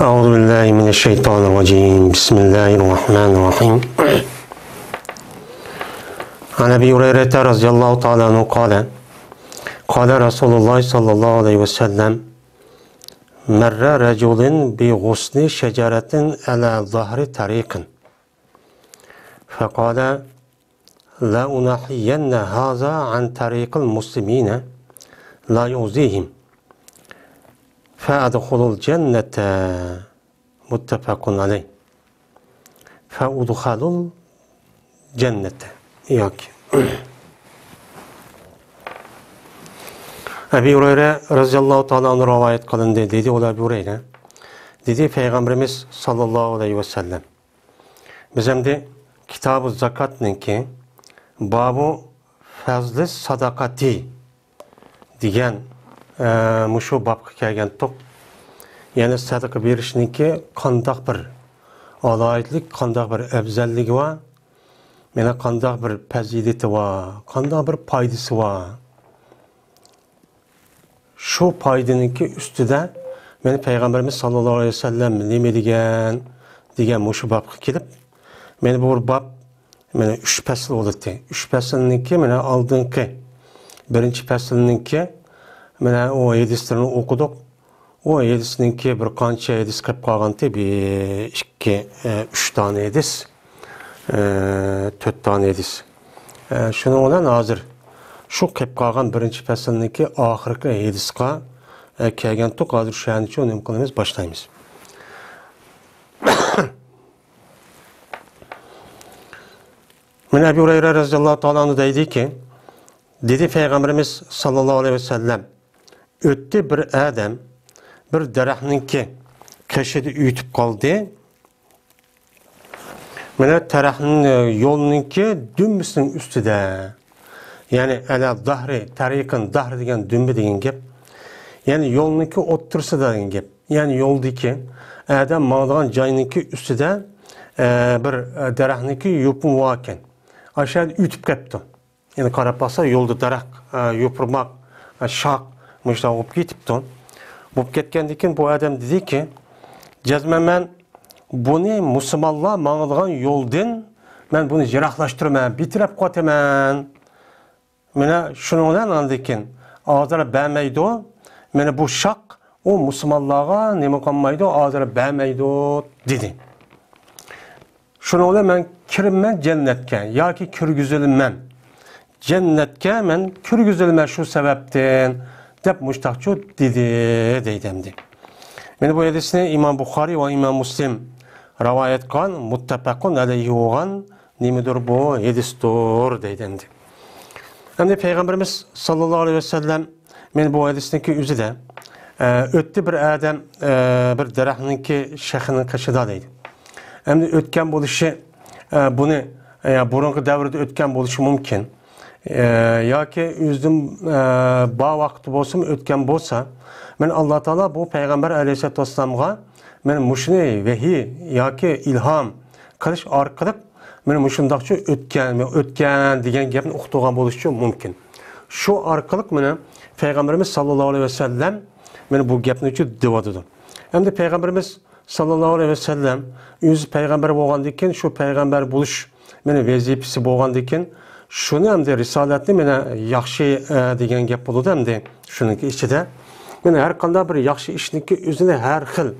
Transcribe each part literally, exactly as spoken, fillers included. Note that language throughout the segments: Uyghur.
أعوذ بالله من الشيطان الرجيم. بسم الله الرحمن الرحيم. عن أبي هريرة رضي الله تعالى عنه قال، قال رسول الله صلى الله عليه وسلم: مر رجل بغصن شجرة على ظهر طريق، فقال: لأنحين هذا عن طريق المسلمين لا يؤذيهم، فأدخل الجنة. متفق عليه. فأدخل الجنة. ياكى. ئەبى ھۇرەيرە رەزىياللاھۇ تائالا ئەنھۇ رىۋايەت قىلىندى، دېدى ئۇ ئەبى ھۇرەيرە. دېدى پەيغەمبىرىمىز ساللاللاھۇ ئەلەيھى ۋەسەللەم. بىز ئەمدى كىتابۇ زاكاتنىڭكى بابۇ فەزلى ساداقاتى دېگەن، ئە، مۇشۇ بابقا كەلگەنتۇق. يەنى سەدىقە بېرىشنىڭكى قانداق بىر ئالاھىدىلىك، قانداق بىر ئەۋزەللىكى بار، يەنە قانداق بىر پەزىلىتى بار، قانداق بىر پايدىسى بار. شۇ پايدىنىڭكى ئۈستىدە مەن پەيغەمبىرىمىز ساللاللاھۇ ئەلەيھى ۋەسەللەم نېمە دېگەن، دېگەن مۇشۇ بابقا كېلىپ، مەن بۇ باب، مەن ئۈچ پەسىل بولاتتى. ئۈچ پەسىلنىڭكى مەن ئالدىنقى بىرىنچى پەسىلنىڭكى مەن ئۇ ھەدىسلىرىنى ئوقۇدۇق. ئۇ ھەدىسنىڭكى بىر قانچە ھەدىس قېلىپ قالغانتى، بىر ئىككى، ئە، ئۈچ دانە ھەدىس، ئە، تۆت دانە ھەدىس. ئە، شۇنىڭ بىلەن ھازىر شۇ قېلىپ قالغان بىرىنچى پەسىلنىڭكى ئاخىرقى ھەدىسقا، ئە، كەلگەنتۇق. ھازىر شۇ يەرنىچۇ نېمە قىلىمىز، باشلايمىز. مەن ئەبى ھۇرەيرە رەزىياللاھۇ تائالا ئەنھۇ دەيدىكى، دېدى پەيغەمبىرىمىز ساللاللاھۇ ئەلەيھى ۋەسەللەم، ئۆتتى بىر ئادەم بىر دەرەخنىڭكى قېشىدا ئۆتۈپ قالدى. مانا تەرەخنىڭ، يولنىڭكى دۈمبىسىنىڭ ئۈستىدە. يەنى ئەلە داھرى، تەرىقىن داھرى دېگەن دۈمبە دېگەن گەپ. يەنى يولنىڭكى ئوتتۇرىسىدا دېگەن گەپ. يەنى يولدىكى ئادەم ماڭىدىغان جاينىڭكى ئۈستىدە، ئە، بىر، ئە، دەرەخنىڭكى يوپۇنى باركەن. ئاشۇ يەردە ئۆتۈپ كەپتۇ. يەنى قاراپ باقسا، يولدا دەرەخ، ئە، يوپۇرماق، ئە، شاخ، مۇشۇنداق بولۇپ كېتىپتۇ. بولۇپ كەتكەندىن كېيىن بۇ ئادەم دېدىكى، جەزمەن مەن بۇنى مۇسۇلمانلار ماڭىدىغان يولدىن مەن بۇنى يىراقلاشتۇرىمەن، بىتەرەپ قىلىۋاتىمەن. مانا شۇنىڭ بىلەن ئاندىن كېيىن ئازار بەرمەيدۇ. مانا بۇ شاخ ئۇ مۇسۇلمانلارغا نېمە قىلمايدۇ، ئازار بەرمەيدۇ، دېدى. شۇنىڭ بىلەن مەن كىرىمەن جەننەتكە ياكى كىرگۈزۈلىمەن. جەننەتكە مەن كىرگۈزۈلىمەن شۇ سەۋەبتىن، دەپ مۇشتاقچۇ دېدى، دەيدۇ ئەمدى. مانا بۇ ھەدىسنى ئىمام بۇخارىي ۋە ئىمام مۇسلىم رىۋايەت قىلغان، مۇتتەپەقۇن ئەلەيھى بولغان نېمىدۇر بۇ ھەدىستۇر، دەيدۇ ئەمدى. ئەمدى پەيغەمبىرىمىز ساللاللاھۇ ئەلەيھى ۋەسەللەم مانا بۇ ھەدىسنىڭكى ئۆزىدە، ئە، ئۆتتى بىر ئادەم، ئە، بىر دەرەخنىڭكى شېخىنىڭ قېشىدا دەيدۇ. ئەمدى ئۆتكەن بولۇشى، ئە، بۇنى، ئە، بۇرۇنقى دەۋردە ئۆتكەن بولۇشى مۇمكىن. ئە، ياكى ئۆزىدىن، ئە، بار ۋاقىتتا بولسىمۇ ئۆتكەن بولسا، مەن ئاللا تائالا بۇ پەيغەمبەر ئەلەيھىسسالاتۇ ۋەسسالامغا مەن مۇشۇنى ۋەھىي ياكى ئىلھام قىلىش ئارقىلىق مانا مۇشۇنداقچۇ ئۆتكەن، ئۆتكەن دېگەن گەپنى ئۇقتۇرغان بولۇشىچۇ مۇمكىن. شۇ ئارقىلىق مانا پەيغەمبىرىمىز ساللاللاھۇ ئەلەيھى ۋەسەللەم مانا بۇ گەپنىچۇ دەۋاتىدۇ. ئەمدى پەيغەمبىرىمىز ساللاللاھۇ ئەلەيھى ۋەسەللەم ئۆزى پەيغەمبەر بولغاندىن كېيىن شۇ پەيغەمبەر بولۇش مانا ۋەزىپىسى بولغاندىن كېيىن شۇنى ئەمدى رىسالەتنى مانا ياخشى، ئە، دېگەن گەپ بولىدۇ ئەمدى شۇنىڭكى ئىچىدە. مانا ھەر قانداق بىر ياخشى ئىشنىڭكى ئۆزىنى ھەر خىل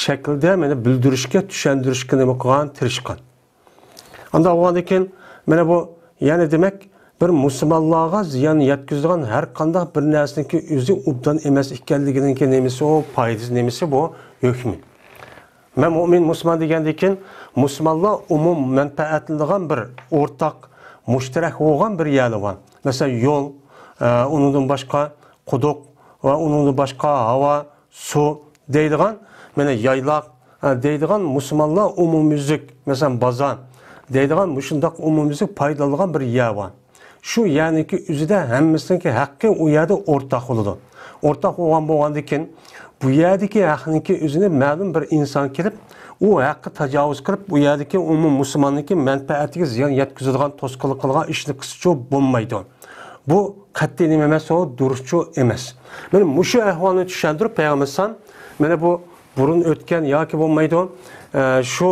شەكىلدە مانا بىلدۈرۈشكە، چۈشەندۈرۈشكە نېمە قىلغان، تىرىشقان. ئانداق بولغاندىن كېيىن، مانا بۇ، يەنى دېمەك، بىر مۇسۇلمانلارغا زىيان يەتكۈزىدىغان ھەر قانداق بىر نەرسىنىڭكى ئۆزى ئوبدان ئەمەس ئىكەنلىكىنىڭكى نېمىسى ئۇ، پايدىسى نېمىسى بۇ، ھۆكمى. مەن مۇئمىن مۇسۇلمان دېگەندىن كېيىن، مۇسۇلمانلار ئومۇم مەنپەئەتلىنىدىغان بىر ئورتاق، مۇشتەرەك بولغان بىر يەرلەر بار. مەسىلەن، يول، ئە، ئۇنىڭدىن باشقا قۇدۇق ۋە ئۇنىڭدىن باشقا ھاۋا، سۇ دەيدىغان، مانا يايلاق، ئە، دەيدىغان مۇسۇلمانلار ئومۇميۈزلۈك، مەسىلەن، بازار دەيدىغان مۇشۇنداق ئومۇميۈزلۈك پايدىلانىدىغان بىر يەر بار. شۇ يەرنىڭكى ئۆزىدە ھەممىسىنىڭكى ھەققى ئۇ يەردە ئورتاق بولىدۇ. ئورتاق بولغان بولغاندىن كېيىن، بۇ يەردىكى ھەقنىڭكى ئۆزىنى مەلۇم بىر ئىنسان كېلىپ، ئۇ ھەققە تاجاۋۇز قىلىپ، ئۇ يەردىكى ئومۇم مۇسۇلماننىڭكى مەنپەئەتىگە زىيان يەتكۈزىدىغان، توسقۇنلۇق قىلىدىغان ئىشنى قىلسىچۇ بولمايدۇ. بۇ قەتئىي نېمە ئەمەس، ئۇ دۇرۇسچۇ ئەمەس. مانا مۇشۇ ئەھۋالنى چۈشەندۈرۈپ، پەيغەمبەر ئەلەيھىسسالام مانا بۇ بۇرۇن ئۆتكەن ياكى بولمايدۇ، ئە، شۇ،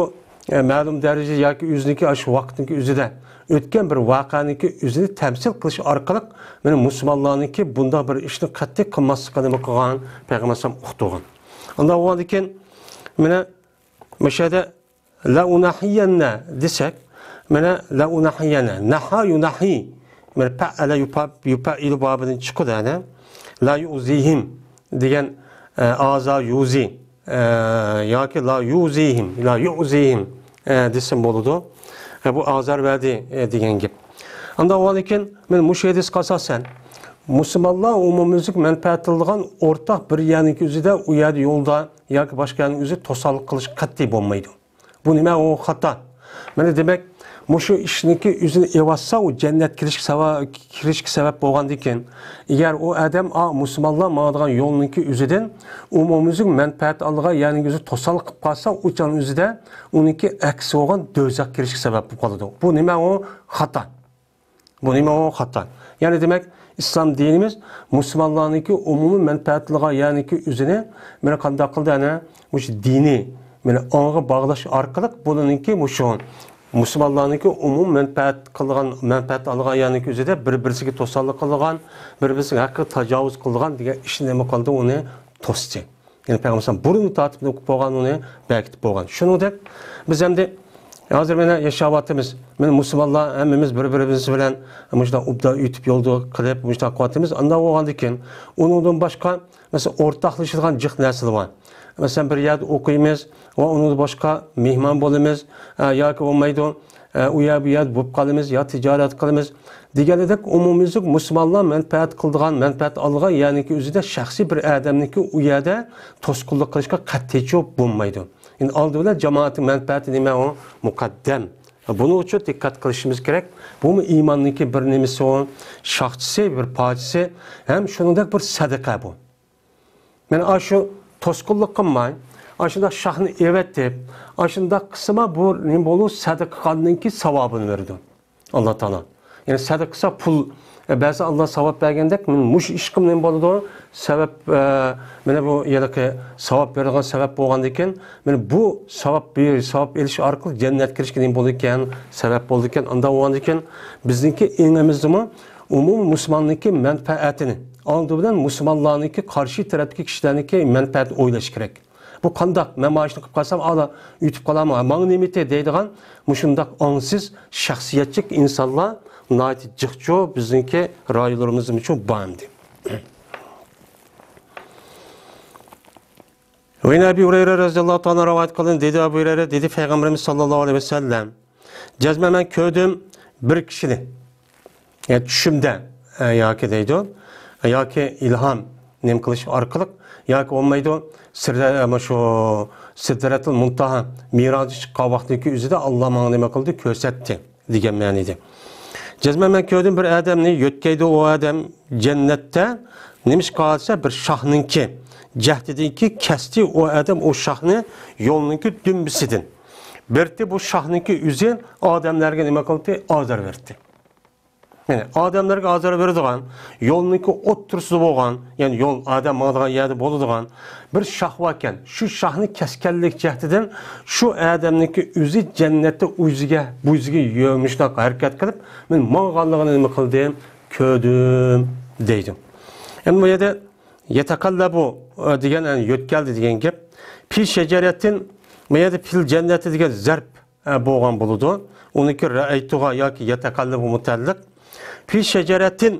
ئە، مەلۇم دەرىجە ياكى ئۆزىنىڭكى شۇ ۋاقىتنىڭكى ئۆزىدە ئۆتكەن بىر ۋەقەنىڭكى ئۆزىنى تەمسىل قىلىش ئارقىلىق مانا مۇسۇلمانلارنىڭكى بۇنداق بىر ئىشنى قەتئىي قىلماسلىقىنى نېمە قىلغان؟ پەيغەمبەر ئەلەيھىسسالام ئۇقتۇرغان. ئۇنداق بولغاندىكىن مانا مۇشۇ يەردە لەئۇنەھيەننە دېسەك، مانا لەئۇنەھيەننە، نەھا يۇنەھي، مانا پەئەلە يۇپا-، يۇپەئىلۇ بابىدىن چىقىدۇ، يەنى لا يۇزىھىم دېگەن، ئە، ئازا يۇزى، ئە، ياكى لا يۇزىھىم، لا يۇزىھىم، ئە، دېسەم بولىدۇ. ئە، بۇ ئازار بەردى، ئە، دېگەن گەپ. ئاندىن ئاۋۋالىكىن مانا مۇشۇ ھەدىسكە ئاساسەن، مۇسۇلمانلار ئومۇميۈزلۈك مەنپەئەت قىلىدىغان ئورتاق بىر يەرنىڭكى ئۆزىدە، ئۇ يەردە يولدا ياكى باشقا يەرنىڭ ئۆزى توسالغۇ قىلىش قەتئىي بولمايدۇ. بۇ نېمە؟ ئۇ خاتا. مانا دېمەك، مۇشۇ ئىشنىڭكى ئۆزىنى ئېۋاتسا، ئۇ جەننەت كىرىشكە سەۋە-، كىرىشكە سەۋەب بولغاندىكىن، ئەگەر ئۇ ئادەم، ئا، مۇسۇلمانلار ماڭىدىغان يولنىڭكى ئۆزىدىن ئومۇميۈزلۈك مەنپەئەت ئالىدىغان يەرنىڭ ئۆزى توسالغۇ قىلىپ قالسا، ئۇ چاغنىڭ ئۆزىدە ئۇنىڭكى ئەكسى بولغان دوزاخ كىرىشكە سەۋەب بولۇپ قالىدۇ. بۇ نېمە؟ ئۇ خاتا. بۇ نېمە؟ ئۇ خاتا. يەنى دېمەك، ئىسلام دىنىمىز مۇسۇلمانلارنىڭكى ئومۇمىي مەنپەئەتلىرىگە، يەنىكى ئۆزىنى مانا قانداق قىلدى؟ ئەنە مۇشۇ دىنىي مانا ئاڭغا باغلاش ئارقىلىق بۇلارنىڭكى مۇشۇ مۇسۇلمانلارنىڭكى ئومۇمىي مەنپەئەت قىلغان، مەنپەئەت ئالغان يەنىكى ئۆزىدە بىر-بىرسىگە توسالغۇ قىلغان، بىر-بىرسىنىڭ ھەققىگە تاجاۋۇز قىلغان دېگەن ئىشنى نېمە قىلدى؟ ئۇنى توستى. يەنى پەيغەمبەر بۇرۇن تارتىپ ئوقۇپ بولغان، ئۇنى بەركىتىپ بولغان. شۇنىڭدەك بىز ئەمدى ھازىر مانا ياشاۋاتىمىز. مانا مۇسۇلمانلار ھەممىمىز بىر-بىرىمىز بىلەن مۇشۇنداق ئوبدان ئۆتۈپ يولدا قىلىپ مۇشۇنداق قىلىۋاتىمىز. ئانداق بولغاندىن كېيىن ئۇنىڭدىن باشقا مەسىلەن ئورتاقلىشىدىغان جىق نەرسىلەر بار. مەسىلەن بىر يەردە ئوقۇيمىز ۋە ئۇنىڭدىن باشقا مېھمان بولىمىز، ئە، ياكى بولمايدۇ. ئە، ئۇ يەر بۇ يەردە بولۇپ قالىمىز يا تىجارەت قىلىمىز دېگەندەك ئومۇميۈزلۈك مۇسۇلمانلار مەنپەئەت قىلىدىغان، مەنپەئەت ئالىدىغان يەرنىڭكى ئۆزىدە شەخسىي بىر ئادەمنىڭكى ئۇ يەردە توسقۇنلۇق قىلىشقا قەتئىيچۇ بولمايدۇ. يەنى ئالدى بىلەن جامائەتنىڭ مەنپەئەتى نېمە ئۇ؟ مۇقەددەم. بۇنىڭ ئۈچۈن دىققەت قىلىشىمىز كېرەك. بۇمۇ ئىماننىڭكى بىر نېمىسى ئۇ، شاخچىسى، بىر پارچىسى ھەم شۇنىڭدەك بىر سەدىقە بۇ. مانا ئاشۇ توسقۇنلۇق قىلماي، ئاشۇنداق شاخنى ئېۋەتىپ، ئاشۇنداق قىلسىما بۇ نېمە بولۇر؟ سەدىقە قىلغاندىن كېيىن ساۋابىنى بېرىدۇ ئاللا تائالا. يەنى سەدىقە قىلسا پۇل، ئە، بەزى ئاللا ساۋاب بەرگەندەك، مانا مۇشۇ ئىشقا نېمە بولىدۇ؟ سەۋەب، ئە، مانا بۇ ھېلىقى ساۋاب بېرىدىغان سەۋەب بولغاندىن كېيىن، مانا بۇ ساۋاب بېرىش، ساۋاب ئېلىش ئارقىلىق جەننەتكە كىرىشكە نېمە بولىدىكەن؟ سەۋەب بولىدىكەن. ئانداق بولغاندىن كېيىن بىزنىڭكى ئېڭىمىزدىمۇ ئومۇمىي مۇسۇلماننىڭكى مەنپەئەتىنى، ئالدى بىلەن مۇسۇلمانلارنىڭكى قارشى تەرەپتىكى كىشىلەرنىڭكى مەنپەئەتىنى ئۆيلەش كېرەك. بۇ قانداق؟ مەن مانا شۇنى قىلىپ قالسام، ئالا ئۆتۈپ قالامۇ، ماڭا نېمىتى دەيدىغان مۇشۇنداق ئاڭسىز، شەخسىيەتچىلىك ئىنسانلار ناھايىتى جىقچۇ بىزنىڭكى رايونلىرىمىزدىمۇ بار ئەمدى. ۋە ئەبى ھۇرەيرە رەزىيەللاھۇ تائالا رىۋايەت قىلىندى، دېدى ئەبۇ ھۇرەيرە، دېدى پەيغەمبىرىمىز ساللاللاھۇ ئەلەيھى ۋەسەللەم، جەزمەن مەن كۆردۈم بىر كىشىنى، يەنى چۈشۈمدە، ئە، ياكى دەيدۇ، ياكى ئىلھام نېمە قىلىش ئارقىلىق، ياكى بولمايدۇ، سىدرە-، مۇشۇ سىدرەتۇل مۇنتاھا مىراجغا چىققان ۋاقتىدىكى ئۆزىدە ئاللا ماڭا نېمە قىلدى؟ كۆرسەتتى دېگەن مەنىدە. جەزمەن مەن كۆردۈم بىر ئادەمنى، يۆتكەيدۇ ئۇ ئادەم جەننەتتە، نېمىشقا دېسە بىر شاھنىڭكى جەھدىدىنكى كەستى ئۇ ئادەم ئۇ شاھنى يولنىڭكى دۈمبىسىدىن. بىرتى بۇ شاھنىڭكى ئۆزى ئادەملەرگە نېمە قىلدى؟ ئازار بەردى. يەنى ئادەملەرگە ئازار بېرىدىغان، يولنىڭكى ئوتتۇرىسىدا بولغان، يەنى يول ئادەم ماڭىدىغان يەردە بولىدىغان بىر شاھ باركەن، شۇ شاھنى كەسكەنلىك جەھىتىدىن شۇ ئادەمنىڭكى ئۆزى جەننەتتە ئۇ يۈزىگە، بۇ يۈزىگە يۆ-، مۇشۇنداق ھەرىكەت قىلىپ، مەن ماڭغانلىقىنى نېمە قىلدىم؟ كۆردۈم، دەيدۇ. ئەمدى بۇ يەردە يەتەقەللەبۇ، ئە، دېگەن، يەنى يۆتكەلدى دېگەن گەپ. پى شەجەرەتىن، بۇ يەردە پىل جەننەتى دېگەن زەرپ، ئە، بولغان بولىدۇ. ئۇنىڭكى رەئەيتۇغا ياكى يەتەقەللەبۇ مۇتەئەللىق. پى شەجەرەتىن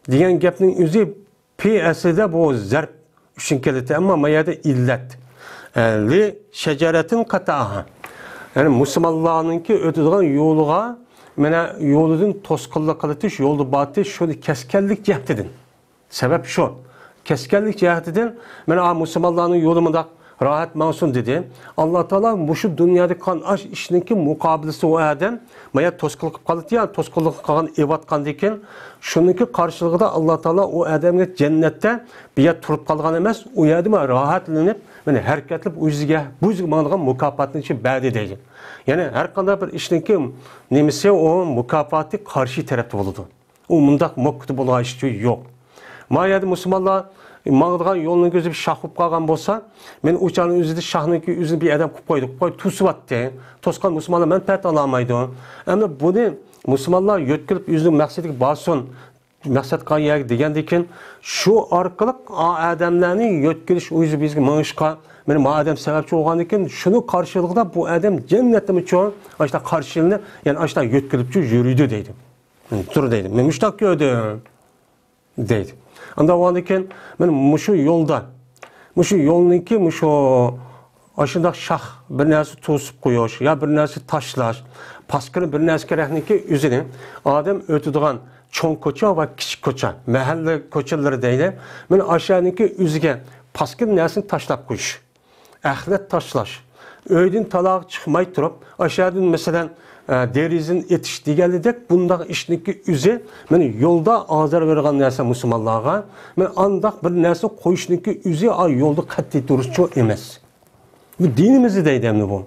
دېگەن گەپنىڭ ئۆزى پى ئەسلىدە بۇ زەرپ ئۈچۈن كېلىدۇ، ئەمما ما يەردە ئىللەت. ئە، لى شەجەرەتىن قەتەئەھا. يەنى مۇسۇلمانلارنىڭكى ئۆتىدىغان يولىغا، مانا يولىدىن توسقۇنلۇق قىلىۋېتىش، يولدا باتىش، شۇنى كەسكەنلىك جەھىتىدىن. سەۋەب شۇ. كەسكەنلىك جەھىتىدىن، مانا، ئا، مۇسۇلمانلارنىڭ يولى مۇنداق راھەت ماڭسۇن دېدى. ئاللا تائالا مۇشۇ دۇنيادا قىلغان ئاش ئىشنىڭكى مۇقابىلىسى ئۇ ئادەم، ما يەردە توسقۇنلۇق قىلىپ قالىدۇ يا، توسقۇنلۇق قىلغان ئېۋەتقاندىن كېيىن، شۇنىڭكى قارشىلىقىدا ئاللا تائالا ئۇ ئادەمگە جەننەتتە بىر يەر تۇرۇپ قالغان ئەمەس، ئۇ يەردە ما راھەتلىنىپ، مانا ھەرىكەتلىنىپ ئۆزىگە، بۇ يۈزىگە ماڭىدىغان مۇكاپاتنى شۇ بەردى دەيدۇ. يەنى ھەر قانداق بىر ئىشنىڭكى نېمىسى، ئۇ مۇكاپاتى قارشى تەرەپتە بولىدۇ. ئۇ مۇنداق مۇكتى بولغان ئىش يوق. ما يەردە مۇسۇلمانلار ماڭىدىغان يولنىڭ ئۆزى بىر شاخ بولۇپ قالغان بولسا، مەن ئۇ چاغنىڭ ئۆزىدە شاخنىڭكى ئۆزىنى بىر ئادەم قىلىپ قويدى، قويۇپ توسۇۋەتتى. توسقان مۇسۇلمانلار مەنپەئەت ئالالمايدۇ. ئەمما بۇنى مۇسۇلمانلار يۆتكىلىپ ئۆزىنىڭ مەقسىتىگە بارسۇن، مەقسەت قىلغان يەرگە دېگەندىن كېيىن، شۇ ئارقىلىق ئا-، ئادەملەرنى يۆتكىلىش ئۇيىسى بىزگە مېڭىشقا، مانا ما ئادەم سەۋەبچى بولغاندىن كېيىن، شۇنىڭ قارشىلىقىدا بۇ ئادەم جەننەتتىمۇچۇ، ئاشتا قارشىلىنىپ، يەنى ئاشتا يۆتكىلىپچۇ يۈرىدۇ دەيدۇ. تۇر دەيدۇ. مەن مۇشتاق كۆردۈم. دەيدۇ. ئانداق بولغاندىن كېيىن، مانا مۇشۇ يولدا، مۇشۇ يولنىڭكى مۇشۇ ئاشۇنداق شاخ بىر نەرسە توسۇپ قويۇش يا بىر نەرسە تاشلاش، پاسكىنا بىر نەرسە كېرەكنىڭكى ئۆزىنى ئادەم ئۆتىدىغان چوڭ كوچا ۋە كىچىك كوچا، مەھەللە كوچىلىرى دەيلى، مانا ئاشۇنىڭكى ئۆزىگە پاسكىنا نەرسىنى تاشلاپ قويۇش. ئەخلەت تاشلاش، ئۆيدىن تالاغا چىقماي تۇرۇپ، ئاشۇ يەردىن، مەسىلەن، ئە، دېرىزىنى ئېتىش دېگەنلىدەك بۇنداق ئىشنىڭكى ئۆزى، مانا يولدا ئازار بېرىدىغان نەرسە مۇسۇلمانلارغا، مانا ئانداق بىر نەرسە قويۇشنىڭكى ئۆزى، ئا، يولدا قەتئىي تۇرۇشچۇ ئەمەس. بۇ دىنىمىزدا دەيدۇ ئەمدى بۇ.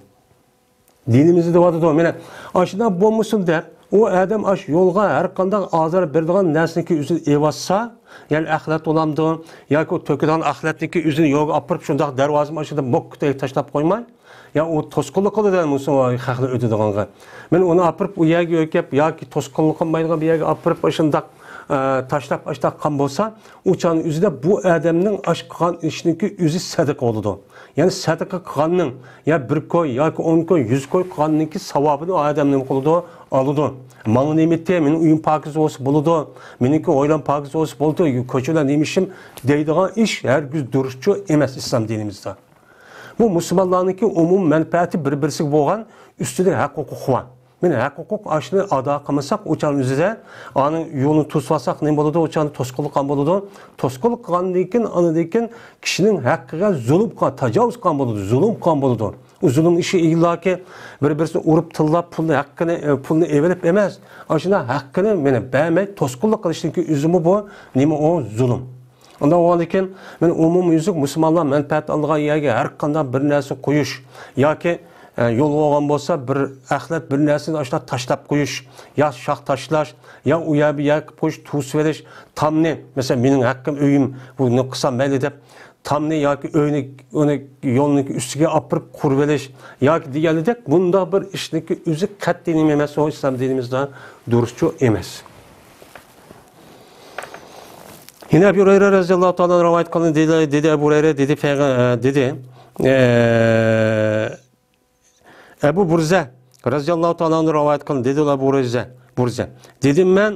دىنىمىزدا دەۋاتىدۇ، مانا ئاشۇنداق بولمىسۇن دەپ، ئۇ ئادەم ئاشۇ يولغا ھەر قانداق ئازار بېرىدىغان نەرسىنىڭكى ئۆزىنى ئېلىۋاتسا، يەنى ئەخلەت بولامدۇ، ياكى ئۇ تۆكىدىغان ئەخلەتنىڭكى ئۆزىنى يولغا ئاپىرىپ، شۇنداق دەرۋازىنى ئاشۇنداق موككىدەك تاشلاپ قويماي، يا ئۇ توسقۇنلۇق قىلىدۇ مۇسۇلمان خەقنى ئۆتىدىغانغا. مانا ئۇنى ئاپىرىپ ئۇ يەرگە يۆكەپ ياكى توسقۇنلۇق قىلمايدىغان بىر يەرگە ئاپىرىپ ئاشۇنداق، ئە، تاشلاپ ئاشۇنداق قىلغان بولسا، ئۇ چاغنىڭ ئۆزىدە بۇ ئادەمنىڭ ئاش قىلغان ئىشىنىڭكى ئۆزى سەدىقە بولىدۇ. يەنى سەدىقە قىلغاننىڭ يا بىر كوي ياكى ئون كوي، يۈز كوي قىلغاننىڭكى ساۋابىنى ئۇ ئادەم نېمە قىلىدۇ؟ ئالىدۇ. ماڭا نېمە ئېتى، مېنىڭ ئۆيۈم پاكىز بولسا بولىدۇ، مېنىڭكى ھويلام پاكىز بولسا بولىدۇ، كوچىلار نېمە ئىشىم دەيدىغان ئىش ھەرگىز دۇرۇسچۇ ئەمەس ئىسلام دىنىمىزدا. بۇ مۇسۇلمانلارنىڭكى ئومۇمىي مەنپەئەتى بىر-بىرسىگە بولغان ئۈستىدە ھەق ھوقۇق بار. مانا ھەق ھوقۇق ئاشۇنى ئادا قىلمىساق، ئۇ چاغنىڭ ئۆزىدە ئانىڭ يولىنى توسۇۋالساق نېمە بولىدۇ؟ ئۇ چاغنى توسقۇنلۇق قىلغان بولىدۇ. توسقۇنلۇق قىلغاندىن كېيىن، ئاندىن كېيىن كىشىنىڭ ھەققىگە زۇلۇم قىلغان، تاجاۋۇز قىلغان بولىدۇ، زۇلۇم قىلغان بولىدۇ. ئۇ زۇلۇم ئىشى ئىللاكى بىر-بىرسىنى ئۇرۇپ، تىللاپ، پۇلنى ھەققىنى، ئە، پۇلنى ئېلىپ ئەمەس، ئاشۇنداق ھەققىنى مانا بەرمەي توسقۇنلۇق قىلىشنىڭكى ئۆزىمۇ بۇ نېمە ئۇ؟ زۇلۇم. ئۇنداق بولغاندىكىن، مانا ئومۇميۈزلۈك مۇسۇلمانلار مەنپەئەت ئالىدىغان يەرگە ھەر قانداق بىر نەرسە قويۇش ياكى، ئە، يول بولغان بولسا بىر ئەخلەت بىر نەرسىنى ئاشۇنداق تاشلاپ قويۇش، يا شاخ تاشلاش، يا ئۇ يەر بۇ يەر قىلىپ قويۇش، توسۇۋېلىش، تامنى، مەسىلەن، مېنىڭ ھەققىم ئۆيۈم، بۇنى قىلسام مەيلى دەپ، تامنى ياكى ئۆينى، ئۇنى يولنىڭ ئۈستىگە ئاپىرىپ قۇرۇۋېلىش ياكى دېگەنلىدەك، بۇنداق بىر ئىشنىڭكى ئۆزى قەتئىي نېمە ئەمەس، ئۇ ئىسلام دىنىمىزدا دۇرۇسچۇ ئەمەس. يەنە ئەبۇ ھۇرەيرە رەزىياللاھۇ تائالا ئەنھۇ رىۋايەت قىلىندى، دېدى، دېدى ئەبۇ ھۇرەيرە، دېدى، پەيغە-، ئە، دېدى، ئە، ئەبۇ بۇرزە رەزىياللاھۇ تائالا ئەنھۇ رىۋايەت قىلىندى، دېدى ئەبۇ بۇرزە، بۇرزە. دېدىم مەن،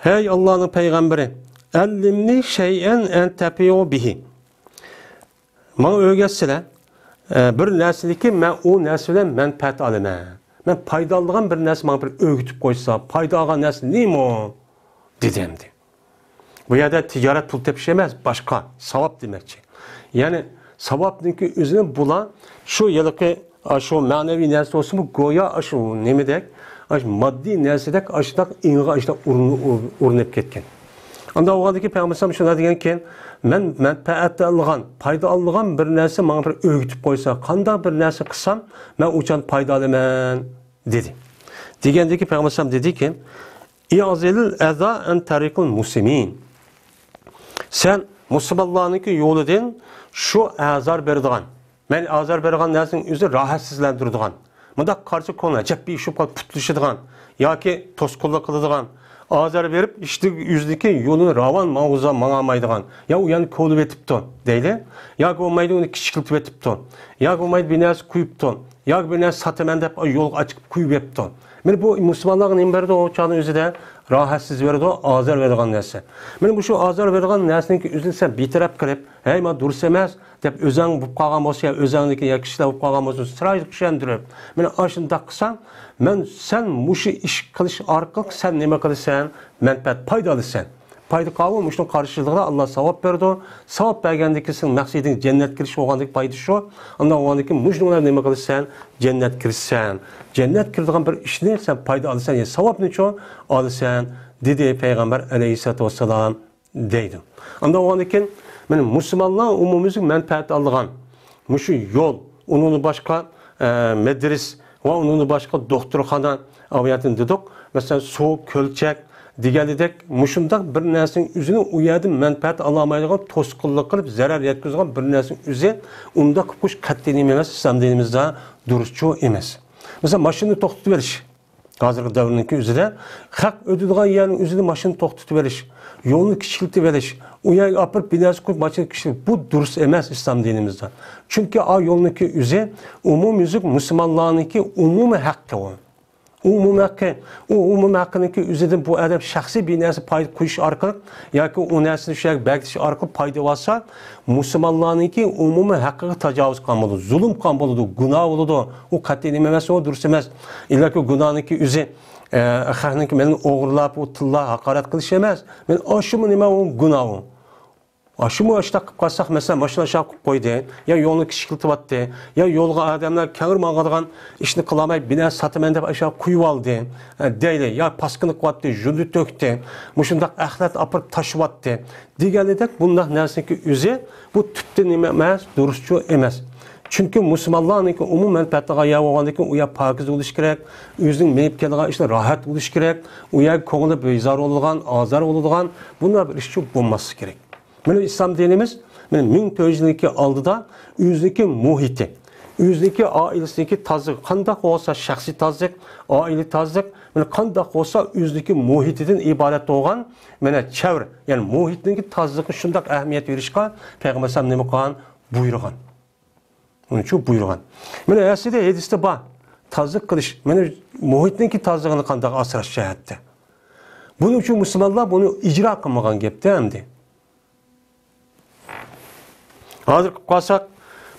ھەي ئاللانىڭ پەيغەمبىرى، ئەللىمنى شەيئەن ئەنتەفىئۇ بىھى. ماڭا ئۆگەتسىلە، ئە، بىر نەرسىنىكى مەن ئۇ نەرسە بىلەن مەنپەئەت ئالىمەن. مەن پايدىلىنىدىغان بىر نەرسە ماڭا بىر ئۆگىتىپ قويسا، پايدا ئالغان نەرسە نېمە ئۇ؟ دېدى ئەمدى. بۇ يەردە تىجارەت پۇل تېپىش ئەمەس، باشقا، ساۋاب دېمەكچى. يەنى ساۋابنىڭكى ئۆزىنى بۇلار شۇ ھېلىقى، ئا، شۇ مەنىۋى نەرسە بولسىمۇ، گويا شۇ نېمىدەك، ئاشۇ ماددىي نەرسىدەك، ئاشۇنداق ئېڭىغا ئاشۇنداق ئۇرۇنۇپ كەتكەن. ئاندا بولغاندىكىن پەيغەمبەر ئەلەيھىسسالام شۇنداق دېگەنكىن، مەن مەنپەئەت ئالغان، پايدا ئالغان بىر نەرسە ماڭا بىر ئۆگىتىپ قويسا، قانداق بىر نەرسە قىلسام، مەن ئۇچان پايدا ئالىمەن، دېدى. دېگەندىكىن پەيغەمبەر ئەلەيھىسسالام دېدىكى، ئىئزىلىل ئەزا ئەن تەرىقىل مۇسلىمىن. سەن مۇسۇلمانلارنىڭكى يولىدىن شۇ ئازار بېرىدىغان، مەن ئازار بېرىدىغان نەرسىنىڭ ئۆزى راھەتسىزلەندۈرىدىغان، مۇنداق قارىسا كۆڭلى ئەجەب بىر ئىش بولۇپ قالىدۇ، پۇتلىشىدىغان ياكى توسقۇنلۇق قىلىدىغان، ئازار بېرىپ، ئىشتىن ئۆزىنىڭكى يولىنى راۋان ماڭغۇزا ماڭالمايدىغان، يا ئۇ يەرنى كولىۋېتىپتۇ دەيلى، ياكى بولمايدۇ ئۇنى كىچىكلىتىۋېتىپتۇ، ياكى بولمايدۇ بىر نەرسە قويۇپتۇ، ياكى بىر نەرسە ساتىمەن دەپ يولغا ئاچىقىپ قويۇۋېپتۇ. مانا بۇ مۇسۇلمانلارغا نېمە بېرىدۇ؟ ئۇ چاغنىڭ ئۆزىدە راھەتسىز بېرىدۇ، ئازار بېرىدىغان نەرسە. مانا مۇشۇ ئازار بېرىدىغان نەرسىنىڭكى ئۆزىنى سەن بىتەرەپ قىلىپ، ھەي، مانا دۇرۇس ئەمەس دەپ ئۆزۈڭ بولۇپ قالغان بولسا يا ئۆزۈڭنىڭكى يا كىشىلەر بولۇپ قالغان بولسا چىرايلىق چۈشەندۈرۈپ، مانا ئاشۇنداق قىلساڭ، مەن سەن مۇشۇ ئىش قىلىش ئارقىلىق سەن نېمە قىلىسەن؟ مەنپەئەت، پايدا ئالىسەن. پايدا قاۋۇ، مۇشۇنىڭ قارشىلىقىدا ئاللا ساۋاب بېرىدۇ. ساۋاب بەرگەندىكى سېنىڭ مەقسىتىڭ جەننەت كىرىش بولغاندىكى پايدا شۇ. ئاندىن بولغاندىكى مۇشۇنىڭ بىلەن نېمە قىلىسەن؟ جەننەت كىرىسەن. جەننەت كىرىدىغان بىر ئىشنى سەن پايدا ئالىسەن، يەنى ساۋابنىچۇ ئالىسەن، دېدى پەيغەمبەر ئەلەيھىسسالاتۇ ۋەسسالام، دەيدۇ. ئاندىن بولغاندىكىن، مانا مۇسۇلمانلار ئومۇميۈزلۈك مەنپەئەت ئالىدىغان مۇشۇ يول، ئۇنىڭدىن باشقا، ئە، مەدرىس ۋە ئۇنىڭدىن باشقا دوختۇرخانا، ئاۋۇ يەردىن دېدۇق. مەسىلەن، سۇ، كۆلچەك، دېگەنىدەك، مۇشۇنداق بىر نەرسىنىڭ ئۆزىنى ئۇ يەردىن مەنپەئەت ئالالمايدىغان، توسقۇنلۇق قىلىپ زەرەر يەتكۈزىدىغان بىر نەرسىنىڭ ئۆزى ئۇنداق قىلىپ قويۇش قەتئىي نېمە ئەمەس، ئىسلام دىنىمىزدا دۇرۇسچۇ ئەمەس. مەسىلەن، ماشىنىنى توختىتىۋېلىش. ھازىرقى دەۋرنىڭكى ئۆزىدە خەق ئۆتىدىغان يەرنىڭ ئۆزىدە ماشىنا توختىتىۋېلىش، يولنى كىچىكلىتىۋېلىش، ئۇ يەرگە ئاپىرىپ بىناسى قۇرۇپ ماشىنا كىچىكلىتىش، بۇ دۇرۇس ئەمەس ئىسلام دىنىمىزدا. چۈنكى ئا يولنىڭكى ئۆزى ئومۇميۈزلۈك مۇسۇلمانلارنىڭكى ئومۇمىي ھەققى ئۇ. ئومۇمىي ھەققى، ئۇ ئومۇمىي ھەققىنىڭكى ئۆزىدىن بۇ ئادەم شەخسىي بىر نەرسە پايدا قويۇش ئارقىلىق ياكى ئۇ نەرسىنى شۇ يەرگە بەكىتىش ئارقىلىق پايدا ئالسا، مۇسۇلمانلارنىڭكى ئومۇمىي ھەققىگە تاجاۋۇز قىلغان بولىدۇ، زۇلۇم قىلغان بولىدۇ، گۇناھ بولىدۇ. ئۇ قەتئىي نېمە ئەمەس، ئۇ دۇرۇس ئەمەس. ئىللاكى گۇناھنىڭكى ئۆزى، ئە، خەقنىڭكى مېنى ئوغرىلاپ، ئۇ تىللا ھاقارەت قىلىش ئەمەس. مېنى ئاشۇمۇ نېمە ئۇ گۇناھ ئۇ. ئاشۇمۇ ئاشۇنداق قىلىپ قالساق، مەسىلەن، ماشىنا ئاشۇنداق قىلىپ قويدى، يا يولنى كىچىكلىتىۋەتتى، يا يولغا ئادەملەر كەڭرى ماڭىدىغان ئىشنى قىلالماي، بىنا ساتىمەن دەپ ئاشۇنداق قويۇۋالدى، ئە، دەيلى، يا پاسكىنا قىلىۋەتتى، ژۇندى تۆكتى، مۇشۇنداق ئەخلەت ئاپىرىپ تاشلىۋەتتى دېگەنىدەك، بۇنداق نەرسىنىڭكى ئۆزى بۇ تۈپتىن نېمە ئەمەس، دۇرۇسچۇ ئەمەس. چۈنكى مۇسۇلمانلارنىڭكى ئومۇم مەنپەئەتلىگەن يەر بولغاندىكىن، ئۇ يەر پاكىز بولۇشى كېرەك، ئۆزىنىڭ مېڭىپ كېلىدىغان ئىشلار راھەت بولۇشى كېرەك، ئۇ يەرگە كۆڭلى بىزار بولىدىغان، ئازار بولىدىغان، بۇنداق بىر ئىشچۇ بولماسلىقى كېرەك. مانا ئىسلام دىنىمىز مانا مىڭ تۆت يۈز يىلدىكى ئالدىدا ئۆزىنىڭكى مۇھىتى، ئۆزىنىڭكى ئائىلىسىنىڭكى تازىلىقى، قانداق بولسا شەخسىي تازىلىق، ئائىلە تازىلىق، مانا قانداق بولسا ئۆزىنىڭكى مۇھىتىدىن ئىبارەت بولغان مانا چەۋرە، يەنى مۇھىتنىڭكى تازىلىقىغا شۇنداق ئەھمىيەت بېرىشقا پەيغەمبەر ئەلەيھىسسالام نېمە قىلغان؟ بۇيرۇغان. ئۇنىڭ ئۈچۈن بۇيرۇغان. مانا ئەسلىدە ھەدىستە بار. تازىلىق قىلىش، مانا مۇھىتنىڭكى تازىلىقىنى قانداق ئاسراش جەھەتتە. بۇنىڭ ئۈچۈن مۇسۇلمانلار بۇنى ئىجرا قىلمىغان گەپتە ئەمدى. ھازىر قىلىپ قالساق،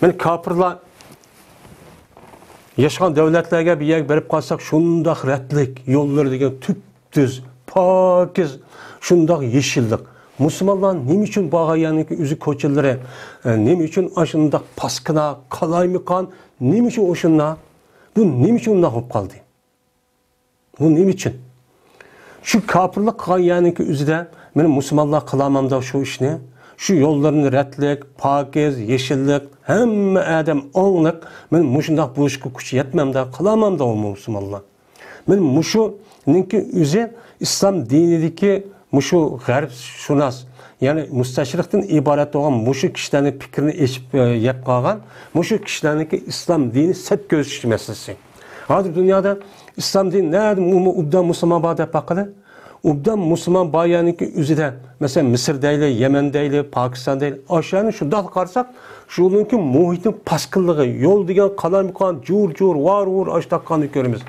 مانا كاپىرلار ياشىغان دۆلەتلەرگە بىر يەرگە بېرىپ قالساق، شۇنداق رەتلىك، يوللىرى دېگەن تۈپتۈز، پاكىز، شۇنداق يېشىللىق. مۇسۇلمانلار نېمە ئۈچۈن بارغان يەرنىڭكى ئۆزى كوچىلىرى، ئە، نېمە ئۈچۈن ئاشۇنداق پاسكىنا، قالايمىقان، نېمە ئۈچۈن ئاشۇنداق؟ بۇ نېمە ئۈچۈن ئۇنداق بولۇپ قالدى؟ بۇ نېمە ئۈچۈن؟ شۇ كاپىرلىق قىلغان يەرنىڭكى ئۆزىدە مانا مۇسۇلمانلار قىلالمامدا شۇ ئىشنى؟ شۇ يوللىرىنى رەتلىك، پاكىز، يېشىللىق، ھەممە ئادەم ئاڭلىق، مانا مۇشۇنداق بولۇشقا كۈچى يەتمەمدا، قىلالمامدا ئۇ مۇسۇلمانلار؟ مانا مۇشۇنىڭكى ئۆزى ئىسلام دىنىدىكى مۇشۇ غەربشۇناس، يەنى مۇستەشرىقتىن ئىبارەت بولغان مۇشۇ كىشىلەرنىڭ پىكرىنى ئېچىپ، ئە، يەپ قالغان مۇشۇ كىشىلەرنىڭكى ئىسلام دىنى سەت كۆرسىتىش مەسىلىسى. ھازىر دۇنيادا ئىسلام دىنى نەدە ئوبدان مۇسۇلمان بار دەپ باققىلى. ئوبدان مۇسۇلمان بار يەرنىڭكى ئۆزىدە، مەسىلەن، مىسىر دەيلى، يەمەن دەيلى، پاكىستان دەيلى، ئاشۇلارنى شۇنداق قارىساق، شۇنىڭكى مۇھىتنىڭ پاسكىنلىقى، يول دېگەن قالايمىقان، جۇر-جۇر، ۋار-ۋۇر، ئاشۇنداققاننى كۆرىمىز.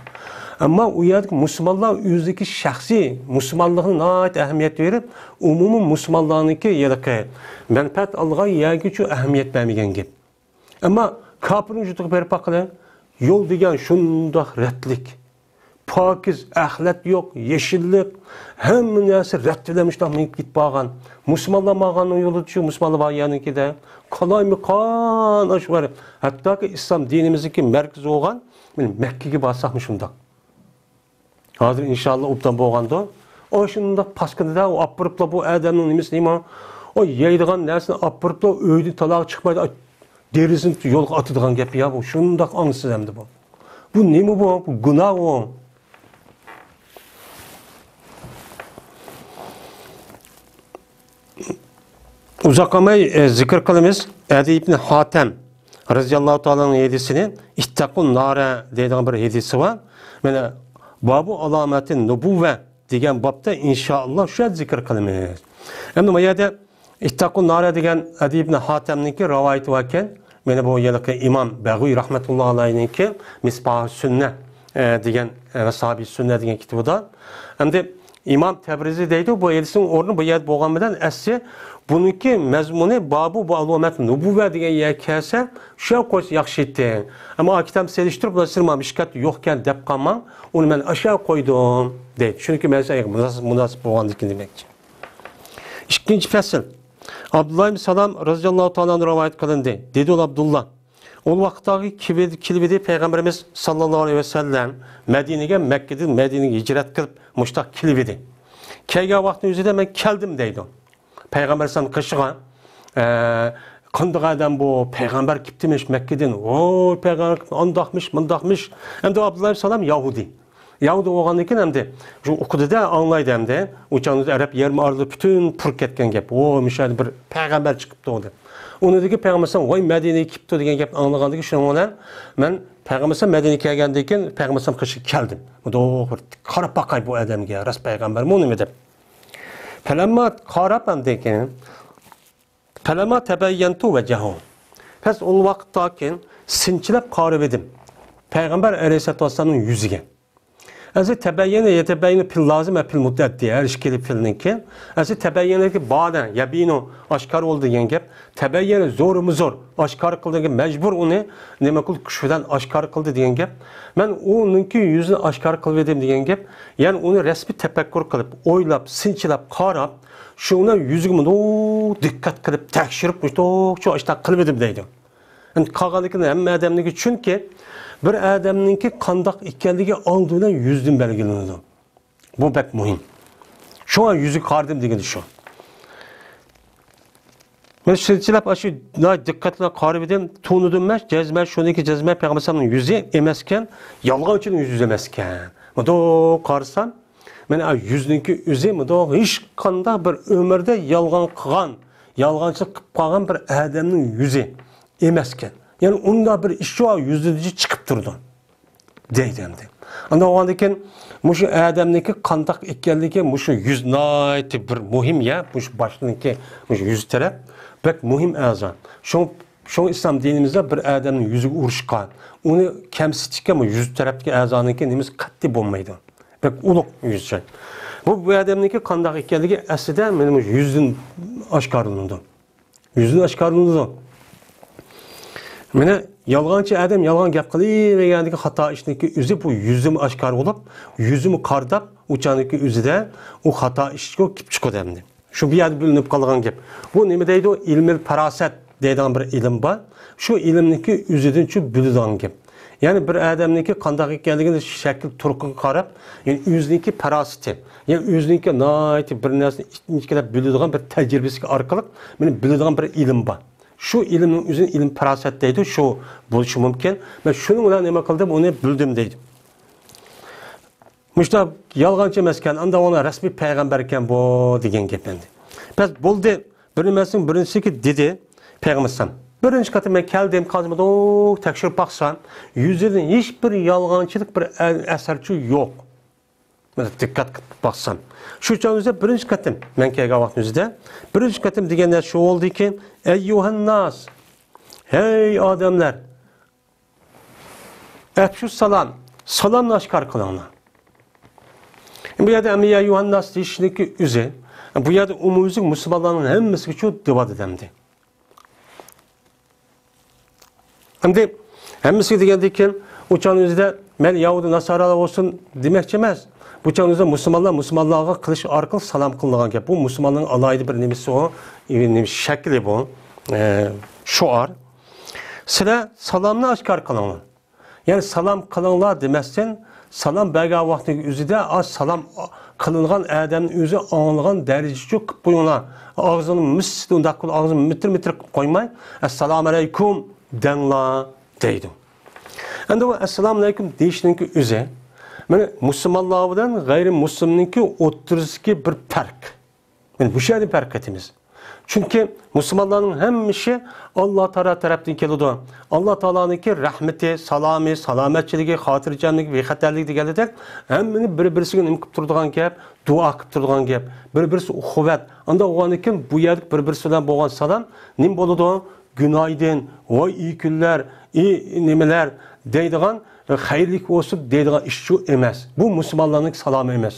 ئەمما ئۇ يەردىكى مۇسۇلمانلار ئۆزىدىكى شەخسىي مۇسۇلمانلىقىغا ناھايىتى ئەھمىيەت بېرىپ، ئومۇمىي مۇسۇلمانلارنىڭكى ھېلىقى مەنپەئەت ئالغان يەرگىچۇ ئەھمىيەت بەرمىگەن گەپ. ئەمما كاپىرنىڭ ۋۇجۇدىغا بېرىپ باققىلى، يول دېگەن شۇنداق رەتلىك، پاكىز، ئەخلەت يوق، يېشىللىق، ھەممە نەرسە رەت بىلەن مۇشۇنداق مېڭىپ كېتىپ بارغان. مۇسۇلمانلار ماڭغاننىڭ يولىدا شۇ مۇسۇلمانلار بار يەرنىڭكىدە قالايمىقان ئاشۇ بار. ھەتتاكى ئىسلام دىنىمىزنىڭكى مەركىزى بولغان مەككىگە بارساقمۇ شۇنداق. ھازىر ئىنشاللا ئوبدان بولغاندۇ. ئاشۇنداق پاسكىنىدا ئۇ ئاپىرىپلا بۇ ئادەمنىڭ نېمىسى نېمە؟ ئۇ يەيدىغان نەرسىنى ئاپىرىپلا ئۆيدىن تالاغا چىقمايدۇ. دېرىزىنى يولغا ئاتىدىغان گەپ يا بۇ. شۇنداق ئاڭسىز ئەمدى بۇ. بۇ نېمە بۇ؟ بۇ گۇناھ ئۇ. ئۇزاق قالماي، ئە، زىكىر قىلىمىز. ئەدى ئىبن ھاتەم رەزىياللاھۇ تائالانىڭ ھەدىسىنى، ئىتتەقۇن نارە دەيدىغان بىر ھەدىسى بار. مانا، بابۇ ئالامەتى نۇبۇۋۋە دېگەن بابتا ئىنشائاللا شۇ يەردە زىكىر قىلىمىز. ئەمدى ما يەردە ئىتتەقۇن نارە دېگەن ئەدى ئىبن ھاتەمنىڭكى رىۋايىتى باركەن. مانا بۇ ھېلىقى ئىمام بەغۇي رەھمەتۇللا ئەلەيھنىڭكى مىسباھۇ سۈننە، ئە، دېگەن، ئە، مەسابىھ سۈننە دېگەن كىتابىدا. ئەمدى ئىمام تەبرىزى دەيدۇ، بۇ ھەدىسنىڭ ئورنى بۇ يەردە بولغان بىلەن ئەسلى بۇنىڭكى مەزمۇنى بابۇ بۇ ئالامەت نۇبۇۋۋە دېگەن يەرگە كەلسە، شۇ يەرگە قويسا ياخشى ئىدى. ئەمما ئاكىتەم سېلىشتۇرۇپ، بۇلار سىرما مىشكات يوقكەن دەپ قالماڭ، ئۇنى مەن ئاشۇ يەرگە قويدۇم دەيدۇ. چۈنكى مەن شۇ يەرگە مۇناسىپ، مۇناسىپ بولغاندىكىن دېمەكچى. ئىككىنچى پەسىل. ئابدۇللا ئىبن سالام رەزىياللاھۇ تائالا ئەنھۇ رىۋايەت قىلىندى. دېدى ئۇ ئابدۇللا. ئۇ ۋاقىتتاغى كېلىۋىدى، كېلىۋىدى پەيغەمبىرىمىز ساللاللاھۇ ئەلەيھى ۋەسەللەم مەدىنىگە، مەككىدىن مەدىنىگە ھىجرەت قىلىپ، مۇشتاق كېلىۋىدى. كەلگەن ۋاقتىنىڭ ئۆزىدە مەن كەلدىم دەيدۇ. پەيغەمبەر ئەلەيھىسسالام قېشىغا، ئە، قانداق ئادەم بۇ؟ پەيغەمبەر كېپتىمىش مەككىدىن. ۋوي، پەيغەمبەر ئانداقمىش، مۇنداقمىش. ئەمدى ئابدۇللا ئىبن سالام يەھۇدىي. يەھۇدىي بولغاندىن كېيىن ئەمدى شۇ ئۇقىدىدا ئاڭلايدۇ ئەمدى. ئۇ چاغدا ئەرەب يېرىم ئارىلىق پۈتۈن پۇر كەتكەن گەپ. ئۇ مۇشۇ يەردە بىر پەيغەمبەر چىقىپتۇ دەپ. ئۇنىڭدىكى پەيغەمبەر ئەلەيھىسسالام، ۋاي مەدىنىگە كېلىپتۇ دېگەن گەپنى ئاڭلىغاندىن كېيىن شۇنىڭ بىلەن مەن پەيغەمبەر ئەلەيھىسسالام مەدىنىگە كەلگەندىن كېيىن پەيغەمبەر ئەلەيھىسسالام قېشىغا كەلدىم. مۇنداق بىر قاراپ باقاي بۇ ئادەمگە، راست پەيغەمبەرمۇ نېمە دەپ. پەلەمما قاراپ ئاندىن كېيىن پەلەمما تەبەييەنتۇ ۋەجەھۇ. پەس ئۇ ۋاقىتتا كېيىن سىنچىلاپ قارىۋىدىم پەيغەمبەر ئەلەيھىسسالاتۇ ۋەسسالامنىڭ يۈزىگە. ئەسلى تەبەييەنە يەتەبەييەنۇ پىل لازىم ۋە پىل مۇتەئەددى، ھەر ئىككىلى پىلنىڭكى. ئەسلى تەبەييەنەكى بانە يەبىنۇ ئاشكارا بولدى دېگەن گەپ. تەبەييەنە زورمۇ زور ئاشكارا قىلدى دېگەن، مەجبۇر ئۇنى نېمە قىلدى، كۈچ بىلەن ئاشكارا قىلدى دېگەن گەپ. مەن ئۇنىڭكى يۈزىنى ئاشكارا قىلىۋىدىم دېگەن گەپ. يەنى ئۇنى رەسمىي تەپەككۇر قىلىپ، ئويلاپ، سىنچىلاپ قاراپ، شۇنىڭ يۈزىگە مۇنداق دىققەت قىلىپ تەكشۈرۈپ، مۇشۇنداق شۇ ئاشتاق قىلىۋىدىم دەيدۇ. ئەمدى قالغاندىكىن ھەممە ئادەمنىڭكى، چۈنكى بىر ئادەمنىڭكى قانداق ئىكەنلىكى ئالدى بىلەن يۈزدىن بەلگىلىنىدۇ. بۇ بەك مۇھىم. شۇڭا يۈزىگە قارىدىم دېگىنى شۇ. مەن سىلسىلەپ ئاشۇ دىققەت بىلەن قارىۋىدىم، تونۇدۇم مەن، جەزمەن، شۇنىڭكى جەزمەن پەيغەمبەر ئەلەيھىسسالامنىڭ يۈزى ئەمەسكەن، يالغانچىنىڭ يۈزى ئەمەسكەن. مۇنداق قارىسام، مانا يۈزنىڭكى ئۆزى مۇنداق ھېچقانداق بىر ئۆمرىدە يالغان قىلغان، يالغانچىلىق قىلىپ قالغان بىر ئادەمنىڭ يۈزى ئەمەسكەن. يەنى ئۇنداق بىر ئىش شۇ يۈزىدىن چىقىپ تۇرىدۇ دەيدۇ ئەمدى. ئاندىن بولغاندىن كېيىن مۇشۇ ئادەمنىڭكى قانداق ئىكەنلىكى، مۇشۇ يۈز ناھايىتى بىر مۇھىم يا، مۇشۇ باشنىڭكى مۇشۇ يۈز تەرەپ بەك مۇھىم ئەزا. شۇڭ، شۇڭا ئىسلام دىنىمىزدا بىر ئادەمنىڭ يۈزىگە ئۇرۇشقا، ئۇنى كەمسىتىشكە بۇ يۈز تەرەپتىكى ئەزانىڭكى نېمىسى قەتئىي بولمايدۇ. بەك ئۇلۇغ يۈز شەي. بۇ، بۇ ئادەمنىڭكى قانداق ئىكەنلىكى ئەسلىدە مانا مۇشۇ يۈزدىن ئاشكارىلىنىدۇ. يۈزدىن ئاشكارىلىنىدۇ. مانا يالغانچى ئادەم يالغان گەپ قىلىۋەرگەندىكى خاتا ئىشنىڭكى ئۆزى بۇ يۈزدىن ئاشكارا بولۇپ، يۈزىمۇ قارىداپ، ئۇ چاغنىڭكى ئۆزىدە ئۇ خاتا ئىشقا كېلىپ چىقىدۇ ئەمدى. شۇ بۇ يەردە بىلىنىپ قالغان گەپ. بۇ نېمە دەيدۇ؟ ئىلمىل پاراسەت دەيدىغان بىر ئىلىم بار. شۇ ئىلىمنىڭكى ئۆزىدىن شۇ بىلىدىغان گەپ. يەنى بىر ئادەمنىڭكى قانداق ئىكەنلىكىنى شەكىل تۇرقىغا قاراپ، يەنى ئۆزىنىڭكى پاراسىتى، يەنى ئۆزىنىڭكى ناھايىتى بىر نەرسىنى ئىنچىكىلەپ بىلىدىغان بىر تەجرىبىسى ئارقىلىق مانا بىلىدىغان بىر ئىلىم بار. شۇ ئىلىمنىڭ ئۆزىنى ئىلىم پاراسەت دەيدۇ، شۇ بولۇشى مۇمكىن. مەن شۇنىڭ بىلەن نېمە قىلدىم، ئۇنى بىلدىم دەيدۇ. مۇشۇنداق يالغانچى ئەمەسكەن، ئانداق ئۇلار رەسمىي پەيغەمبەركەن بۇ دېگەن گەپ ئەمدى. بەس بولدى، بىر نېمەسنىڭ بىرىنچىسىكى دېدى پەيغەمبەر ئەلەيھىسسالام. بىرىنچى قېتىم مەن كەلدىم، قازمىدۇق تەكشۈرۈپ باقسام، يۈزىدىن ھېچ بىر يالغانچىلىق بىر ئە-، ئەسەرچۇ يوق. مانا دىققەت قىلىپ باقسام، شۇ چاغ ئۆزىدە بىرىنچى قېتىم مەن كەلگەن ۋاقىتنىڭ ئۆزىدە، بىرىنچى قېتىم دېگەن نەرسە شۇ بولدىكى، ئەييۇھەنناس، ھەي ئادەملەر، ئەپشۇ سالام، سالامنى ئاشكارا قىلىڭلار. بۇ يەردە ئەمدى يا يۇھەنناس دېيىشنىڭكى ئۆزى، بۇ يەردە ئومۇميۈزلۈك مۇسۇلمانلارنىڭ ھەممىسىگە شۇ دەۋاتىدۇ ئەمدى. ئەمدى ھەممىسىگە دېگەندىن كېيىن، ئۇ چاغنىڭ ئۆزىدە مەيلى يەھۇدىي ناسارالار بولسۇن دېمەكچى ئەمەس. بۇ چاغنىڭ ئۆزىدە مۇسۇلمانلار مۇسۇلمانلارغا قىلىش ئارقىلىق سالام قىلىنغان گەپ. بۇ مۇسۇلماننىڭ ئالاھىدە بىر نېمىسى ئۇ، نېمە شەكلى بۇ، ئە، شوئار. سىلەر سالامنى ئاشكارا قىلىڭلار. يەنى سالام قىلىڭلار دېمەستىن، سالام بەرگەن ۋاقتىنىڭ ئۆزىدە، ئا، سالام قىلىنغان ئادەمنىڭ ئۆزى ئاڭلىغان دەرىجىچە قىلىپ قويۇڭلار. ئاغزىنى مىس، ئۇنداق قىلىپ ئاغزىنى مىتىر-مىتىر قىلىپ قويماي، ئەسسالامۇ ئەلەيكۇم دەڭلار دەيدۇ. ئەمدى بۇ ئەسسالامۇ ئەلەيكۇم دېيىشنىڭكى ئۆزى، مانا مۇسۇلمانلار بىلەن غەيرىي مۇسلىمنىڭكى ئوتتۇرىسىدىكى بىر پەرق. مانا مۇشۇ يەردىن پەرق ئېتىمىز. چۈنكى مۇسۇلمانلارنىڭ ھەممە ئىشى ئاللا تائالا تەرەپتىن كېلىدۇ. ئاللا تائالانىڭكى رەھمىتى، سالامى، سالامەتچىلىكى، خاتىرجەملىكى، بىخەتەرلىكى دېگەندەك ھەممىنى بىر-بىرسىگە نېمە قىلىپ تۇرىدىغان گەپ، دۇئا قىلىپ تۇرىدىغان گەپ. بىر-بىرسى ئۇخۇۋەت. ئانداق بولغاندىن كېيىن بۇ يەردە بىر-بىرسى بىلەن بولغان سالام نېمە بولىدۇ؟ گۈنايدىن، ۋاي ئىي كۈنلەر، ئىي نېمىلەر دەيدىغان، خەيرلىك بولسۇن دەيدىغان ئىشچۇ ئەمەس. بۇ مۇسۇلمانلارنىڭ سالامى ئەمەس.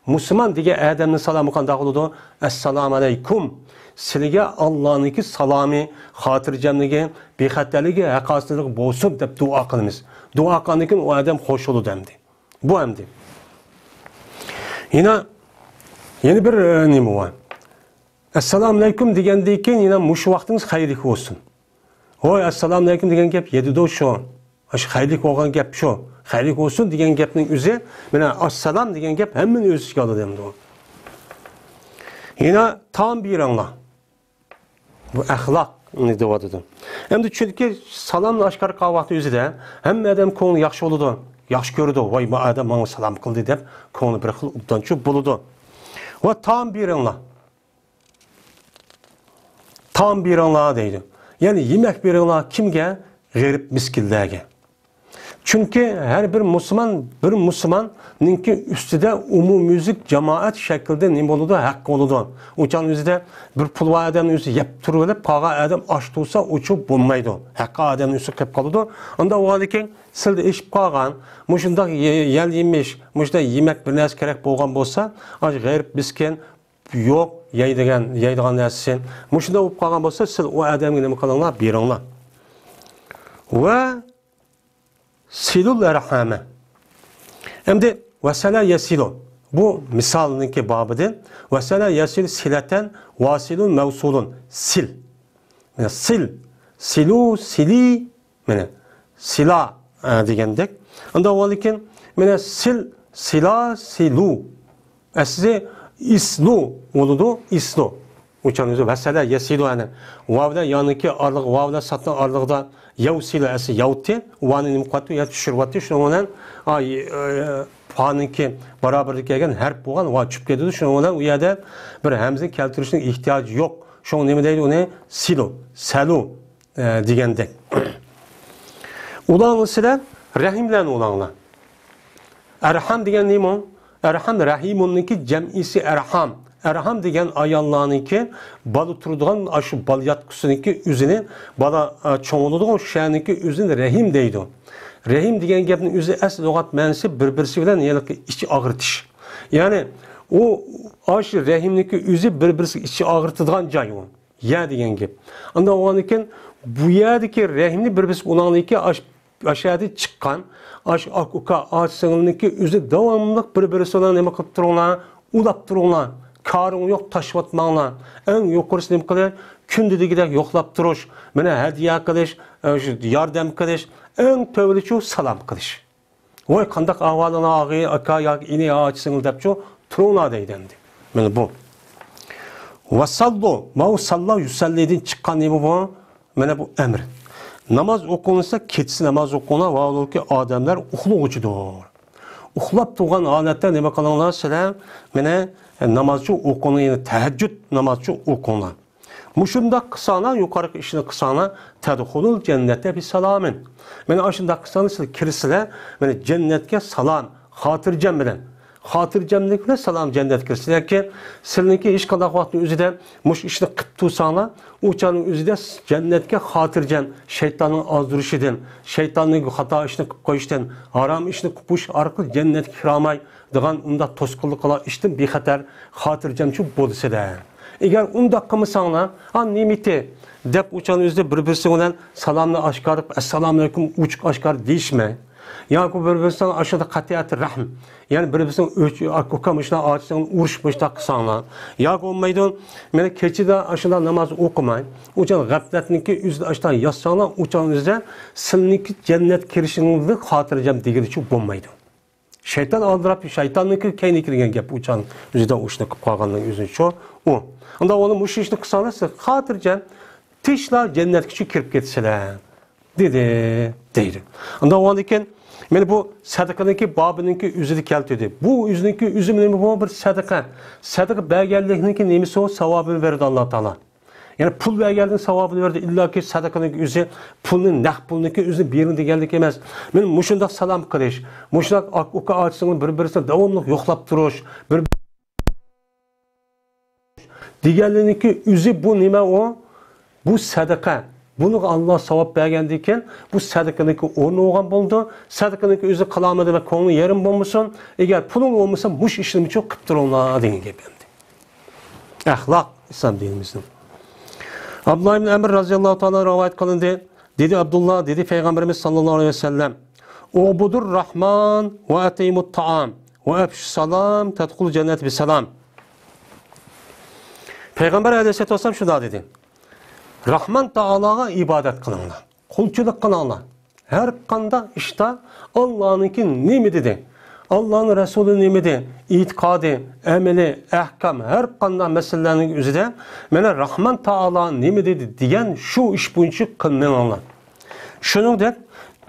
مۇسۇلمان دېگەن ئادەمنىڭ سالامى قانداق بولىدۇ؟ ئەسسالامۇ ئەلەيكۇم. سىلىگە ئاللانىڭكى سالامى، خاتىرجەملىكى، بىخەتەرلىكى، ھەققاسىزلىقى بولسۇن دەپ دۇئا قىلىمىز. دۇئا قىلغاندىن كېيىن ئۇ ئادەم خوش بولىدۇ ئەمدى. بۇ ئەمدى. يەنە، يەنە بىر، ئە، نېمە بار؟ ئەسسالامۇ ئەلەيكۇم دېگەندىن كېيىن يەنە مۇشۇ ۋاقتىڭىز خەيرلىك بولسۇن. ھوي، ئەسسالامۇ ئەلەيكۇم دېگەن گەپ يېتىدۇ شۇ. ئاشۇ خەيرلىك بولغان گەپ شۇ. خەيرلىك بولسۇن دېگەن گەپنىڭ ئۆزى، مانا، ئەسسالام دېگەن گەپ ھەممىنى ئۆز ئىچىگە ئالىدۇ ئەمدى ئۇ. يەنە تائام بېرىڭلار. بۇ ئەخلاق. دەۋاتىدۇ. ئەمدى چۈنكى سالامنى ئاشكارا قىلغان ۋاقتى ئۆزىدە ھەممە ئادەم كۆڭلى ياخشى بولىدۇ، ياخشى كۆرىدۇ، ۋاي، بۇ ئادەم ماڭا سالام قىلدى دەپ كۆڭلى بىر خىل ئوبدانچۇ بولىدۇ. ۋە تائام بېرىڭلار، تائام بېرىڭلار دەيدۇ. يەنى يېمەك بېرىڭلار. كىمگە؟ غېرىب مىسكىنلەرگە. چۈنكى ھەر بىر مۇسۇلمان، بىر مۇسۇلماننىڭكى ئۈستىدە ئومۇميۈزلۈك جامائەت شەكلىدە نېمە بولىدۇ؟ ھەققى بولىدۇ. ئۇ چاغنىڭ ئۆزىدە بىر پۇل بار ئادەمنىڭ ئۆزى يەپ تۇرۇۋېلىپ، قالغان ئادەم ئاچ تۇرسا، ئۇچۇ بولمايدۇ. ھەققى ئادەمنىڭ ئۆزى قېلىپ قالىدۇ. ئۇنداق بولغاندىكىن، سىلدە ئېشىپ قالغان مۇشۇنداق يە-، يەل يېمىش، مۇشۇنداق يېمەك بىر نەرسە كېرەك بولغان بولسا، ئاشۇ غېرىب مىسكىن يوق يەيدىغان، يەيدىغان نەرسىسى. مۇشۇنداق بولۇپ قالغان بولسا، سىز ئۇ ئادەمگە نېمە قىلىڭلار؟ بېرىڭلار. ۋە سىلۇل ئەرھامە. ئەمدى ۋەسەلە يەسىلۇ. بۇ مىسالنىڭكى بابىدىن. ۋەسەلە يەسىلۇ سىلەتەن ۋاسىلۇن مەۋسۇلۇن. سىل. مانا سىل. سىلۇ، سىلى. مانا سىلا، ئە، دېگەندەك. ئۇنداق بولغاندىكىن، مانا سىل، سىلا، سىلۇ. ئەسلى ئىسلۇ بولىدۇ، ئىسلۇ. ئۇچان ئۆزى ۋەسەلە يەسىلۇ، يەنى ۋاۋ بىلەن يانىڭكى ئارىلىق، ۋاۋ بىلەن سادنىڭ ئارىلىقىدا يەۋسىلۇ، ئەسلى يەۋتى، ۋانى نېمە قىلىۋاتىدۇ؟ يا چۈشۈرۈۋاتىدۇ. شۇنىڭ بىلەن، ئا، ئى، ئى، پانىڭكى بارابىرىگە كەلگەن ھەرپ بولغان ۋا چۈشۈپ كېتىدۇ. شۇنىڭ بىلەن ئۇ يەردە بىر ھەمزىنى كەلتۈرۈشنىڭ ئېھتىياجى يوق. شۇڭا نېمە دەيدۇ ئۇنى؟ سىلۇ، سەلۇ، ئە، دېگەندەك. ئۇلاڭلار سىلەر رەھىملەرنى ئۇلاڭلار. ئەرھام دېگەن نېمە؟ ئەرھام رەھىمۇننىڭكى جەمئىسى ئەرھام. ئەرھام دېگەن ئاياللارنىڭكى بالا تۇرىدىغان، ئاشۇ بالا ياتقۇسىنىڭكى ئۆزىنى، بالا، ئە، چوڭ بولىدىغان شۇ يەرنىڭكى ئۆزىنى رەھىم دەيدۇ. رەھىم دېگەن گەپنىڭ ئۆزى ئەسلى لۇغەت مەنىسى بىر-بىرسى بىلەن ھېلىقى ئىچ ئاغرىتىش. يەنى ئۇ، ئاشۇ رەھىمنىڭكى ئۆزى بىر-بىرسى ئىچ ئاغرىتىدىغان جاي ئۇ. يە دېگەن گەپ. ئانداق بولغاندىكىن، بۇ يەردىكى رەھىمنى بىر-بىرسى ئۇلاڭلىكى ئاش-، ئاشۇ يەردىن چىققان، ئاش-، ئاك-، ئۇكا، ئاچا-سىڭىلنىڭكى ئۆزى داۋاملىق بىر-بىرسى بىلەن نېمە قىلىپ تۇرۇڭلار، ئۇلاپ تۇرۇڭلار. كارىڭ يوق، تاشلىۋاتماڭلار. ئەڭ يۇقىرىسى نېمە قىلىش؟ كۈندە دېگۈدەك يوقلاپ تۇرۇش، مانا ھەدىيە قىلىش، ئە، شۇ ياردەم قىلىش، ئەڭ تۆۋىنىچۇ سالام قىلىش. ۋاي، قانداق ئەھۋالىڭلار، ئاغىنە، ئاكا ياكى ئىنى، ئاچا-سىڭىل دەپچۇ تۇرۇڭلار دەيدۇ ئەمدى. مانا بۇ. ۋەسەللۇ، ماۋۇ سەللا يۇسەللىدىن چىققان نېمە بۇ؟ مانا بۇ ئەمر. ناماز ئوقۇلسا، كېچىسى ناماز ئوقۇڭلار، ۋاھالۇكى ئادەملەر ئۇخلىغۇچىدۇر. ئۇخلاپ تۇرغان ھالەتتە نېمە قىلىڭلار سىلەر؟ مانا نامازچۇ ئوقۇڭلار، يەنى تەھەججۇد نامازچۇ ئوقۇڭلار. مۇشۇنداق قىلساڭلار، يۇقىرىقى ئىشنى قىلساڭلار، تەدخۇلۇل جەننەتە بىسالامىن. مانا ئاشۇنداق قىلساڭلار، سىلەر كىرىسىلەر، مانا جەننەتكە سالام، خاتىرجەم بىلەن. خاتىرجەملىك بىلەن سالام جەننەتكە كىرىسىلەركى، سىلەرنىڭكى ھېچقانداق ۋاقىتنىڭ ئۆزىدە مۇشۇ ئىشنى قىپ تۇرساڭلار، ئۇ چاغنىڭ ئۆزىدە جەننەتكە خاتىرجەم، شەيتاننىڭ ئازدۇرۇشىدىن، شەيتاننىڭ خاتا ئىشنى قىپ قويۇشىدىن، ھارام ئىشنى قىپ قويۇش ئارقىلىق جەننەتكە كىرالماي، دېگەن ئۇنداق توسقۇنلۇق قىلغان ئىشتىن بىخەتەر، خاتىرجەمچۇ بولىسىلەر. ئەگەر ئۇنداق قىلمىساڭلار، ھا، نېمىتى؟ دەپ ئۇچان ئۆزىدە بىر-بىرسى بىلەن سالامنى ئاشكارا، ئەسسالامۇئەلەيكۇم، ئوچۇق ئاشكارا دېيىشمەي. ياكى بىر-بىرسىنىڭ ئاشۇنداق قەتئىيەتى رەھىم. يەنى بىر-بىرسىنىڭ ئۆچ-، ئاكا مۇشۇنداق ئاچىسىنىڭ ئۇرۇش مۇشۇنداق قىلساڭلار. ياكى بولمايدۇ، مانا كېچىدە ئاشۇنداق ناماز ئوقۇماي. ئۇچان غەپلەتنىڭكى ئۆزىدە ئاشۇنداق ياتساڭلار، ئۇچان ئۆزىدە سىلىنىڭكى جەننەتكە كىرىشىڭىزنى خاتىرجەم دېگىلىچۇ بولمايدۇ. شەيتان ئالدىراپ، شەيتاننىڭكى كەينىگە كىرگەن گەپ ئۇچان ئۆزىدە ئۇ ئىشنى قىلىپ قالغاننىڭ ئۆزىچۇ ئۇ. ئۇنداق بولۇپ مۇشۇ ئىشنى قىلساڭلار، سىز خاتىرجەم، تىنچلا جەننەتكىچۇ كىرىپ كېتىسىلەر، دېدى، دەيدۇ. ئۇنداق بولغاندىكىن، مانا بۇ سەدىقىنىڭكى بابىنىڭكى ئۆزىدە كەلتۈردى. بۇ ئۆزىنىڭكى ئۆزى نېمە؟ بۇ بىر سەدىقە. سەدىقە بەرگەنلىكنىڭكى نېمىسى ئۇ؟ ساۋابىنى بېرىدۇ ئاللا تائالا. يەنى پۇل بەرگەندىن ساۋابىنى بېرىدۇ. ئىللاكى سەدىقىنىڭ ئۆزى پۇلنى، نەق پۇلنىڭكى ئۆزىنى بېرىڭ دېگەنلىك ئەمەس. مانا مۇشۇنداق سالام قىلىش، مۇشۇنداق ئاك-، ئۇكا ئاچىسىنىڭ بىر-بىرسىنى داۋاملىق يوقلاپ تۇرۇش، بىر دېگەنلىكنىڭكى ئۆزى بۇ نېمە ئۇ؟ بۇ سەدىقە. بۇنىڭغا ئاللا ساۋاب بەرگەندىن كېيىن، بۇ سەدىقىنىڭكى ئورنى بولغان بولىدۇ. سەدىقىنىڭكى ئۆزى قىلالمىدى ۋە كۆڭلى يېرىم بولمىسۇن. ئەگەر پۇلۇڭ بولمىسا، مۇشۇ ئىشنىمۇچۇ قىپ تۇرۇڭلار دېگەن گەپ ئەمدى. ئەخلاق ئىسلام دىنىمىزنىڭ. ئابدۇللا ئىبن ئەمر رەزىياللاھۇ تائالا رىۋايەت قىلىندى. دېدى ئابدۇللا، دېدى پەيغەمبىرىمىز ساللاللاھۇ ئەلەيھى ۋەسەللەم، «ئۇبۇدۇر راھمان ۋە ئەتىمۇت تائام ۋە ئەپشۇ سالام تەدخۇل جەننەت بىسالام.» پەيغەمبەر ئەلەيھىسسالاتۇ ۋەسسالام شۇنداق دېدى، «راھمان تائالاغا ئىبادەت قىلىڭلار، قۇلچىلىق قىلىڭلار.» ھەر قانداق ئىشتا ئاللانىڭكى نېمە دېدى؟ ئاللانىڭ رەسۇلى نېمە دېدى؟ ئېتىقادى، ئەمىلى، ئەھكام، ھەر قانداق مەسىلىلەرنىڭ ئۆزىدە مانا راھمان تائالا نېمە دېدى دېگەن شۇ ئىش بويىچە قىلمىڭلار. شۇنىڭدەك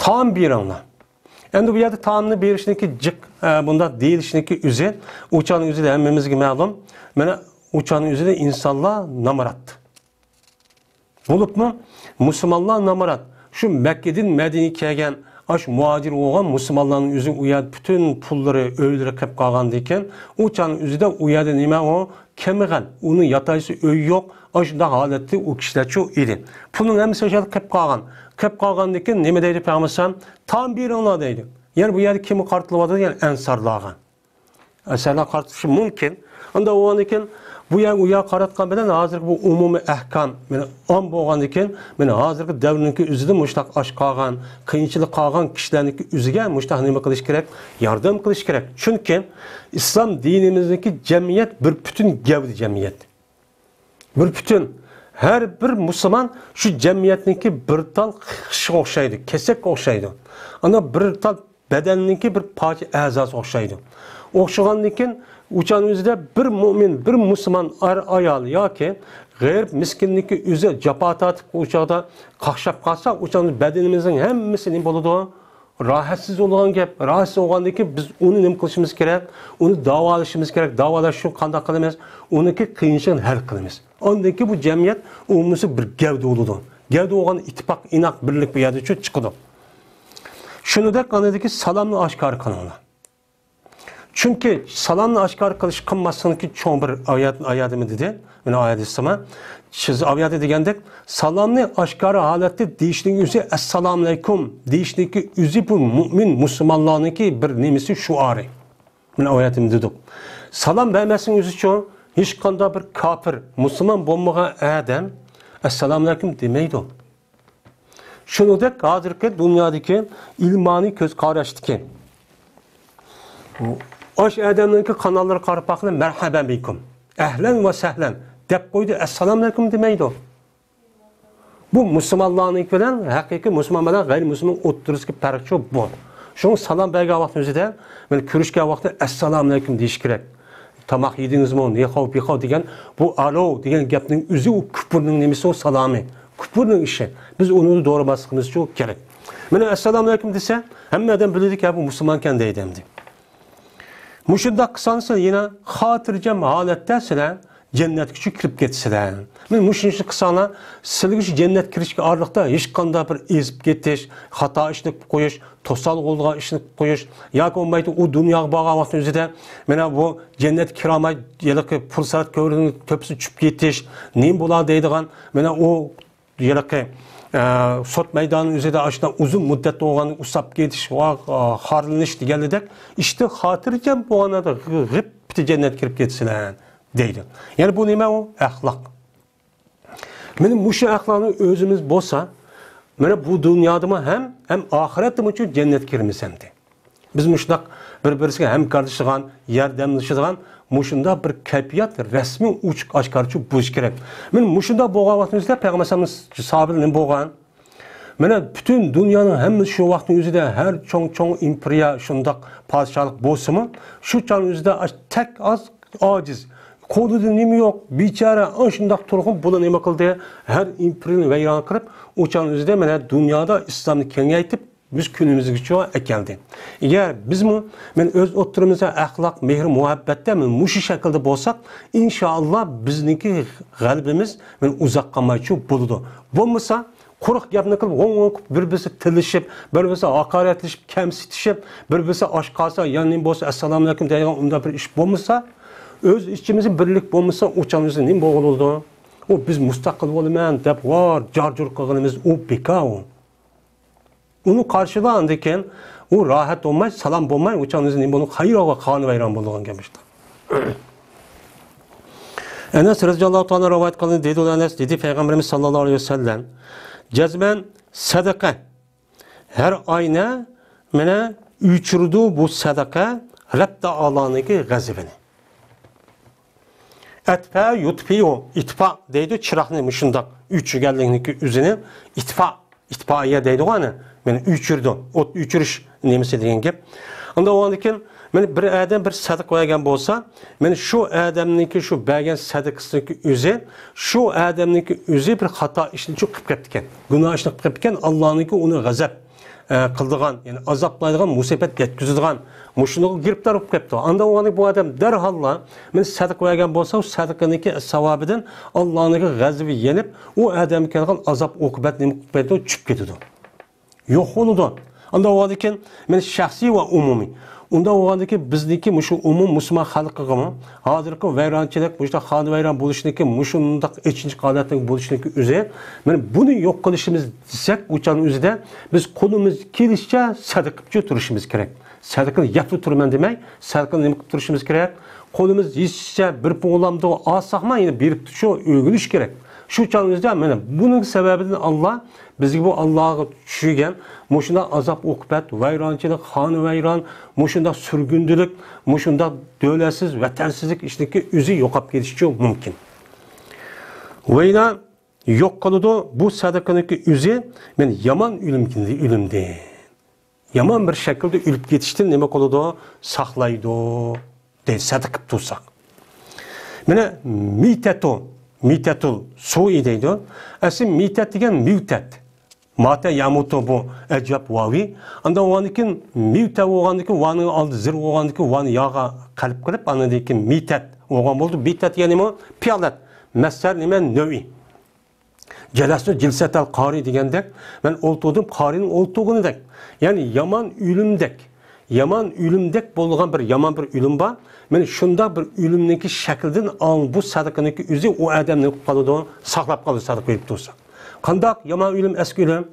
تائام بېرىڭلار. ئەمدى بۇ يەردە تائامنى بېرىشنىڭكى جىق، ئە، بۇنداق دېيىلىشنىڭكى ئۆزى، ئۇ چاغنىڭ ئۆزىدە ھەممىمىزگە مەلۇم. مانا ئۇ چاغنىڭ ئۆزىدە ئىنسانلار نامرات. بولۇپمۇ مۇسۇلمانلار نامرات. شۇ مەككىدىن مەدىنىگە كەلگەن، ئاشۇ مۇھاجىر بولغان مۇسۇلمانلارنىڭ ئۆزى ئۇ يەردە پۈتۈن پۇللىرى، ئۆيلىرى قېلىپ قالغاندىكىن، ئۇ چاغنىڭ ئۆزىدە ئۇ يەردە نېمە ئۇ؟ كەمبەغەل، ئۇنىڭ ياتايسى ئۆي يوق، ئاشۇنداق ھالەتتە ئۇ كىشىلەرچۇ ئىدى. پۇلنىڭ ھەممىسى ئاشۇ يەردە قېلىپ قالغان. قېلىپ قالغاندىكىن نېمە دەيدۇ پەيغەمبەر ئەلەيھىسسالام؟ تائام بېرىڭلار دەيدۇ. يەنى بۇ يەردە كىمگە قارىتىلىۋاتىدۇ؟ يەنى ئەنسارلارغا. ئەنسارلار قارىتىلىشى مۇمكىن. ئۇنداق بولغاندىكىن بۇ يەر، ئۇ يەرگە قاراتقان بىلەن ھازىرقى بۇ ئومۇمىي ئەھكام، مانا، ئام بولغاندىكىن، مانا، ھازىرقى دەۋرنىڭكى ئۆزىدە مۇشۇنداق ئاچ قالغان، قىيىنچىلىق قالغان كىشىلەرنىڭكى ئۆزىگە مۇشۇنداق نېمە قىلىش كېرەك؟ ياردەم قىلىش كېرەك. چۈنكى ئىسلام دىنىمىزنىڭكى جەمئىيەت بىر پۈتۈن گەۋدە جەمئىيەت. بىر پۈتۈن. ھەر بىر مۇسۇلمان شۇ جەمئىيەتنىڭكى بىر تال خىشىغا ئوخشايدۇ، كېسەككە ئوخشايدۇ. ئانا بىر تال بەدەننىڭكى بىر پارچە ئەزاسىغا ئوخشايدۇ. ئوخشىغاندىن كېيىن ئۇ چاغنىڭ ئۆزىدە بىر مۆمىن، بىر مۇسۇلمان ئەر، ئايال ياكى غېرىب، مىسكىننىڭكى ئۆزى جاپا تارتىپ، ئۇ چاغدا قاقشاپ قالسا، ئۇ چاغدا بەدىنىمىزنىڭ ھەممىسى نېمە بولىدۇ؟ راھەتسىز بولغان گەپ. راھەتسىز بولغاندىن كېيىن بىز ئۇنى نېمە قىلىشىمىز كېرەك؟ ئۇنى داۋالىشىمىز كېرەك. داۋالاش ئۈچۈن قانداق قىلىمىز؟ ئۇنىڭكى قىيىنچىلىقىنى ھەل قىلىمىز. ئاندىن كېيىن بۇ جەمئىيەت ئومۇمىي بىر گەۋدە بولىدۇ. گەۋدە بولغان ئىتتىپاق، ئىناق، بىرلىك بۇ يەردە چىقىدۇ. شۇنىڭدەك ئاندىكى سالامنى ئاشكارا قىلىڭلار. چۈنكى سالامنى ئاشكارا قىلىش، قىلماسلىقنىڭكى چوڭ بىر ئايات، ئاياتىمۇ دېدى. مانا ئايەت ئېيتسىما، سىز ئايەتتە دېگەندەك، سالامنى ئاشكارا ھالەتتە دېيىشنىڭ ئۆزى، ئەسسالامۇ ئەلەيكۇم دېيىشنىڭكى ئۆزى بۇ مۆمىن مۇسۇلمانلارنىڭكى بىر نېمىسى، شوئارى. مانا ئايەتتە دېدۇق. سالام بەرمەسنىڭ ئۆزىچۇ، ھېچقانداق بىر كاپىر، مۇسۇلمان بولمىغان ئادەم ئەسسالامۇ ئەلەيكۇم دېمەيدۇ. شۇنىڭدەك ھازىرقى دۇنيادىكى ئىلمانىي كۆز قاراشتىكى ئاشۇ ئادەمنىڭكى قاناللىرىغا قاراپ باققىلى، مەرھەبەن بىكۇم، ئەھلەن ۋە سەھلەن دەپ قويدى، ئەسسالامۇ ئەلەيكۇم دېمەيدۇ. بۇ مۇسۇلمانلارنىڭكى بىلەن، ھەقىقىي مۇسۇلمان بىلەن غەيرىي مۇسۇلمان ئوتتۇرىسىدىكى پەرقچۇ بۇ. شۇڭا سالام بەرگەن ۋاقتىمىزدا، مانا كۆرۈشكەن ۋاقتىدا ئەسسالامۇ ئەلەيكۇم دېيىش كېرەك. تاماق يېدىڭىزمۇ؟ نېخاۋ، بىخاۋ دېگەن بۇ ئالو دېگەن گەپنىڭ ئۆزى ئۇ كۇپۇرنىڭ نېمىسى، ئۇ سالامى. كۇپۇرنىڭ ئىشى. بىز ئۇنى دورىماسلىقىمىزچۇ كېرەك. مانا ئەسسالامۇ ئەلەيكۇم دېسە، ھەممە ئادەم بىلىدۇكى، ھە، بۇ مۇسۇلمانكەن دەيدۇ ئەمدى. مۇشۇنداق قىلساڭ سىلەر يەنە خاتىرجەم ھالەتتە سىلەر جەننەتكىچۇ كىرىپ كېتىسىلەر. مانا مۇشۇنى قىلساڭلار، سىلەرگە شۇ جەننەتكە كىرىشكە ئارىلىقتا ھېچقانداق بىر ئېزىپ كېتىش، خاتا ئىشنى قىلىپ قويۇش، توسال بولىدىغان ئىشنى قىلىپ قويۇش ياكى بولمايدۇ، ئۇ دۇنياغا بارغان ۋاقتىنىڭ ئۆزىدە مانا بۇ جەننەتكە كىرالماي، ھېلىقى پۇرسەت كۆۋرۈكنىڭ تۆپىسىگە چۈشۈپ كېتىش، نېمە بولار دەيدىغان، مانا ئۇ ھېلىقى، ئە، سوت مەيدانىنىڭ ئۆزىدە ئاشۇنداق ئۇزۇن مۇددەت بولغان ئۇسساپ كېتىش ۋە، ئە، خارلىنىش دېگەنلىدەك ئىشتىن خاتىرجەم بولغاندا غىپ پىتى جەننەتكە كىرىپ كېتىسىلەر دەيدۇ. يەنى بۇ نېمە ئۇ؟ ئەخلاق. مانا مۇشۇ ئەخلاقنى ئۆزىمىز بولسا، مانا بۇ دۇنيادىمۇ ھەم، ھەم ئاخىرەتتىمۇ جەننەتكە كىرىمىز ئەمدى. بىز مۇشۇنداق بىر-بىرسىگە ھەمكارلىشىدىغان، ياردەملىشىدىغان مۇشۇنداق بىر كەيپىيات رەسمىي ئوچۇق ئاشكارىچۇ بولۇشى كېرەك. مانا مۇشۇنداق بولغان ۋاقتىمىزدا پەيغەمبەر ئەلەيھىسسالامنىڭ ساھابىلىرى نېمە بولغان؟ مانا پۈتۈن دۇنيانىڭ ھەممىسى شۇ ۋاقىتنىڭ ئۆزىدە ھەر چوڭ-چوڭ ئىمپېرىيە، شۇنداق پادىشاھلىق بولسىمۇ، شۇ چاغنىڭ ئۆزىدە ئاش-، تەك ئاز ئاجىز، قولىدا نېمە يوق، بىچارە، ئاشۇنداق تۇرغان بۇلار نېمە قىلدى؟ ھەر ئىمپېرىيىنى ۋەيران قىلىپ، ئۇ چاغنىڭ ئۆزىدە مانا دۇنيادا ئىسلامنى كېڭەيتىپ، بىز كۈنىمىزگىچە ئەكەلدى. ئەگەر بىزمۇ، مەن ئۆز ئوتتۇرىمىزدا ئەخلاق، مېھىر، مۇھەببەتتە مەن مۇشۇ شەكىلدە بولساق، ئىنشائاللا بىزنىڭكى غەلىبىمىز مەن ئۇزاق قالمايچۇ بولىدۇ. بولمىسا، قۇرۇق گەپنى قىلىپ، ھوڭ-ھوڭ قىلىپ، بىر-بىرسى تىللىشىپ، بىر-بىرسى ھاقارەتلىشىپ، كەمسىتىشىپ، بىر-بىرسى ئاچ قالسا، يا نېمە بولسا، ئەسسالامۇ ئەلەيكۇم دەيدىغان ئۇنداق بىر ئىش بولمىسا، ئۆز ئىچىمىزدە بىرلىك بولمىسا، ئۇ چاغنىڭ ئۆزىدە نېمە بولىدۇ؟ ئۇ بىز مۇستەقىل بولىمەن دەپ، ۋار جار-جۇر قىلغىنىمىز ئۇ بىكار ئۇ. ئۇنى قارشىلا، ئاندىن كېيىن ئۇ راھەت بولماي، سالام بولماي، ئۇ چاغنىڭ ئۆزىدە نېمە بولىدۇ؟ خەيرىغا قانى ۋەيران بولىدىغان گەپ ئىشتە. ئەنەس رەزىياللاھۇ تائالا رىۋايەت قىلغان دېدى ئەنەس، دېدى پەيغەمبىرىمىز ساللاللاھۇ ئەلەيھى ۋەسەللەم، جەزمەن سەدىقە ھەر ئاينى مانا ئۆچۈرىدۇ بۇ سەدىقە رەب تائالانىڭكى غەزىپىنى. ئەتفە يۇتفىئۇ، ئىتفا دەيدۇ، چىراغنى مۇشۇنداق ئۆچۈرگەنلىكنىڭكى ئۆزىنى ئىتفا، ئىتفائىيە دەيدىغۇ ئەنە، مانا ئۆچۈرىدۇ، ئوت ئۆچۈرۈش نېمىسى دېگەن گەپ. ئاندىن ئۇنىڭدىن كېيىن مانا بىر ئادەم بىر سەدىقە بەرگەن بولسا، مانا شۇ ئادەمنىڭكى شۇ بەرگەن سەدىقىسىنىڭكى ئۆزى، شۇ ئادەمنىڭكى ئۆزى بىر خاتا ئىشنى شۇ قىلىپ كەپتىكەن. گۇناھ ئىشنى قىلىپ كەپتىكەن. ئاللانىڭكى ئۇنى غەزەپ، ئە، قىلىدىغان، يەنى ئازابلايدىغان، مۇسىبەت يەتكۈزىدىغان مۇشۇنىڭغا گىرىپتار بولۇپ كەپتۇ. ئاندا ئۇ بۇ ئادەم دەرھاللا مانا سەدىقە بەرگەن بولسا، ئۇ سەدىقىنىڭكى ساۋابىدىن ئاللانىڭكى غەزىپى يېنىپ، ئۇ ئادەمگە كەلگەن ئازاب ئوقۇبەت نېمە قىلىپ كېتىدۇ؟ چۈشۈپ كېتىدۇ. يوق بولىدۇ. ئۇنداق بولغاندىكىن، مانا شەخسىي ۋە ئومۇمىي. ئۇنداق بولغاندىكىن، بىزنىڭكى مۇشۇ ئومۇم مۇسۇلمان خەلقىگىمۇ ھازىرقى ۋەيرانچىلىك، مۇشۇنداق خانىۋەيران بولۇشنىڭكى، مۇشۇنداق ئېچىنىشلىق ھالەتنىڭ بولۇشنىڭكى ئۆزى، مانا بۇنى يوق قىلىشىمىز دېسەك، ئۇ چاغنىڭ ئۆزىدە بىز قولىمىز كېلىشىچە سەدىقە قىلىپ تۇرۇشىمىز كېرەك. سەدىقىنى يەپلا تۇرىمەن دېمەي، سەدىقىنى نېمە قىلىپ تۇرۇشىمىز كېرەك؟ قولىمىز يېتىشىچە بېرىپ بولامدۇ، ئالساقمۇ يەنە بېرىپ شۇ ئۆگىنىش كېرەك. شۇ چاغنىڭ ئۆزىدە مانا بۇنىڭ سەۋەبىدىن ئاللا بىزگە بۇ ئاللاغا چۈشۈرگەن مۇشۇنداق ئازاب-ئوقۇبەت، ۋەيرانچىلىق، خانىۋەيران، مۇشۇنداق سۈرگۈندىلىك، مۇشۇنداق دۆلەتسىز، ۋەتەنسىزلىك ئىشنىڭكى ئۆزى يوقاپ كېتىشى مۇمكىن. ۋەيلا يوق قىلىدۇ، بۇ سەدىقىنىڭكى ئۆزى مانا يامان ئۆلۈم، ئۆلۈمدىن، يامان بىر شەكىلدە ئۆلۈپ كېتىشتىن نېمە قىلىدۇ؟ ساقلايدۇ. دەيدۇ، سەدىقە قىلىپ تۇرساق. مانا مىتەتۇ، مىتەتۇل سۇئى دەيدۇ. ئەسلى مىتەت دېگەن مىۋتەت. ماتە يامۇتۇ بۇ ئەجۋاب ۋاۋى. ئاندىن ئۇنىڭدىن كېيىن مىۋتە بولغاندىن كېيىن، ۋانىڭ ئالدى زىر بولغاندىن كېيىن، ۋانى ياغا قەلب قىلىپ، ئاندىن كېيىن مىتەت بولغان بولدى. مىتەت دېگەن نېمە؟ پىئالەت. مەسدەر نېمە؟ نەۋئى. جەلەستۇ جىلسەتەل قارى دېگەندەك، مەن ئولتۇردۇم قارىنىڭ ئولتۇرغىنىدەك. يەنى يامان ئۆلۈمدەك، يامان ئۆلۈمدەك بولغان بىر يامان بىر ئۆلۈم بار. مانا شۇنداق بىر ئۆلۈمنىڭكى شەكلىدىن ئاڭ بۇ سەدىقىنىڭكى ئۆزى ئۇ ئادەمنى قىلىپ قالىدۇ، ساقلاپ قالىدۇ سەدىقە بېرىپ تۇرسا. قانداق يامان ئۆلۈم، ئەسكى ئۆلۈم؟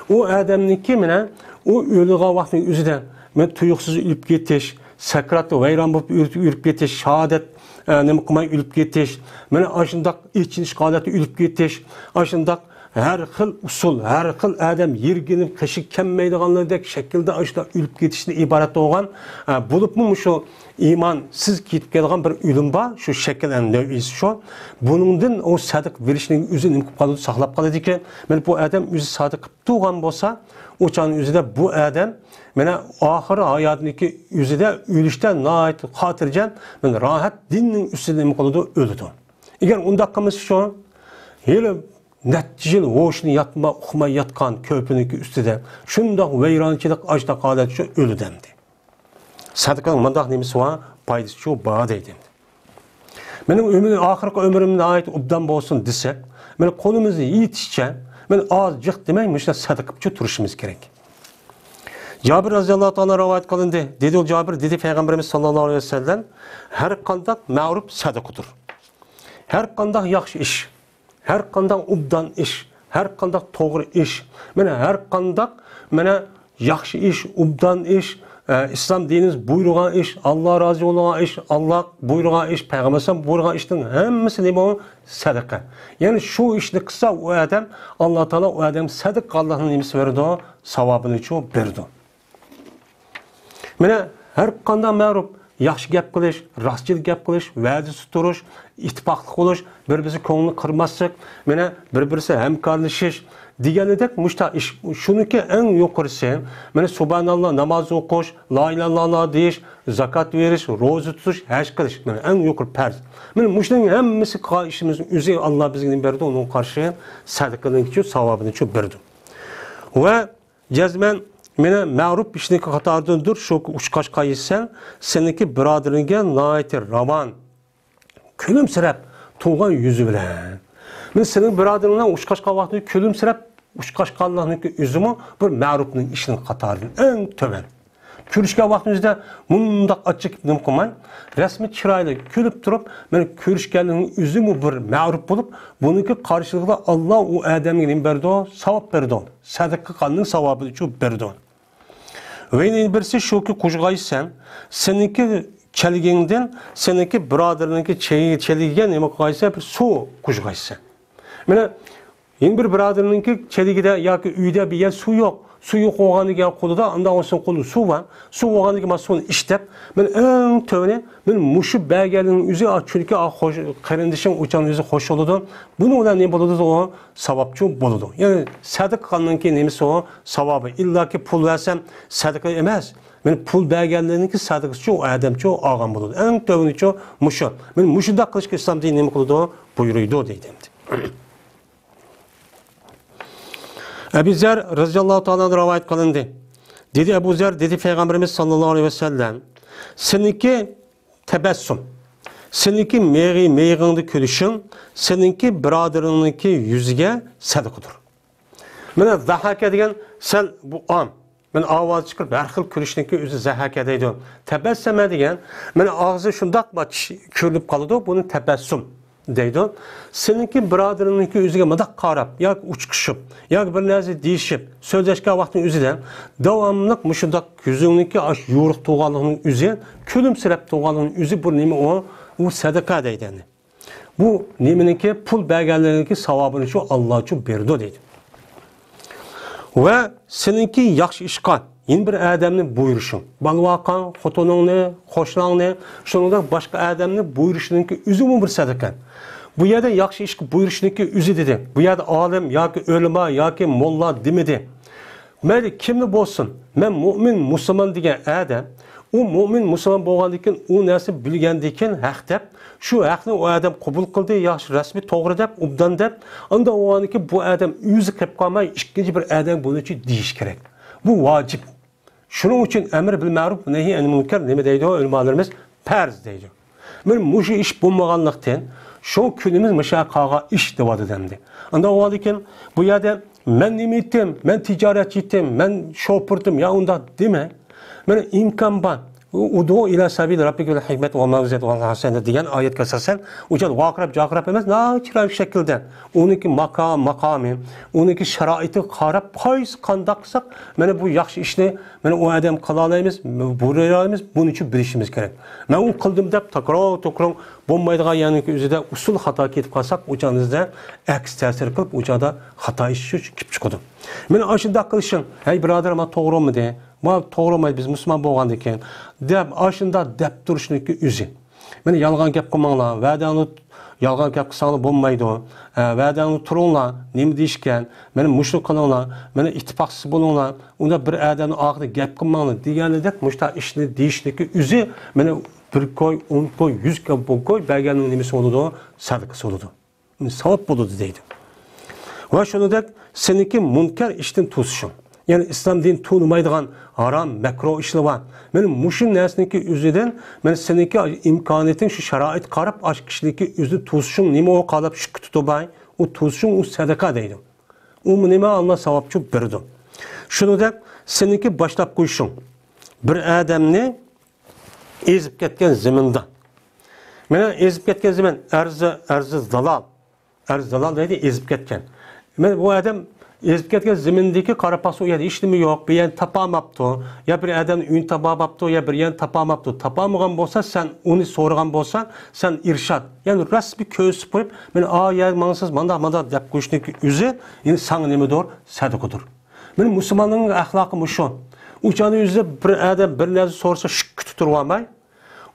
ئۇ ئادەمنىڭكى مانا ئۇ ئۆلىدىغان ۋاقتىنىڭ ئۆزىدە مانا تۇيۇقسىز ئۆلۈپ كېتىش، سەكراتتا ۋەيران بولۇپ ئۆلۈپ، ئۆلۈپ كېتىش، شاھادەت، ئە، نېمە قىلماي ئۆلۈپ كېتىش، مانا ئاشۇنداق ئېچىنىش ھالەتتە ئۆلۈپ كېتىش، ئاشۇنداق ھەر خىل ئۇسۇل، ھەر خىل ئادەم يىرگىنىپ قېشىغا كەلمەيدىغانلاردەك شەكىلدە ئاشۇنداق ئۆلۈپ كېتىشتىن ئىبارەت بولغان، ئە، بولۇپمۇ مۇشۇ ئىمانسىز كېتىپ كەلگەن بىر ئۆلۈم بار، شۇ شەكىل ئەمدى نەۋئىسى شۇ. بۇنىڭدىن ئۇ سەدىقە بېرىشنىڭ ئۆزى نېمە قىلىپ قالىدۇ؟ ساقلاپ قالىدىكەن. مانا بۇ ئادەم ئۆزى سەدىقە تۇرغان بولسا، ئۇ چاغنىڭ ئۆزىدە بۇ ئادەم مانا ئاخىر ھاياتىنىڭكى ئۆزىدە، ئۆلۈشتە ناھايىتى خاتىرجەم، مانا راھەت دىننىڭ ئۈستىدە نېمە قىلىدۇ؟ ئۆلىدۇ. ئەگەر ئۇنداق قىلمىسا شۇ، ھېلى نەچچە يىل ھوشىنى ياتما-، ئۇقماي ياتقان كۆرپىنىڭكى ئۈستىدە شۇنداق ۋەيرانچىلىق، ئاشۇنداق ھالەت شۇ ئۆلىدۇ ئەمدى. سەدىقىنىڭ مۇنداق نېمىسى بار، پايدىسى شۇ بار دەيدۇ. مېنىڭ ئۆمۈر، ئاخىرقى ئۆمرۈم ناھايىتى ئوبدان بولسۇن دېسەك، مانا قولىمىزنى يېتىشىچە، مانا ئاز جىق دېمەي، مۇشۇنداق سەدىقە قىلىپ تۇرۇشىمىز كېرەك. جابىر رەزىياللاھۇ تائالا رىۋايەت قىلىندى. دېدى جابىر، دېدى پەيغەمبىرىمىز ساللاللاھۇ ئەلەيھى ۋەسەللەم، ھەر قانداق مەرۇپ سەدىقىدۇر. ھەر قانداق ياخشى ئىش، ھەر قانداق ئوبدان ئىش، ھەر قانداق توغرا ئىش، مانا ھەر قانداق، مانا ياخشى ئىش، ئوبدان ئىش، ئە، ئىسلام دىنىمىز بۇيرۇغان ئىش، ئاللا رازى بولغان ئىش، ئاللا بۇيرۇغان ئىش، پەيغەمبەر ئەلەيھىسسالام بۇيرۇغان ئىشنىڭ ھەممىسى نېمە ئۇ؟ سەدىقە. يەنى شۇ ئىشنى قىلسا ئۇ ئادەم، ئاللا تائالا ئۇ ئادەمگە سەدىقە قىلغانلىقنىڭ نېمىسى بېرىدۇ؟ ساۋابىنى شۇ بېرىدۇ. مانا ھەر قانداق مەرۇپ، ياخشى گەپ قىلىش، راستچىل گەپ قىلىش، ۋەدىسى تۇرۇش، ئىتتىپاقلىق بولۇش، بىر-بىرسى كۆڭلىنى قىرماسلىق، مانا بىر-بىرسى ھەمكارلىشىش دېگەنىدەك مۇشۇنداق ئىش. شۇنىڭكى ئەڭ يۇقىرىسى، مانا سۇبھاناللا ناماز ئوقۇش، لا ئىلاھە ئىللاللا دېيىش، زاكات بېرىش، روزا تۇتۇش، ھەج قىلىش. مانا ئەڭ يۇقىرى پەرز. مانا مۇشۇنىڭ ھەممىسى قىلغان ئىشىمىزنىڭ ئۆزى ئاللا بىزگە نېمە بەردى؟ ئۇنىڭغا قارشى سەدىقىنىڭكى ساۋابىنى شۇ بېرىدۇ. ۋە جەزمەن مانا مەرۇپ ئىشنىڭ قاتارىدىندۇر، شۇ ئۇچقاچقا يېتىسەن، سېنىڭكى بۇرادىرىڭگە ناھايىتى راۋان، كۈلۈمسىرەپ تۇرغان يۈزى بىلەن. مانا سېنىڭ بۇرادىرىڭ بىلەن ئۇچقاچقان ۋاقتىدا كۈلۈمسىرەپ ئۇچقاچقانلىقنىڭكى ئۆزىمۇ بىر مەرۇپنىڭ ئىشىنىڭ قاتارىدىن ئەڭ تۆۋەن. كۆرۈشكەن ۋاقتىمىزدا مۇنداق ئاچچىق نېمە قىلماي، رەسمىي چىرايلىق كۈلۈپ تۇرۇپ، مانا كۆرۈشكەنلىكنىڭ ئۆزىمۇ بىر مەرۇپ بولۇپ، بۇنىڭكى قارشىلىقىدا ئاللا ئۇ ئادەمگە نېمە بېرىدۇ؟ ساۋاب بېرىدۇ. سەدىقە قىلغاننىڭ ساۋابىنى شۇ بېرىدۇ. ۋە يەنە بىرسى شۇكى، قوشقايسەن، سېنىڭكى چەلگىڭدىن سېنىڭكى بۇرادىرىنىڭكى چەي-، چەلگىگە نېمە قىلغايسەن؟ بىر سۇ قوشقايسەن. مانا يەنە بىر بۇرادىرىنىڭكى چېلىكىدە ياكى ئۆيىدە بىر يەر سۇ يوق. سۇ يوق بولغاندىكىن قولىدا، ئانداق بولسۇن قولىدا سۇ بار. سۇ بولغاندىكىن مانا سۇنى ئىچ دەپ، مەن ئەڭ تۆۋىنى، مەن مۇشۇ بەرگەننىڭ ئۆزى، ئا، چۈنكى، ئا، خوش، قېرىندىشىڭ ئۇچان ئۆزى خوش بولىدۇ. بۇنىڭ بىلەن نېمە بولىدۇ؟ ئۇ ساۋابچۇ بولىدۇ. يەنى سەدىقە قىلغاننىڭكى نېمىسى ئۇ؟ ساۋابى. ئىللاكى پۇل بەرسەم سەدىقە ئەمەس. مەن پۇل بەرگەنلەرنىڭكى سەدىقىسىچۇ، ئۇ ئادەمچۇ ئالغان بولىدۇ. ئەڭ تۆۋىنىچۇ مۇشۇ. مەن مۇشۇنداق قىلىشقا ئىسلام دىنى نېمە قىلىدۇ؟ بۇيرۇيدۇ دەيدۇ ئەمدى. ئەبۇ زەر رەزىياللاھۇ تائالا ئەنھۇ رىۋايەت قىلىندى. دېدى ئەبۇ زەر، دېدى پەيغەمبىرىمىز ساللاللاھۇ ئەلەيھى ۋەسەللەم، سېنىڭكى تەبەسسۇم، سېنىڭكى مېغى-، مېغىڭدا كۈلۈشۈڭ، سېنىڭكى بۇرادىرىڭنىڭكى يۈزىگە سەدىقىدۇر. مانا زەھەكە دېگەن سەل بۇ ئام. مەن ئاۋاز چىقىرىپ ھەر خىل كۈلۈشنىڭكى ئۆزى زەھەكە دەيدۇ. تەبەسسەمە دېگەن، مانا ئاغزى شۇنداق بىر چىش-، كۆرۈنۈپ قالىدۇ، بۇنى تەبەسسۇم دەيدۇ. سېنىڭكى بۇرادىرىڭنىڭكى ئۆزىگە مۇنداق قاراپ، ياكى ئۇچقۇشۇپ، ياكى بىر نەرسە دېيىشىپ، سۆزلەشكەن ۋاقتىنىڭ ئۆزىدە داۋاملىق مۇشۇنداق يۈزۈڭنىڭكى ئاش يورۇق تۇرغانلىقىنىڭ ئۆزى، كۈلۈمسىرەپ تۇرغانلىقىنىڭ ئۆزى بۇ نېمە ئۇ؟ ئۇ سەدىقە دەيدۇ ئەمدى. بۇ نېمىنىڭكى؟ پۇل بەرگەنلەرنىڭكى ساۋابىنى شۇ ئاللاچۇ بېرىدۇ دەيدۇ. ۋە سېنىڭكى ياخشى ئىشقا يەنە بىر ئادەمنى بۇيرۇشۇڭ، بالىۋاقاڭ، خوتۇنۇڭنى، قوشناڭنى، شۇنىڭدەك باشقا ئادەمنى بۇيرۇشنىڭكى ئۆزىمۇ بىر سەدىقە. بۇ يەردە ياخشى ئىشقا بۇيرۇشنىڭكى ئۆزى دېدى. بۇ يەردە ئالىم ياكى ئۆلىما ياكى موللا دېمىدى. مەيلى كىملا بولسۇن، مەن مۆمىن مۇسۇلمان دېگەن ئادەم، ئۇ مۆمىن مۇسۇلمان بولغاندىن كېيىن، ئۇ نەرسىنى بىلگەندىن كېيىن ھەق دەپ، شۇ ھەقنى ئۇ ئادەم قوبۇل قىلدى، ياخشى، رەسمىي، توغرا دەپ، ئوبدان دەپ، ئاندىن بولغاندىن كېيىن بۇ ئادەم ئۆزى قېلىپ قالماي، ئىككىنچى بىر ئادەم بۇنىڭ ئۈچۈن دېيىش كېرەك. بۇ ۋاجىپ. شۇنىڭ ئۈچۈن ئەمر بىل مەرۇپ، نەھى ئەنىل مۇنكەر نېمە دەيدۇ ئۆلىمالىرىمىز؟ پەرز دەيدۇ. مانا مۇشۇ ئىش بولمىغانلىقتىن، شۇ كۈنىمىز مۇشۇ قالغان ئىش دەۋاتىدۇ ئەمدى. ئاندىن بولغاندىكىن، بۇ يەردە مەن نېمە ئېيتتىم، مەن تىجارەتچى ئېيتتىم، مەن شوپۇر ئېيتتىم، يا ئۇنداق دېمەڭ. مانا ئىمكان بار. ئۇدۇ ئىلا سەبىلى رەببىكە بىل ھىكمەتى ۋەل مەۋئىزەتى ۋەل ھەسەنە دېگەن ئايەتكە ئاساسەن، ئۇ جايدا ۋارقىراپ، جارقىراپ ئەمەس، ناھايىتى چىرايلىق شەكىلدە ئۇنىڭكى ماكا-، ماقامى، ئۇنىڭكى شارائىتىغا قاراپ، قايسى قانداق قىلساق، مانا بۇ ياخشى ئىشنى، مانا ئۇ ئادەم قىلالايمىز، بۇيرالايمىز، بۇنى ئۈچۈن بىلىشىمىز كېرەك. مەن ئۇ قىلدىم دەپ تاكرار-تاكرار بولمايدىغان يەرنىڭكى ئۆزىدە ئۇسۇل خاتا كېتىپ قالساق، ئۇ چاغدا بىزدە ئەكس تەسىر قىلىپ، ئۇ چاغدا خاتا ئىش شۇ كېلىپ چىقىدۇ. مانا ئاشۇنداق قىلىشىڭ، ھەي بۇرادەر، مانا توغرا بولمىدى، مانا توغرا بولمايدۇ، بىز مۇسۇلمان بولغاندىن كېيىن، دەپ ئاشۇنداق دەپ تۇرۇشنىڭكى ئۆزى. مانا يالغان گەپ قىلماڭلار، ۋەدەڭنى، يالغان گەپ قىلساڭلار بولمايدۇ. ھە، ۋەدەڭنى تۇرۇڭلار، نېمە دېيىشكەن، مانا مۇشۇنى قىلىڭلار، مانا ئىتتىپاقسىز بولۇڭلار، ئۇنداق بىر ئادەمنىڭ ئارقىدا گەپ قىلماڭلار دېگەندەك مۇشۇنداق ئىشنى دېيىشنىڭكى ئۆزى، مانا بىر كوي، ئون كوي، يۈز كوي، بىر كوي بەرگەننىڭ نېمىسى بولىدۇ؟ سەدىقىسى بولىدۇ. ساۋاب بولىدۇ دەيدۇ. ۋە شۇنىڭدەك سېنىڭكى مۇنكەر ئىشتىن توسۇشۇڭ. يەنى ئىسلام دىنى تونۇمايدىغان ھارام، مەكرۇھ ئىشلار بار. مانا مۇشۇ نەرسىنىڭكى ئۆزىدىن، مانا سېنىڭكى ئىمكانىيىتىڭ شۇ شارائىتقا قاراپ، ئاشۇ كىشىنىڭكى ئۆزىنى توسۇشۇڭ نېمە ئۇ قالاپ شۈككە تۇتۇپ باي، ئۇ توسۇشۇڭ ئۇ سەدىقە دەيدۇ. ئۇمۇ نېمە ئاللا ساۋابچۇ بېرىدۇ. شۇنىڭدەك سېنىڭكى باشلاپ قويۇشۇڭ. بىر ئادەمنى ئېزىپ كەتكەن زېمىندا. مانا ئېزىپ كەتكەن زېمىن، ئەرزى، ئەرزى زالال. ئەرزى زالال دەيدۇ، ئېزىپ كەتكەن. مانا بۇ ئادەم ئېزىپ كەتكەن زېمىندىكى قارا پاخسا، ئۇ يەردە ھېچنېمە يوق، بىر يەرنى تاپالماپتۇ، يا بىر ئادەمنىڭ ئۆيىنى تاپالماپتۇ، يا بىر يەرنى تاپالماپتۇ. تاپالمىغان بولسا، سەن ئۇنى سورىغان بولساڭ، سەن ئىرشاد، يەنى رەسمىي كۆرسىتىپ قويۇپ، مانا ئا يەرگە ماڭسىز، مانداق، مانداق دەپ قويۇشنىڭكى ئۆزى، يەنى ساڭا نېمىدۇر؟ سەدىقىدۇر. مانا مۇسۇلماننىڭ ئەخلاقى مۇشۇ. ئۇ چاغنىڭ ئۆزىدە بىر ئادەم بىر نەرسە سورىسا، شۈككە تۇتۇپ تۇرۇۋالماي،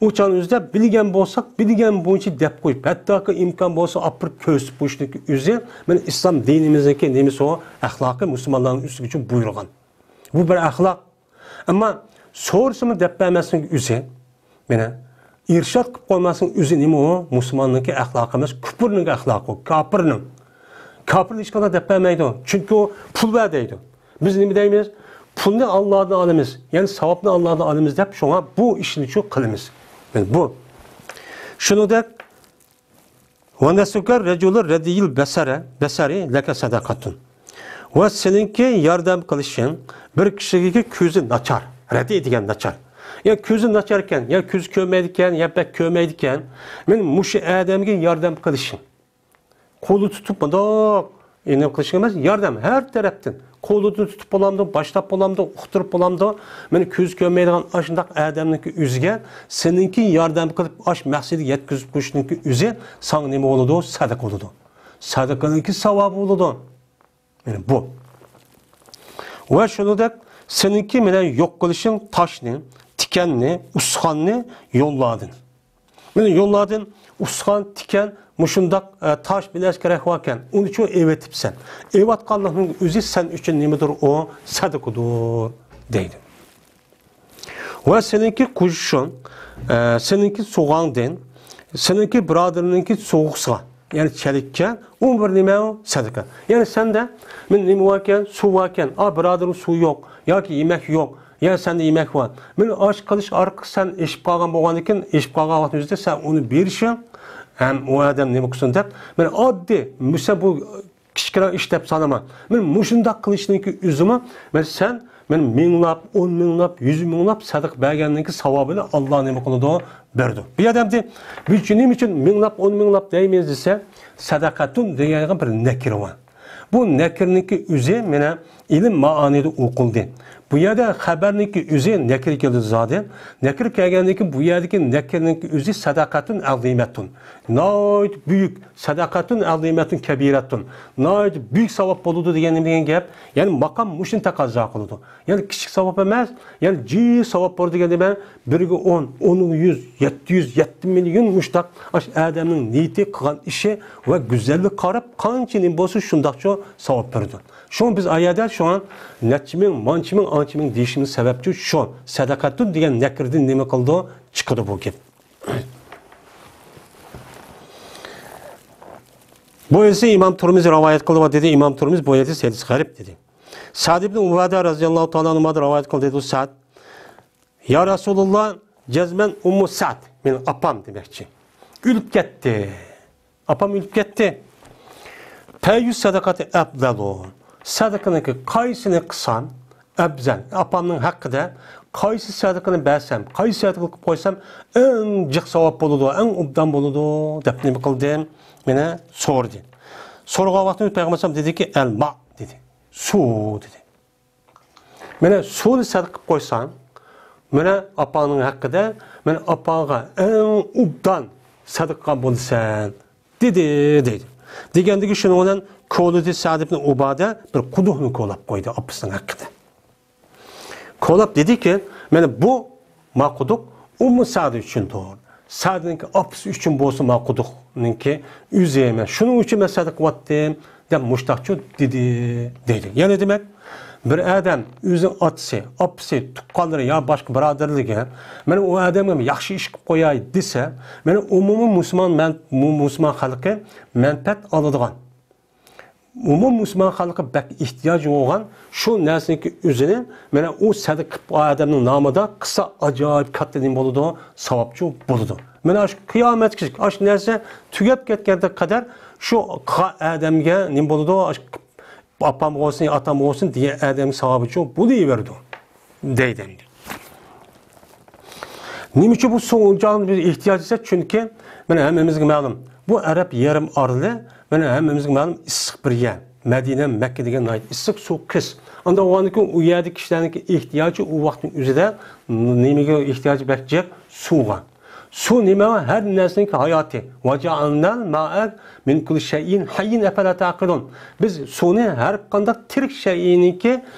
ئۇ چاغنىڭ ئۆزىدە بىلگەن بولساق، بىلگەن بويىچە دەپ قويۇپ، ھەتتاكى ئىمكان بولسا ئاپىرىپ كۆرسىتىپ قويۇشنىڭكى ئۆزى، مانا ئىسلام دىنىمىزنىڭكى نېمىسى ئۇ؟ ئەخلاقى مۇسۇلمانلارنىڭ ئۈستىگە بۇيرۇغان. بۇ بىر ئەخلاق. ئەمما سورىسىمۇ دەپ بەرمەسلىكنىڭ ئۆزى، مانا ئىرشاد قىلىپ قويماسلىقنىڭ ئۆزى نېمە ئۇ؟ مۇسۇلماننىڭكى ئەخلاقى ئەمەس، كۇپۇرنىڭكى ئەخلاقى ئۇ، كاپىرنىڭ. كاپىر ھېچقانداق دەپ بەرمەيدۇ. چۈنكى ئۇ پۇل بەر دەيدۇ. بىز نېمە دەيمىز؟ پۇلنى ئاللادىن ئالىمىز، يەنى ساۋابنى ئاللادىن ئالىمىز دەپ، شۇڭا بۇ ئىشنى شۇ قىلىمىز. بۇ. شۇنىڭدەك، ۋە نەسرۇكە رەجۇلى رەدىيىل بەسەرە، بەسەرى لەكە سەدەقەتۇن. ۋە سېنىڭكى ياردەم قىلىشىڭ بىر كىشىگە كۆزى ناچار، رەدىي دېگەن ناچار. يا كۆزى ناچار ئىكەن، يا كۆزى كۆرمەيدىكەن، يا بەك كۆرمەيدىكەن. مەن مۇشۇ ئادەمگە ياردەم قىلىشىڭ. قولى تۇتۇپ مۇنداق، ئېنىق قىلىشىڭ ئەمەس، ياردەم ھەر تەرەپتىن. قولىدىن تۇتۇپ بولامدۇ، باشلاپ بولامدۇ، ئۇقتۇرۇپ بولامدۇ؟ مانا كۆز كۆرمەيدىغان ئاشۇنداق ئادەمنىڭكى ئۆزىگە سېنىڭكى ياردەم قىلىپ، ئاش مەقسىتىگە يەتكۈزۈپ قويۇشنىڭكى ئۆزى ساڭا نېمە بولىدۇ؟ سەدىقە بولىدۇ. سەدىقىنىڭكى ساۋابى بولىدۇ. يەنى بۇ. ۋە شۇنىڭدەك سېنىڭكى مېنى يوق قىلىشىڭ تاشنى، تىكەننى، ئۇسخاننى يوللاردىن. مېنى يوللاردىن ئۇسخان، تىكەن، مۇشۇنداق، ئە، تاش بىر نەرسە كېرەك باركەن، ئۇنىچۇ ئېۋېتىپسەن. ئېۋەتقانلىقنىڭ ئۆزى سەن ئۈچۈن نېمىدۇر، ئۇ سەدىقىدۇر، دەيدۇ. ۋە سېنىڭكى قوشۇشۇڭ، ئە، سېنىڭكى سوغاڭدىن، سېنىڭكى بۇرادىرىنىڭكى سوغۇقسىغا، يەنى چەلىككە، ئۇ بىر نېمە ئۇ؟ سەدىقە. يەنى سەندە، مېنى نېمە باركەن؟ سۇ باركەن. ئا، بۇرادىرىم سۇ يوق، ياكى يېمەك يوق، يا سەندە يېمەك بار. مېنى ئاش قىلىش ئارقىلىق سەن ئېشىپ قالغان بولغاندىكىن، ئېشىپ قالغان ۋاقتىڭىزدا سەن ئۇنى بېرىشىڭ، ھەم ئۇ ئادەم نېمە قىلسۇن دەپ، مېنى ئاددىي، مىسال بۇ كىچىككىنە ئىش دەپ سانىما. مېنى مۇشۇنداق قىلىشنىڭكى ئۆزىمۇ، مېنى سەن، مېنى مىڭلاپ، ئون مىڭلاپ، يۈز مىڭلاپ سەدىقە بەرگەننىڭكى ساۋابىنى ئاللا نېمە قىلىدۇ؟ بېرىدۇ. بۇ يەردە ئەمدى بىز نېمە ئۈچۈن مىڭلاپ، ئون مىڭلاپ دەيمىز دېسە، سەدەقەتۇن دېگەنگە بىر نەكىرە بار. بۇ نەكىرىنىڭكى ئۆزى مانا ئىلىم مائانىدا ئوقۇلدى. بۇ يەردە خەبەرنىڭكى ئۆزى نەكىرە كېلىدۇ زادى. نەكىرە كەلگەندىن كېيىن بۇ يەردىكى نەكىرىنىڭكى ئۆزى سەدەقەتۇن ئەزىمەتۇن. ناھايىتى بۈيۈك، سەدەقەتۇن ئەزىمەتۇن كەبىرەتۇن. ناھايىتى بۈيۈك ساۋاب بولىدۇ دېگەن نېمە دېگەن گەپ؟ يەنى ماقام مۇشۇنى تەقەززا قىلىدۇ. يەنى كىچىك ساۋاب ئەمەس، يەنى جىق ساۋاب بار دېگەندە مەن بىرگە ئون، ئونغا يۈز، يەتتە يۈز، يەتتە مىليون مۇشتاق ئاش ئادەمنىڭ نىيىتى، قىلغان ئىشى ۋە گۈزەللىكى قاراپ قانچە نېمە بولسا شۇنداقچۇ ساۋاب بېرىدۇ. شۇڭا بىز ئايەدە شۇڭا نەچچە مىڭ، مانچە مىڭ، ئانچە مىڭ دېيىشىمىز سەۋەبچۇ شۇ سەدەقەتۇن دېگەن نەكىردىن نېمە قىلىدۇ؟ چىقىدۇ بۇ گەپ. بۇ ھەدىسنى ئىمام تۇرمىزى رىۋايەت قىلدى ۋە دېدى، ئىمام تۇرمىز بۇ ھەدىس ھەدىس غەرىب دېدى. سەد ئىبن ئۇبادە رەزىياللاھۇ تائالا ئەنھۇدىن رىۋايەت قىلدى، دېدى سەد. يا رەسۇلاللا، جەزمەن ئۇممۇ سەد، مېنىڭ ئاپام دېمەكچى. ئۆلۈپ كەتتى. ئاپام ئۆلۈپ كەتتى. پەييۇس سەدىقەتى ئەپزەلۇ. سەدىقىنىڭكى قايسىنى قىلسام ئەپزەل؟ ئاپامنىڭ ھەققىدە قايسى سەدىقىنى بەرسەم، قايسى سەدىقە قىلىپ قويسام ئەڭ جىق ساۋاب بولىدۇ، ئەڭ ئوبدان بولىدۇ دەپ نېمە قىلدىم؟ مېنى سورىدى. سورىغان ۋاقتىمدا پەيغەمبەر ئەلەيھىسسالام دېدىكى، ئەلما دېدى. سۇ دېدى. مانا سۇنى سەدىقە قىلىپ قويساڭ، مانا ئاپاڭنىڭ ھەققىدە، مانا ئاپاڭغا ئەڭ ئوبدان سەدىقە قىلغان بولىسەن، دېدى، دەيدۇ. دېگەندىكى شۇنىڭ بىلەن كولىدى سەد ئىبن ئۇبادە بىر قۇدۇقنى كولاپ قويدى ئاپىسىنىڭ ھەققىدە. كولاپ دېدىكى، مانا بۇ ما قۇدۇق ئۇممۇ سەد ئۈچۈندۇر. سەدنىڭكى ئاپىسى ئۈچۈن بولسا ما قۇدۇقنىڭكى ئۆزى، مەن شۇنىڭ ئۈچۈن مەن سەدىقە قىلىۋاتتىم دەپ مۇشتاقچۇ دېدى، دەيدۇ. يەنى دېمەك، بىر ئادەم ئۆزىنىڭ ئاتىسى، ئاپىسى، تۇغقانلىرى يا باشقا بۇرادەرلىرىگە، مانا ئۇ ئادەمگە ياخشى ئىش قىلىپ قوياي دېسە، مانا ئومۇمىي مۇسۇلمان مەن-، مۇ-، مۇسۇلمان خەلقى مەنپەئەت ئالىدىغان، ئومۇم مۇسۇلمان خەلقى بەك ئېھتىياجى بولغان شۇ نەرسىنىڭكى ئۆزىنى، مانا ئۇ سەدىقە قىلىپ ئادەمنىڭ نامىدا قىلسا ئاجايىپ كاتتا نېمە بولىدۇ، ساۋابچۇ بولىدۇ. مانا شۇ قىيامەتكىچە ئاشۇ نەرسە تۈگەپ كەتكەنگە قەدەر شۇ قىلغان ئادەمگە نېمە بولىدۇ؟ ئاشۇ ئاپام بولسۇن، ئاتام بولسۇن دېگەن ئادەمگە ساۋابىچۇ بولۇۋېرىدۇ، دەيدۇ ئەمدى. نېمە ئۈچۈن بۇ سۇ ئۇنچىۋالا بىز ئېھتىياج دېسەك، چۈنكى مانا ھەممىمىزگە مەلۇم، بۇ ئەرەب يېرىم ئارىلى، مانا ھەممىمىزگە مەلۇم، ئىسسىق بىر يەر. مەدىنە، مەككە دېگەن ناھايىتى ئىسسىق، سۇ قىس. ئانداق بولغاندىكىن ئۇ يەردىكى كىشىلەرنىڭكى ئېھتىياجى ئۇ ۋاقىتنىڭ ئۆزىدە نېمىگە ئېھتىياجى بەك جىق؟ سۇغا. سۇ نېمە؟ ھەر نەرسىنىڭكى ھاياتى. ۋەجەئەلنەل مائە مىن كۇللى شەيئىن ھەييىن، ئەفەلا تەئقىلۇن. بىز سۇنى ھەر قانداق تىرىك شەيئىنىڭكى،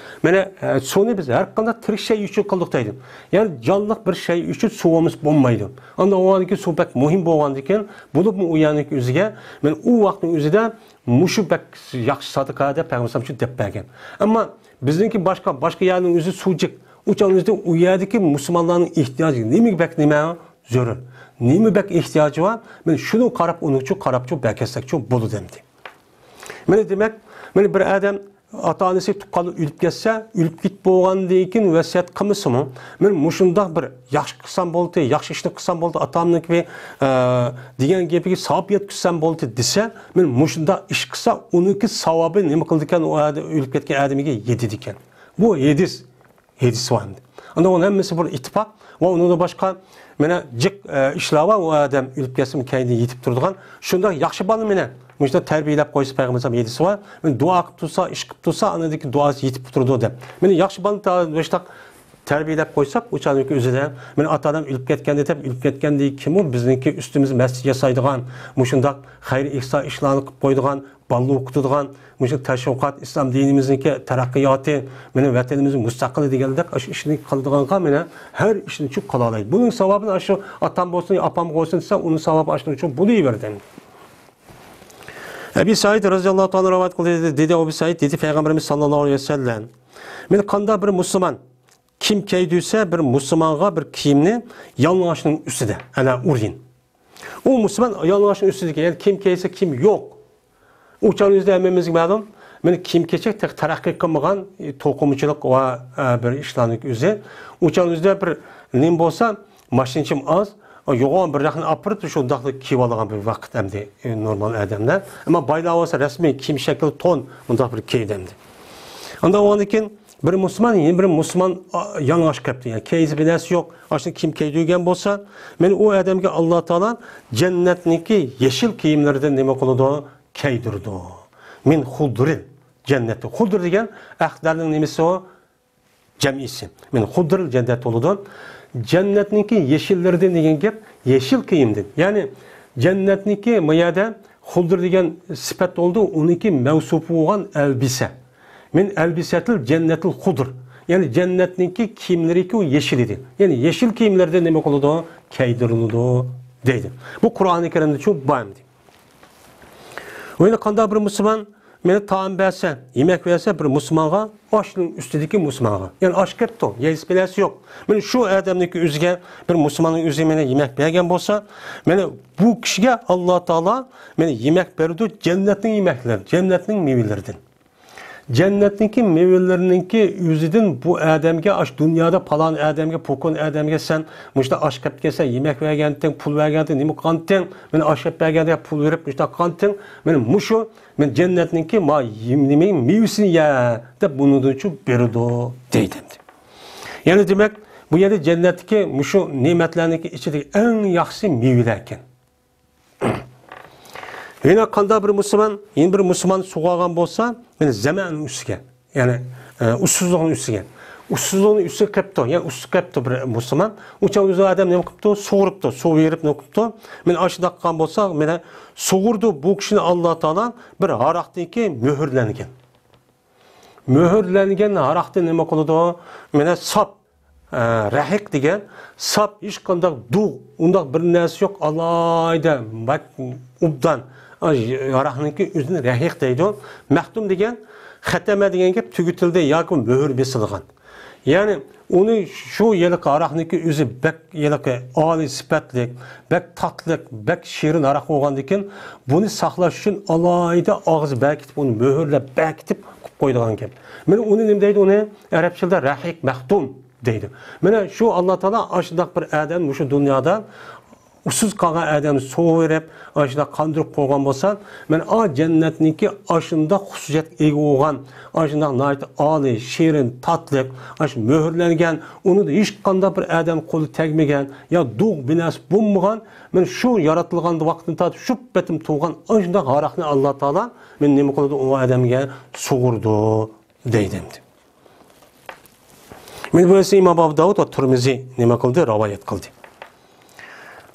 مانا، ئە، سۇنى بىز ھەر قانداق تىرىك شەي ئۈچۈن قىلدۇق دەيدۇ. يەنى جانلىق بىر شەي ئۈچۈن سۇ بولمىسا بولمايدۇ. ئانداق بولغاندىكىن سۇ بەك مۇھىم بولغاندىكىن، بولۇپمۇ ئۇ يەرنىڭكى ئۆزىگە، مانا، ئۇ ۋاقىتنىڭ ئۆزىدە مۇشۇ بەك ياخشى سەدىقە دەپ پەيغەمبەر شۇ دەپ بەرگەن. ئەمما بىزنىڭكى باشقا، باشقا يەرنىڭ ئۆزى سۇ جىق. ئۇ چاغنىڭ ئۆزىدە ئۇ يەردىكى مۇسۇلمانلارنىڭ ئېھتىياجى نېمىگە بەك نېمە زۆرۈر؟ نېمە بەك ئېھتىياجى بار؟ مانا شۇنى قاراپ، ئۇنىڭچۇ قاراپچۇ بەركەتسەكچۇ بولىدۇ ئەمدى. مانا دېمەك، مانا بىر ئادەم ئاتا-ئانىسى، تۇغقانلىرى ئۆلۈپ كەتسە، ئۆلۈپ كېتىپ بولغاندىن كېيىن ۋەسىيەت قىلمىسىمۇ، مانا مۇشۇنداق بىر ياخشى قىلسام بولدى، ياخشى ئىشنى قىلسام بولدى، ئاتامنىڭكى، ئە، دېگەن گېپىگە ساۋاب يەتكۈزسەم بولدى دېسە، مانا مۇشۇنداق ئىش قىلسا، ئۇنىڭكى ساۋابى نېمە قىلىدىكەن، ئۇ ئادەم، ئۆلۈپ كەتكەن ئادىمىگە يېتىدىكەن. بۇ ھەدىس. ھەدىس بار ئەمدى. ئاندىن ئۇنىڭ ھەممىسى بىر ئىتتىپاق ۋە ئۇنىڭدىن باشقا مانا جىق، ئە، ئىشلار بار. ئۇ ئادەم ئۆلۈپ كەتسىمۇ كەينىدىن يېتىپ تۇرىدىغان شۇنداق ياخشى بالىنى مانا مۇشۇنداق تەربىيەلەپ قويسا، پەيغەمبەر ھەدىسى بار. مانا دۇئا قىلىپ تۇرسا، ئىش قىلىپ تۇرسا، ئانىڭدىكى دۇئاسى يېتىپ تۇرىدۇ دەپ. مانا ياخشى بالىنى تا-، مۇشۇنداق تەربىيەلەپ قويساق، ئۇ چاغنىڭكى ئۆزىدە، مېنىڭ ئاتا-ئانام ئۆلۈپ كەتكەندە دەپ، ئۆلۈپ كەتكەندىن كېيىنمۇ بىزنىڭكى ئۈستىمىزگە مەسچىت ياسايدىغان، مۇشۇنداق خەير-ئېھسان ئىشلارنى قىلىپ قويىدىغان، بالىلار ئوقۇتىدىغان، مۇشۇ تەشۋىقات، ئىسلام دىنىمىزنىڭكى تەرەققىياتى، مېنىڭ ۋەتىنىمىزنىڭ مۇستەقىللىقى دېگەندەك، ئاشۇ ئىشنى قىلىدىغانغا مېنە ھەر ئىشنى چۈ قىلالايدۇ. بۇنىڭ ساۋابىنى ئاشۇ ئاتام بولسۇن، ئاپام بولسۇن دېسە، ئۇنىڭ ساۋابى ئاشۇنىڭ ئۈچۈن بولۇۋېرىدۇ. ئەبى سەئىد رەزىياللاھۇ تائالا رىۋايەت قىلدى، دېدى، ئەبى سەئىد دېدى، پەيغەمبىرىمىز ساللاللاھۇ ئەلەيھى ۋەسەللەم، مېنى قانداق بىر مۇسۇلمان كىيىم كىيدۈرسە، بىر مۇسۇلمانغا بىر كىيىمنى يالىڭاچنىڭ ئۈستىدە، ئەلە ئۇرىن. ئۇ مۇسۇلمان يالىڭاچنىڭ ئۈستىدىكى، يەنى كىيىم كىيسە كىيىم يوق. ئۇ چاغنىڭ ئۆزىدە ھەممىمىزگە مەلۇم، مېنى كىيىم كېچەك تېخى تەرەققىي قىلمىغان، ئى، توقۇمىچىلىق ۋە، ئە، بىر ئىشلارنىڭ ئۆزى. ئۇ چاغنىڭ ئۆزىدە بىر نېمە بولسا، ماشىنىچىم ئاز، يوغان بىر رەخنە ئاپىرىپ، شۇنداقلا كىيىۋالغان بىر ۋاقىت ئەمدى، ئى، نورمال ئادەملەر. ئەمما بايلار بولسا رەسمىي كىيىم شەكلى تون، مۇنداق بىر كىيدى ئەمدى. ئاندىن ئاندىن كېيىن بىر مۇسۇلمان، يەنە بىر مۇسۇلمان، ئا، يالىڭاچ كەپتۇ. يەنى كەيزى بىر نەرسە يوق. ئاشۇ كىيىم كىيدۈرگەن بولسا، مېنى ئۇ ئادەمگە ئاللا تائالا جەننەتنىڭكى يېشىل كىيىملىرىدىن نېمە قىلىدۇ؟ كىيدۈرىدۇ. مىن خۇدۇرىل جەننەتى. خۇدۇر دېگەن ئەخلەرنىڭ نېمىسى ئۇ؟ جەمئىسى. مىن خۇدۇرىل جەننەت بولىدۇ. جەننەتنىڭكى يېشىللىرىدىن دېگەن گەپ يېشىل كىيىمدىن. يەنى جەننەتنىڭكى ما يەردە خۇدۇر دېگەن سۈپەت بولىدۇ، ئۇنىڭكى مەۋسۇپى بولغان ئەلبىسە. مىن ئەلبىسەتىل جەننەتىل خۇدۇر. يەنى جەننەتنىڭكى كىيىملىرىكى ئۇ يېشىل ئىدى. يەنى يېشىل كىيىملىرىدىن نېمە قىلىدۇ؟ كىيدۈرۈلىدۇ دەيدۇ. بۇ قۇرئانى كەرىمدە چۈ بار ئەمدى. ۋە يەنە قانداق بىر مۇسۇلمان مېنى تائام بەرسە، يېمەك بەرسە، بىر مۇسۇلمانغا، ئاشنىڭ ئۈستىدىكى مۇسۇلمانغا. يەنى ئاش كەپتۇ، يەيسە بىلەسى يوق. مېنى شۇ ئادەمنىڭكى ئۆزىگە، بىر مۇسۇلماننىڭ ئۆزىگە مېنى يېمەك بەرگەن بولسا، مېنى بۇ كىشىگە ئاللا تائالا مېنى يېمەك بېرىدۇ، جەننەتنىڭ يېمەكلىرى، جەننەتنىڭ مېۋىلىرىدىن. جەننەتنىڭكى مېۋىلىرىنىڭكى ئۆزىدىن بۇ ئادەمگە ئاشۇ دۇنيادا پالان ئادەمگە، پوكون ئادەمگە سەن مۇشۇنداق ئاش قىلىپ كەلسەڭ، يېمەك بەرگەنتىڭ، پۇل بەرگەنتىڭ، نېمە قىلغانتىڭ، مېنى ئاش ئېلىپ بەرگەندەك پۇل بېرىپ مۇشۇنداق قىلغانتىڭ، مېنى مۇشۇ، مېنى جەننەتنىڭكى ما يېم-، نېمە مېۋىسىنى يە دەپ بۇنىڭدىنچۇ بېرىدۇ دەيدۇ ئەمدى. يەنى دېمەك، بۇ يەردە جەننەتتىكى مۇشۇ نېمەتلەرنىڭكى ئىچىدىكى ئەڭ ياخشىسى مېۋىلەر ئىكەن. يەنە قانداق بىر مۇسۇلمان، يەنە بىر مۇسۇلمان سۇغارغان بولسا، يەنى زەمەننىڭ ئۈستىگە، يەنى، ئە، ئۇسسۇزلۇقنىڭ ئۈستىگە. ئۇسسۇزلۇقنىڭ ئۈستىگە قېپتۇ، يەنى ئۇسسۇز قېپتۇ بىر مۇسۇلمان. ئۇ چاغ ئۆزى ئادەم نېمە قىپتۇ؟ سۇغۇرۇپتۇ، سۇ بېرىپ نېمە قىپتۇ؟ مېنى ئاشۇنداق قىلغان بولسا، مېنى سۇغۇردۇ بۇ كىشىنى ئاللا تائالا بىر ھاراقتىكى مۆھۈرلەنگەن. مۆھۈرلەنگەن ھاراقتىن نېمە قىلىدۇ؟ مېنى ساپ، ئە، رەھىق دېگەن ساپ، ھېچقانداق دۇغ، ئۇنداق بىر نەرسە يوق، ئالاھىدە، بەك ئوبدان. ئا، ھاراقنىڭكى ئۆزىنى رەھىق دەيدۇ. مەختۇم دېگەن، خەتەمە دېگەن گەپ تۈگىتىلدى ياكى مۆھۈر بېسىلغان. يەنى ئۇنى شۇ ھېلىقى ھاراقنىڭكى ئۆزى بەك ھېلىقى ئالىي سۈپەتلىك، بەك تاتلىق، بەك شېرىن ھاراق بولغاندىكىن، بۇنى ساقلاش ئۈچۈن ئالاھىدە ئاغزى بەركىتىپ، ئۇنى مۆھۈرلەپ بەركىتىپ قىلىپ قويىدىغان گەپ. مانا ئۇنى نېمە دەيدۇ ئۇنى؟ ئەرەبچىلدە رەھىق مەختۇم دەيدۇ. مانا شۇ ئاللا تائالا ئاشۇنداق بىر ئادەم مۇشۇ دۇنيادا ئۇسسۇز قالغان ئادەمنى سۇغۇرۇپ، ئاشۇنداق قاندۇرۇپ قويغان بولسا، مانا ئا جەننەتنىڭكى ئاشۇنداق خۇسۇسىيەتكە ئىگە بولغان، ئاشۇنداق ناھايىتى ئالىي، شېرىن، تاتلىق، ئاشۇ مۆھۈرلەنگەن، ئۇنىڭدا ھېچقانداق بىر ئادەم قولى تەگمىگەن، يا دۇغ بىناسى بولمىغان، مانا شۇ ياراتىلغان ۋاقىتتىن تارتىپ شۇ پېتىم تۇغان ئاشۇنداق ھاراقنى ئاللا تائالا مانا نېمە قىلىدۇ؟ ئۇ ئادەمگە سۇغۇرىدۇ دەيدۇ ئەمدى. مانا بۇ ئىمام ئابۇ داۋۇد ۋە تۇرمىزى نېمە قىلدى؟ رىۋايەت قىلدى.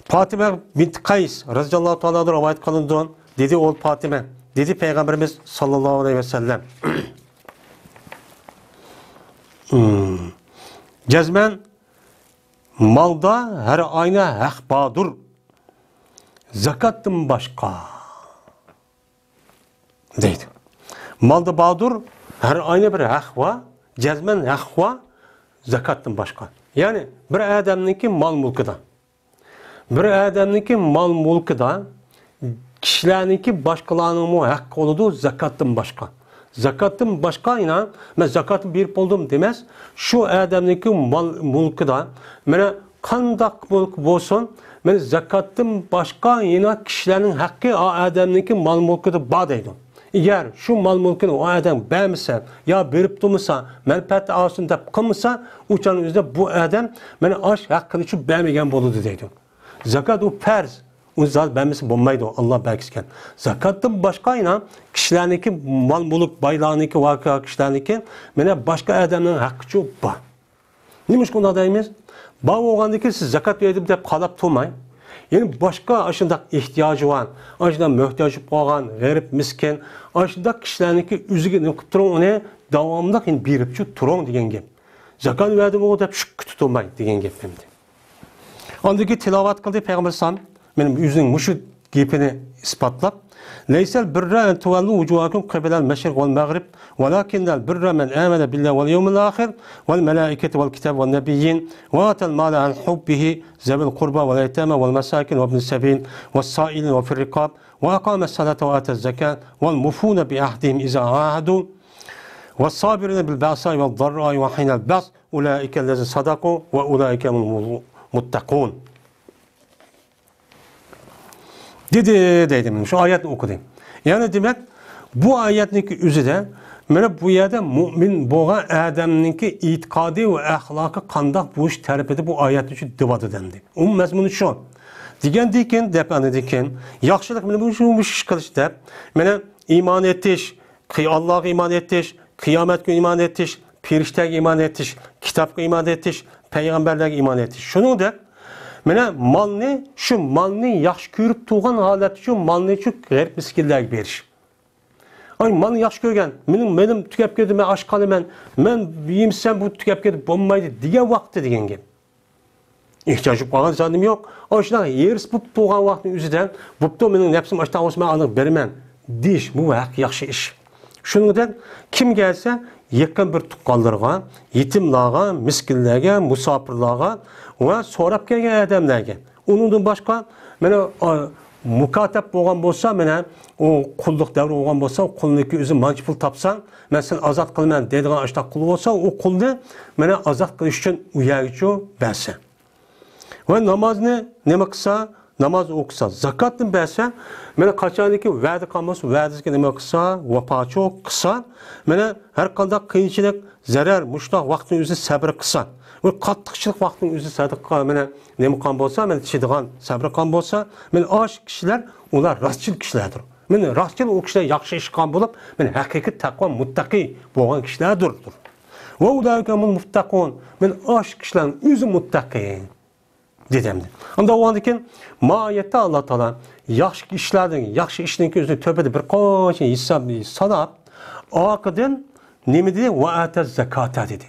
پاتىمە بىنت قەيس رەزىياللاھۇ تائالا ئەنھا رىۋايەت قىلىنىدۇ. دېدى ئۇ پاتىمە، دېدى پەيغەمبىرىمىز ساللاللاھۇ ئەلەيھى ۋەسەللەم. جەزمەن مالدا ھەر ئاينى ھەق باردۇر، زاكاتتىن باشقا. دەيدۇ. مالدا باردۇر، ھەر ئاينى بىر ھەق بار، جەزمەن ھەق بار، زاكاتتىن باشقا. يەنى بىر ئادەمنىڭكى مال مۈلكىدا، بىر ئادەمنىڭكى مال مۈلكىدا كىشىلەرنىڭكى باشقىلارنىڭمۇ ھەققى بولىدۇ، زاكاتتىن باشقا. زاكاتتىن باشقا، يەنە مەن زاكاتنى بېرىپ بولدۇم دېمەس، شۇ ئادەمنىڭكى مال مۈلكىدا، مانا قانداق مۈلك بولسۇن، مانا زاكاتتىن باشقا يەنە كىشىلەرنىڭ ھەققى ئا ئادەمنىڭكى مال مۈلكىدە بار دەيدۇ. ئەگەر شۇ مال مۈلكىنى ئۇ ئادەم بەرمىسە، يا بېرىپ تۇرمىسا، مەنپەئەت ئالسۇن دەپ قىلمىسا، ئۇ چاغنىڭ ئۆزىدە بۇ ئادەم مانا ئاش ھەققىنى شۇ بەرمىگەن بولىدۇ دەيدۇ. زاكات ئۇ پەرز. ئۇنى زادى بەرمىسە بولمايدۇ، ئاللا بەرگۈزگەن. زاكاتتىن باشقا يەنە كىشىلەرنىڭكى مال مۈلۈك، بايلارنىڭكى، ۋاقە كىشىلەرنىڭكى، مانا باشقا ئادەمنىڭ ھەققىچۇ بار. نېمىشقا ئۇنداق دەيمىز؟ بار بولغاندىكىن سىز زاكات بەردىم دەپ قاراپ تۇرماي، يەنە باشقا ئاشۇنداق ئېھتىياجى بار، ئاشۇنداق موھتاج بولۇپ قالغان غېرىب، مىسكىن، ئاشۇنداق كىشىلەرنىڭكى ئۆزىگە نېمە قىلىپ تۇرۇڭ، ئۇنى داۋاملىق يەنە بېرىپچۇ تۇرۇڭ دېگەن گەپ. زاكات بەردىمغۇ دەپ شۇ كۈتۈپ تۇرماي دېگەن گەپ ئەمدى. ئاندىن كېيىن تىلاۋەت قىلدى پەيغەمبەر ئەلەيھىسسالام. مېنىڭ ئۆزىنىڭ مۇشۇ گېپىنى ئىسپاتلاپ، لەيسەل بىررە ئەن تۇۋەللۇ ۋۇجۇھەكۇم قىبەلەل مەشرىق ۋەل مەغرىب، ۋەلاكىننەل بىررە مەن ئەمەنە بىللاھى ۋەل يەۋمىل ئاخىر ۋەل مەلائىكەتى ۋەل كىتاب ۋەن نەبىيين ۋە ئاتەل مالە ئەن ھۇببىھى زەۋىل قۇربا ۋەل يەتامە ۋەل مەساكىن ۋەبنى سەبىل ۋەس سائىلىن ۋە فىر رىقاب ۋە ئەقامەس سەلاتە ۋە ئاتەز زەكات ۋەل مۇفۇنە بى ئەھدىھىم ئىزا ئاھەدۇ ۋەس سابىرىنە بىل بەئساء ۋەد دارراء ۋە ھىنەل بەئس ئۇلائىكەللەزىنە سەدەقۇ ۋە ئۇلائىكە ھۇمۇل مۇتتەقۇن. دېدى دەيدۇ، مانا شۇ ئايەتنى ئوقۇدى. يەنى دېمەك، بۇ ئايەتنىڭكى ئۆزىدە، مانا بۇ يەردە مۇئمىن بولغان ئادەمنىڭكى ئېتىقادى ۋە ئەخلاقى قانداق بولۇش تەرىپىدە بۇ ئايەتنى شۇ دېۋاتىدۇ ئەمدى. ئۇمۇم مەزمۇنى شۇ. دېگەندىن كېيىن، دەپ ئاندىن كېيىن، ياخشىلىق مانا بۇ شۇ، مۇشۇ ئىش قىلىش دەپ، مانا ئىمان ئېيتىش، قى-، ئاللاغا ئىمان ئېيتىش، قىيامەت كۈنى ئىمان ئېيتىش، پېرىشتەگە ئىمان ئېيتىش، كىتابقا ئىمان ئېيتىش، پەيغەمبەرلەرگە ئىمان ئېيتىش. شۇنىڭدەك، مانا مالنى، شۇ مالنى ياخشى كۆرۈپ تۇرغان ھالەتتە شۇ مالنى شۇ غېرىب مىسكىنلەرگە بېرىش. ئاي، مالنى ياخشى كۆرگەن، مېنىڭ مېلىم تۈگەپ كەتتى، مەن ئاچ قالىمەن، مەن يېمىسەم بۇ تۈگەپ كېتىپ بولمايدۇ دېگەن ۋاقىتتا دېگەن گەپ. ئېھتىياج بولۇپ قالغان زادىم يوق. ئاشۇنداق ھېرىس بولۇپ تۇرغان ۋاقتىنىڭ ئۆزىدە، بوپتۇ، مېنىڭ نەپسىم ئاشتاق بولسا، مەن ئانىغا بېرىمەن دېيىش، بۇ ھەق ياخشى ئىش. شۇنىڭدەك كىم كەلسە، يېقىن بىر تۇغقانلىرىغا، يېتىملارغا، مىسكىنلەرگە، مۇساپىرلارغا ۋە سوراپ كەلگەن ئادەملەرگە. ئۇنىڭدىن باشقا، مانا، ئا، مۇكاتەپ بولغان بولسا، مانا، ئۇ قۇللۇق دەۋرى بولغان بولسا، قۇلنىڭكى ئۆزى مانچە پۇل تاپساڭ، مەن سېنى ئازاد قىلىمەن دەيدىغان ئاشۇنداق قۇل بولسا، ئۇ قۇلنى، مانا، ئازاد قىلىش ئۈچۈن ئۇ يەرگىچۇ بەرسە. ۋە نامازنى نېمە قىلسا، ناماز ئوقۇسا، زاكاتنى بەرسە، مانا، قاچانكى ۋەدە قىلغان بولسا، ۋەدىسىگە نېمە قىلسا، ۋاپاچۇ قىلسا، مانا، ھەر قانداق قىيىنچىلىق، زەرەر، مۇشۇنداق ۋاقىتنىڭ ئۆزىدە سەبرى قىلسا، ۋە قاتتىقچىلىق ۋاقتىنىڭ ئۆزىدە سەدىقە، مانا، نېمە قىلغان بولسا، مانا، چىدىغان، سەبرى قىلغان بولسا، مانا، ئاشۇ كىشىلەر، ئۇلار راستچىل كىشىلەردۇر. مانا، راستچىل ئۇ كىشىلەر ياخشى ئىش قىلغان بولۇپ، مانا، ھەقىقىي تەقۋا، مۇتتەقىي بولغان كىشىلەردۇر. ۋە ئۇلائىكە ھۇمۇل مۇتتەقۇن. مانا، ئاشۇ كىشىلەرنىڭ ئۆزى مۇتتەقىي. دېدى ئەمدى. ئاندىن ئۇنىڭدىن كېيىن ما ئايەتتە ئاللا تائالا ياخشى ئىشلاردىن، ياخشى ئىشنىڭكى ئۆزىنى تۆپىدە بىر قانچە ھېساب ساناپ، ئارقىدىن نېمە دېدى؟ ۋە ئاتە زاكاتە دېدى.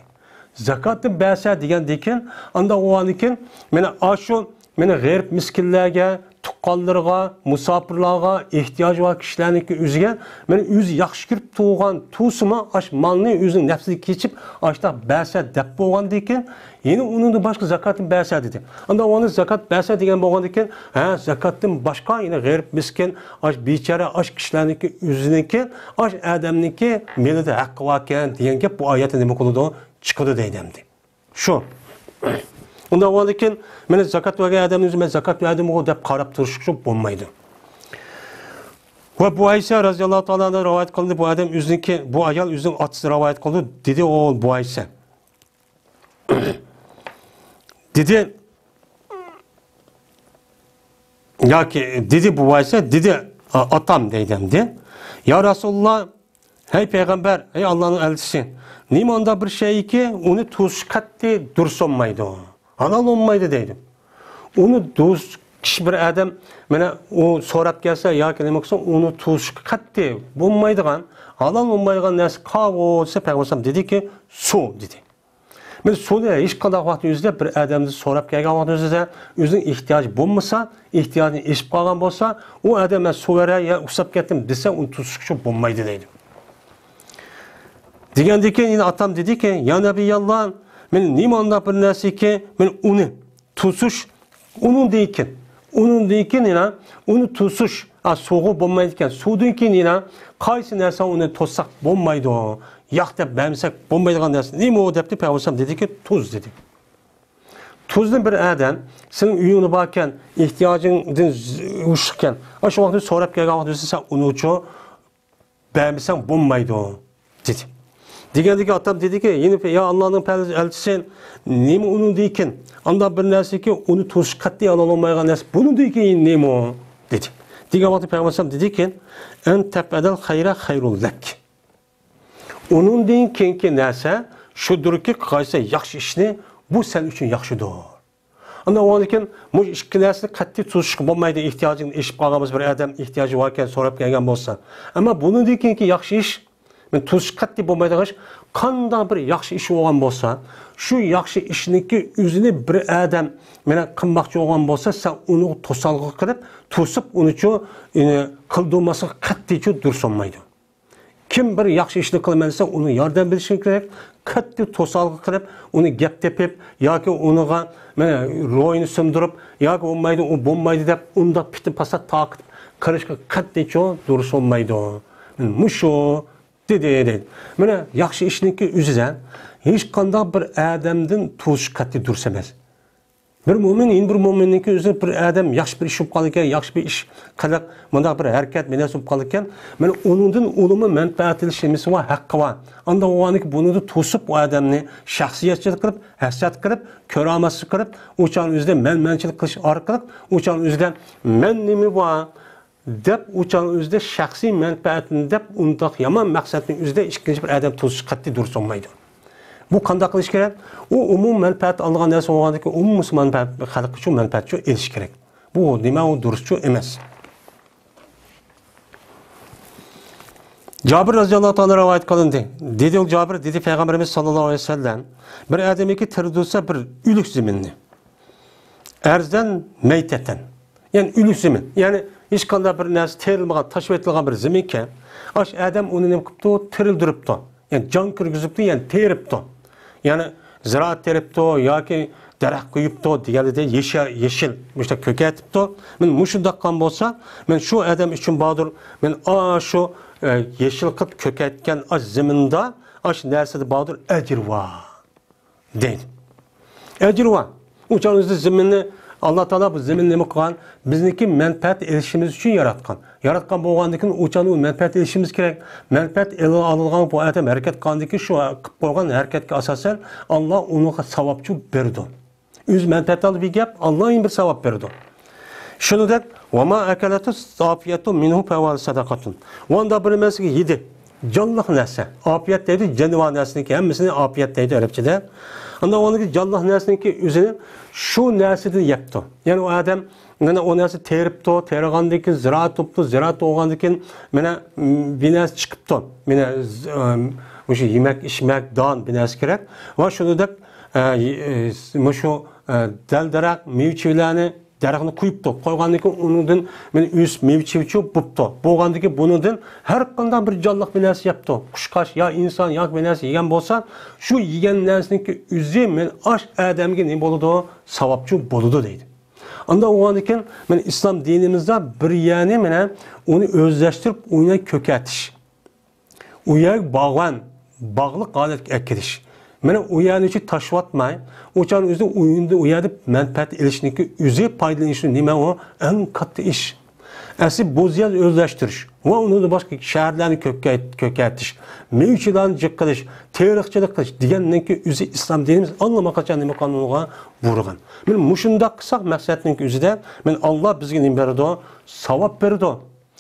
زاكاتنى بەرسە دېگەندىن كېيىن، ئاندىن ئۇنىڭدىن كېيىن مانا ئاشۇ، مانا غېرىب مىسكىنلەرگە، تۇغقانلىرىغا، مۇساپىرلارغا، ئېھتىياجى بار كىشىلەرنىڭكى ئۆزىگە، مانا ئۆزى ياخشى كۆرۈپ تۇرغان تۇرسىمۇ، ئاشۇ مالنى ئۆزىنىڭ نەپسىگە كېچىپ، ئاشۇنداق بەرسە دەپ بولغاندىن كېيىن، يەنە ئۇنىڭدىن باشقا زاكاتنى بەرسە دېدى. ئاندىن ئۇنى زاكات بەرسە دېگەن بولغاندىن كېيىن، ھە، زاكاتتىن باشقا يەنە غېرىب، مىسكىن، ئاش بىچارە، ئاش كىشىلەرنىڭكى ئۆزىنىڭكى، ئاش ئادەمنىڭكى مېلىدا ھەققى باركەن دېگەن گەپ بۇ ئايەتتە نېمە قىلىدۇ؟ چىقىدۇ دەيدۇ ئەمدى. شۇ. ئۇنداق بولغاندىن كېيىن، مانا زاكات بەرگەن ئادەمنىڭ ئۆزى مەن زاكات بەردىمغۇ دەپ قاراپ تۇرۇشقا بولمايدۇ. ۋە بۇئەيسە رەزىياللاھۇ تائالا ئەنھۇ رىۋايەت قىلىندى. بۇ ئادەم ئۆزىنىڭكى، بۇ ئايال ئۆزىنىڭ ئاتىسى رىۋايەت قىلدى. دېدى ئوغۇل بۇئەيسە. دېدى، ياكى دېدى بۇ بولسا، دېدى، ئا-، ئاتام دەيدۇ ئەمدى. يا رەسۇلاللا، ھەي پەيغەمبەر، ھەي ئاللانىڭ ئەلچىسى، نېمە ئۇنداق بىر شەيكى، ئۇنى توسۇش قەتئىي دۇرۇس بولمايدۇ، ھالال بولمايدۇ دەيدۇ. ئۇنى دوست كىشى بىر ئادەم، مانا ئۇ سوراپ كەلسە ياكى نېمە قىلسا، ئۇنى توسۇشقا قەتئىي بولمايدىغان، ھالال بولمايدىغان نەرسە قالغۇ دېسە، پەيغەمبەر ئەلەيھىسسالام دېدىكى، سۇ دېدى. مەن سۇنى ھېچقانداق ۋاقىت ئۆزىدە بىر ئادەمدىن سوراپ كەلگەن ۋاقىت ئۆزىدە ئۆزىنىڭ ئېھتىياجى بولمىسا، ئېھتىياجىنى ئېشىپ قالغان بولسا، ئۇ ئادەم مەن سۇ بېرەي يا ئۇسساپ كەتتىم دېسە، ئۇنى توسۇشقا بولمايدۇ دەيدۇ. دېگەندىن كېيىن يەنە ئاتام دېدىكى، يا نەبىياللا، مەن نېمە ئانداق بىر نەرسىكى، مەن ئۇنى توسۇش، ئۇنىڭدىن كېيىن، ئۇنىڭدىن كېيىن يەنە ئۇنى توسۇش، ئا، سۇغا بولمايدىكەن. سۇدىن كېيىن يەنە قايسى نەرسە ئۇنى توسساق بولمايدۇ، ياق دەپ بەرمىسەك بولمايدىغان نەرسە نېمە ئۇ دەپتۇ. پەيغەمبەر ئەلەيھىسسالام دېدىكى، تۇز دېدى. تۇزنى بىر ئادەم سېنىڭ ئۆيۈڭدە باركەن، ئېھتىياجىڭدىن ز-، ئۇششۇقكەن، ئاشۇ ۋاقىتتا سوراپ كەلگەن ۋاقىتتا سەن ئۇنىچۇ بەرمىسەڭ بولمايدۇ، دېدى. دېگەندىكى ئاتام دېدىكى، يەنە، يا ئاللانىڭ پەرز ئەلچىسى، نېمە ئۇنىڭدىن كېيىن؟ ئانداق بىر نەرسىكى، ئۇنى توسۇش قەتئىي ھالال بولمايدىغان نەرسە. بۇنىڭدىن كېيىن نېمە؟ دېدى. دېگەن ۋاقىتتا پەيغەمبەر ئەلەيھىسسالام دېدىكى، ئەن تەپئەلەل خەيرە خەيرۇل لەك. ئۇنىڭدىن كېيىنكى نەرسە شۇدۇركى، قىلغايسەن ياخشى ئىشنى، بۇ سەن ئۈچۈن ياخشىدۇر. ئاندىن ئۇنىڭدىن كېيىن مۇشۇ ئىككى نەرسىنى قەتئىي توسۇشقا بولمايدۇ، ئېھتىياجىڭدىن ئېشىپ قالغان بولسا، بىر ئادەم ئېھتىياجى باركەن، سوراپ كەلگەن بولسا. ئەمما بۇنىڭدىن كېيىنكى ياخشى ئىش، مەن توسۇشقا قەتئىي بولمايدىغان ئىش، قانداق بىر ياخشى ئىش بولغان بولسا، شۇ ياخشى ئىشنىڭكى ئۆزىنى بىر ئادەم مانا قىلماقچى بولغان بولسا، سەن ئۇنىڭغا توسالغۇ قىلىپ، توسۇپ ئۇنىچۇ، يەنى قىلدۇرماسلىق قەتئىيچۇ دۇرۇس بولمايدۇ. كىم بىر ياخشى ئىشنى قىلىمەن دېسە، ئۇنىڭ ياردەم بېرىشىڭ كېرەك. قەتئىي توسالغۇ قىلىپ، ئۇنى گەپ تېپىپ ياكى ئۇنىڭغا، مانا، روھىنى سۇندۇرۇپ ياكى بولمايدۇ، ئۇ بولمايدۇ دەپ ئۇنداق پىتنە-پاسات تارقىتىپ قىلىشقا قەتئىيچۇ دۇرۇس بولمايدۇ. مۇشۇ دېدى، دەيدۇ. مانا ياخشى ئىشنىڭكى ئۆزىدە ھېچقانداق بىر ئادەمدىن توسۇش قەتئىي دۇرۇس ئەمەس. بىر مۆمىن يەنە بىر مۆمىننىڭكى ئۆزىنى بىر ئادەم ياخشى بىر ئىش بولۇپ قالىدىكەن، ياخشى بىر ئىش قىلىق، مۇنداق بىر ھەرىكەت، بىر نەرسە بولۇپ قالىدىكەن، مانا ئۇنىڭدىن ئۇلىمۇ مەنپەئەت ئېلىش نېمىسى بار، ھەققى بار. ئاندىن ئۇنىڭدىن بۇنىڭدىن توسۇپ ئۇ ئادەمنى شەخسىيەتچىلىك قىلىپ، ھەسەت قىلىپ، كۆرەلمەسلىك قىلىپ، ئۇ چاغنىڭ ئۆزىدە مەنمەنچىلىك قىلىش ئارقىلىق ئۇ چاغنىڭ ئۆزىدە مەن نېمە بار دەپ، ئۇ چاغنىڭ ئۆزىدە شەخسىي مەنپەئەتىنى دەپ، ئۇنداق يامان مەقسەتنىڭ ئۆزىدە ئىككىنچى بىر ئادەم توسۇش قەتئىي دۇرۇس بولمايدۇ. بۇ قانداق قىلىش كېرەك؟ ئۇ ئومۇم مەنپەئەت ئالىدىغان نەرسە بولغاندىكىن، ئومۇم مۇسۇلمان مەنپەئەت، خەلق ئۈچۈن مەنپەئەتچۇ ئېلىش كېرەك. بۇ نېمە، ئۇ دۇرۇسچۇ ئەمەس. جابىر رەزىياللاھۇ تائالا رىۋايەت قىلىندى. دېدى ئۇ جابىر، دېدى پەيغەمبىرىمىز ساللاللاھۇ ئەلەيھى ۋەسەللەم، بىر ئادەمنىڭكى تىرىلدۈرسە بىر ئۆلۈك زېمىننى، ئەرزەن مەيتەتەن، يەنى ئۆلۈك زېمىن، يەنى ھېچقانداق بىر نەرسە تېرىلمىغان، تاشلىۋېتىلغان بىر زېمىنكەن، ئاش ئادەم ئۇنى نېمە قىپتۇ؟ تىرىلدۈرۈپتۇ. يەنى جان كىرگۈزۈپتۇ، يەنى تېرىپتۇ. يەنى زىرائەت تېرىپتۇ ياكى دەرەخ قويۇپتۇ دېگەندەك يېشىل، يېشىل مۇشۇنداق كۆكەرتىپتۇ. مانا مۇشۇنداق قىلغان بولسا، مانا شۇ ئادەم ئۈچۈن باردۇر، مانا ئاشۇ، ئە، يېشىل قىلىپ كۆكەرتكەن ئاش زېمىندا، ئاش نەرسىدە باردۇر ئەجىر بار. دەيدۇ. ئەجرى بار. ئۇ چاغنىڭ ئۆزىدە زېمىننى، ئاللا تائالا بۇ زېمىننى نېمە قىلغان؟ بىزنىڭكى مەنپەئەت ئېلىشىمىز ئۈچۈن ياراتقان. ياراتقان بولغاندىكىن ئۇ چاغدا ئۇ مەنپەئەت ئېلىشىمىز كېرەك. مەنپەئەت ئېلىۋالىدىغان بۇ ئادەم ھەرىكەت قىلغاندىكىن شۇ قىلىپ قويغان ھەرىكەتكە ئاساسەن ئاللا ئۇنىڭغا ساۋابچۇ بېرىدۇ. ئۆزى مەنپەئەت ئالدى بىر گەپ، ئاللا يەنە بىر ساۋاب بېرىدۇ. شۇنىڭدەك، ۋەما ئەكەلەتۇ ئاپىيەتۇ مىنھۇ پەھۇۋە سەدەقەتۇن. ئۇنداق بىر نەرسىگە يېدى. جانلىق نەرسە. ئاپىيەت دەيدۇ، جانىۋار نەرسىنىڭكى ھەممىسىنى ئاپىيەت دەيدۇ ئەرەبچىدە. ئاندىن ئۇنىڭكى جانلىق نەرسىنىڭكى ئۆزىنى شۇ نەرسىدىن يەپتۇ. يەنى ئۇ ئادەم مانا ئۇ نەرسە تېرىپتۇ، تېرىغاندىن كېيىن زىرائەت بوپتۇ، زىرائەت بولغاندىن كېيىن مانا، م، بىر نەرسە چىقىپتۇ. مانا، ز-، ئە، مۇشۇ يېمەك، ئىچمەك، دان بىر نەرسە كېرەك. ۋە شۇنىڭدەك، ئە، ي-، ئە، مۇشۇ، ئە، دەل-دەرەخ، مېۋە-چېۋىلەرنى دەرەخنى قويۇپتۇ. قويغاندىن كېيىن ئۇنىڭدىن مانا ئۆسۈپ مېۋە-چېۋىچۇ بوپتۇ. بولغاندىن كېيىن بۇنىڭدىن ھەر قانداق بىر جانلىق بىر نەرسە يەپتۇ. قۇشقاچ يا ئىنسان يا بىر نەرسە يېگەن بولسا، شۇ يېگەن نەرسىنىڭكى ئۆزى مانا ئاش ئادەمگە نېمە بولىدۇ؟ ساۋابچۇ بولىدۇ دەيدۇ. ئاندىن ئۇنىڭدىن كېيىن مانا ئىسلام دىنىمىزدا بىر يەرنى مانا ئۇنى ئۆزلەشتۈرۈپ، ئۇنى كۆكەرتىش. ئۇ يەرگە باغۋەن، باغلىق ھالەتكە ئەكىرىش. مانا ئۇ يەرنى ھېچ تاشلىۋاتماي، ئۇ چاغنىڭ ئۆزىدە ئۇ يەردە، ئۇ يەردە مەنپەئەت ئېلىشنىڭكى ئۆزى، پايدىلىنىشنىڭ نېمە ئۇ؟ ئەڭ كاتتا ئىش. ئەسلى بوز يەرنى ئۆزلەشتۈرۈش ۋە ئۇنىڭدىن باشقا شەھەرلەرنى كۆكەيت-، كۆكەرتىش، مېۋە-چېۋىلەرنى جىق قىلىش، تېرىقچىلىق قىلىش دېگەننىڭكى ئۆزى ئىسلام دىنىمىز ئاللىماقاچان نېمە قىلغان؟ بۇيرۇغان. مانا مۇشۇنداق قىلساق مەقسەتنىڭكى ئۆزىدە، مانا ئاللا بىزگە نېمە بېرىدۇ؟ ساۋاب بېرىدۇ.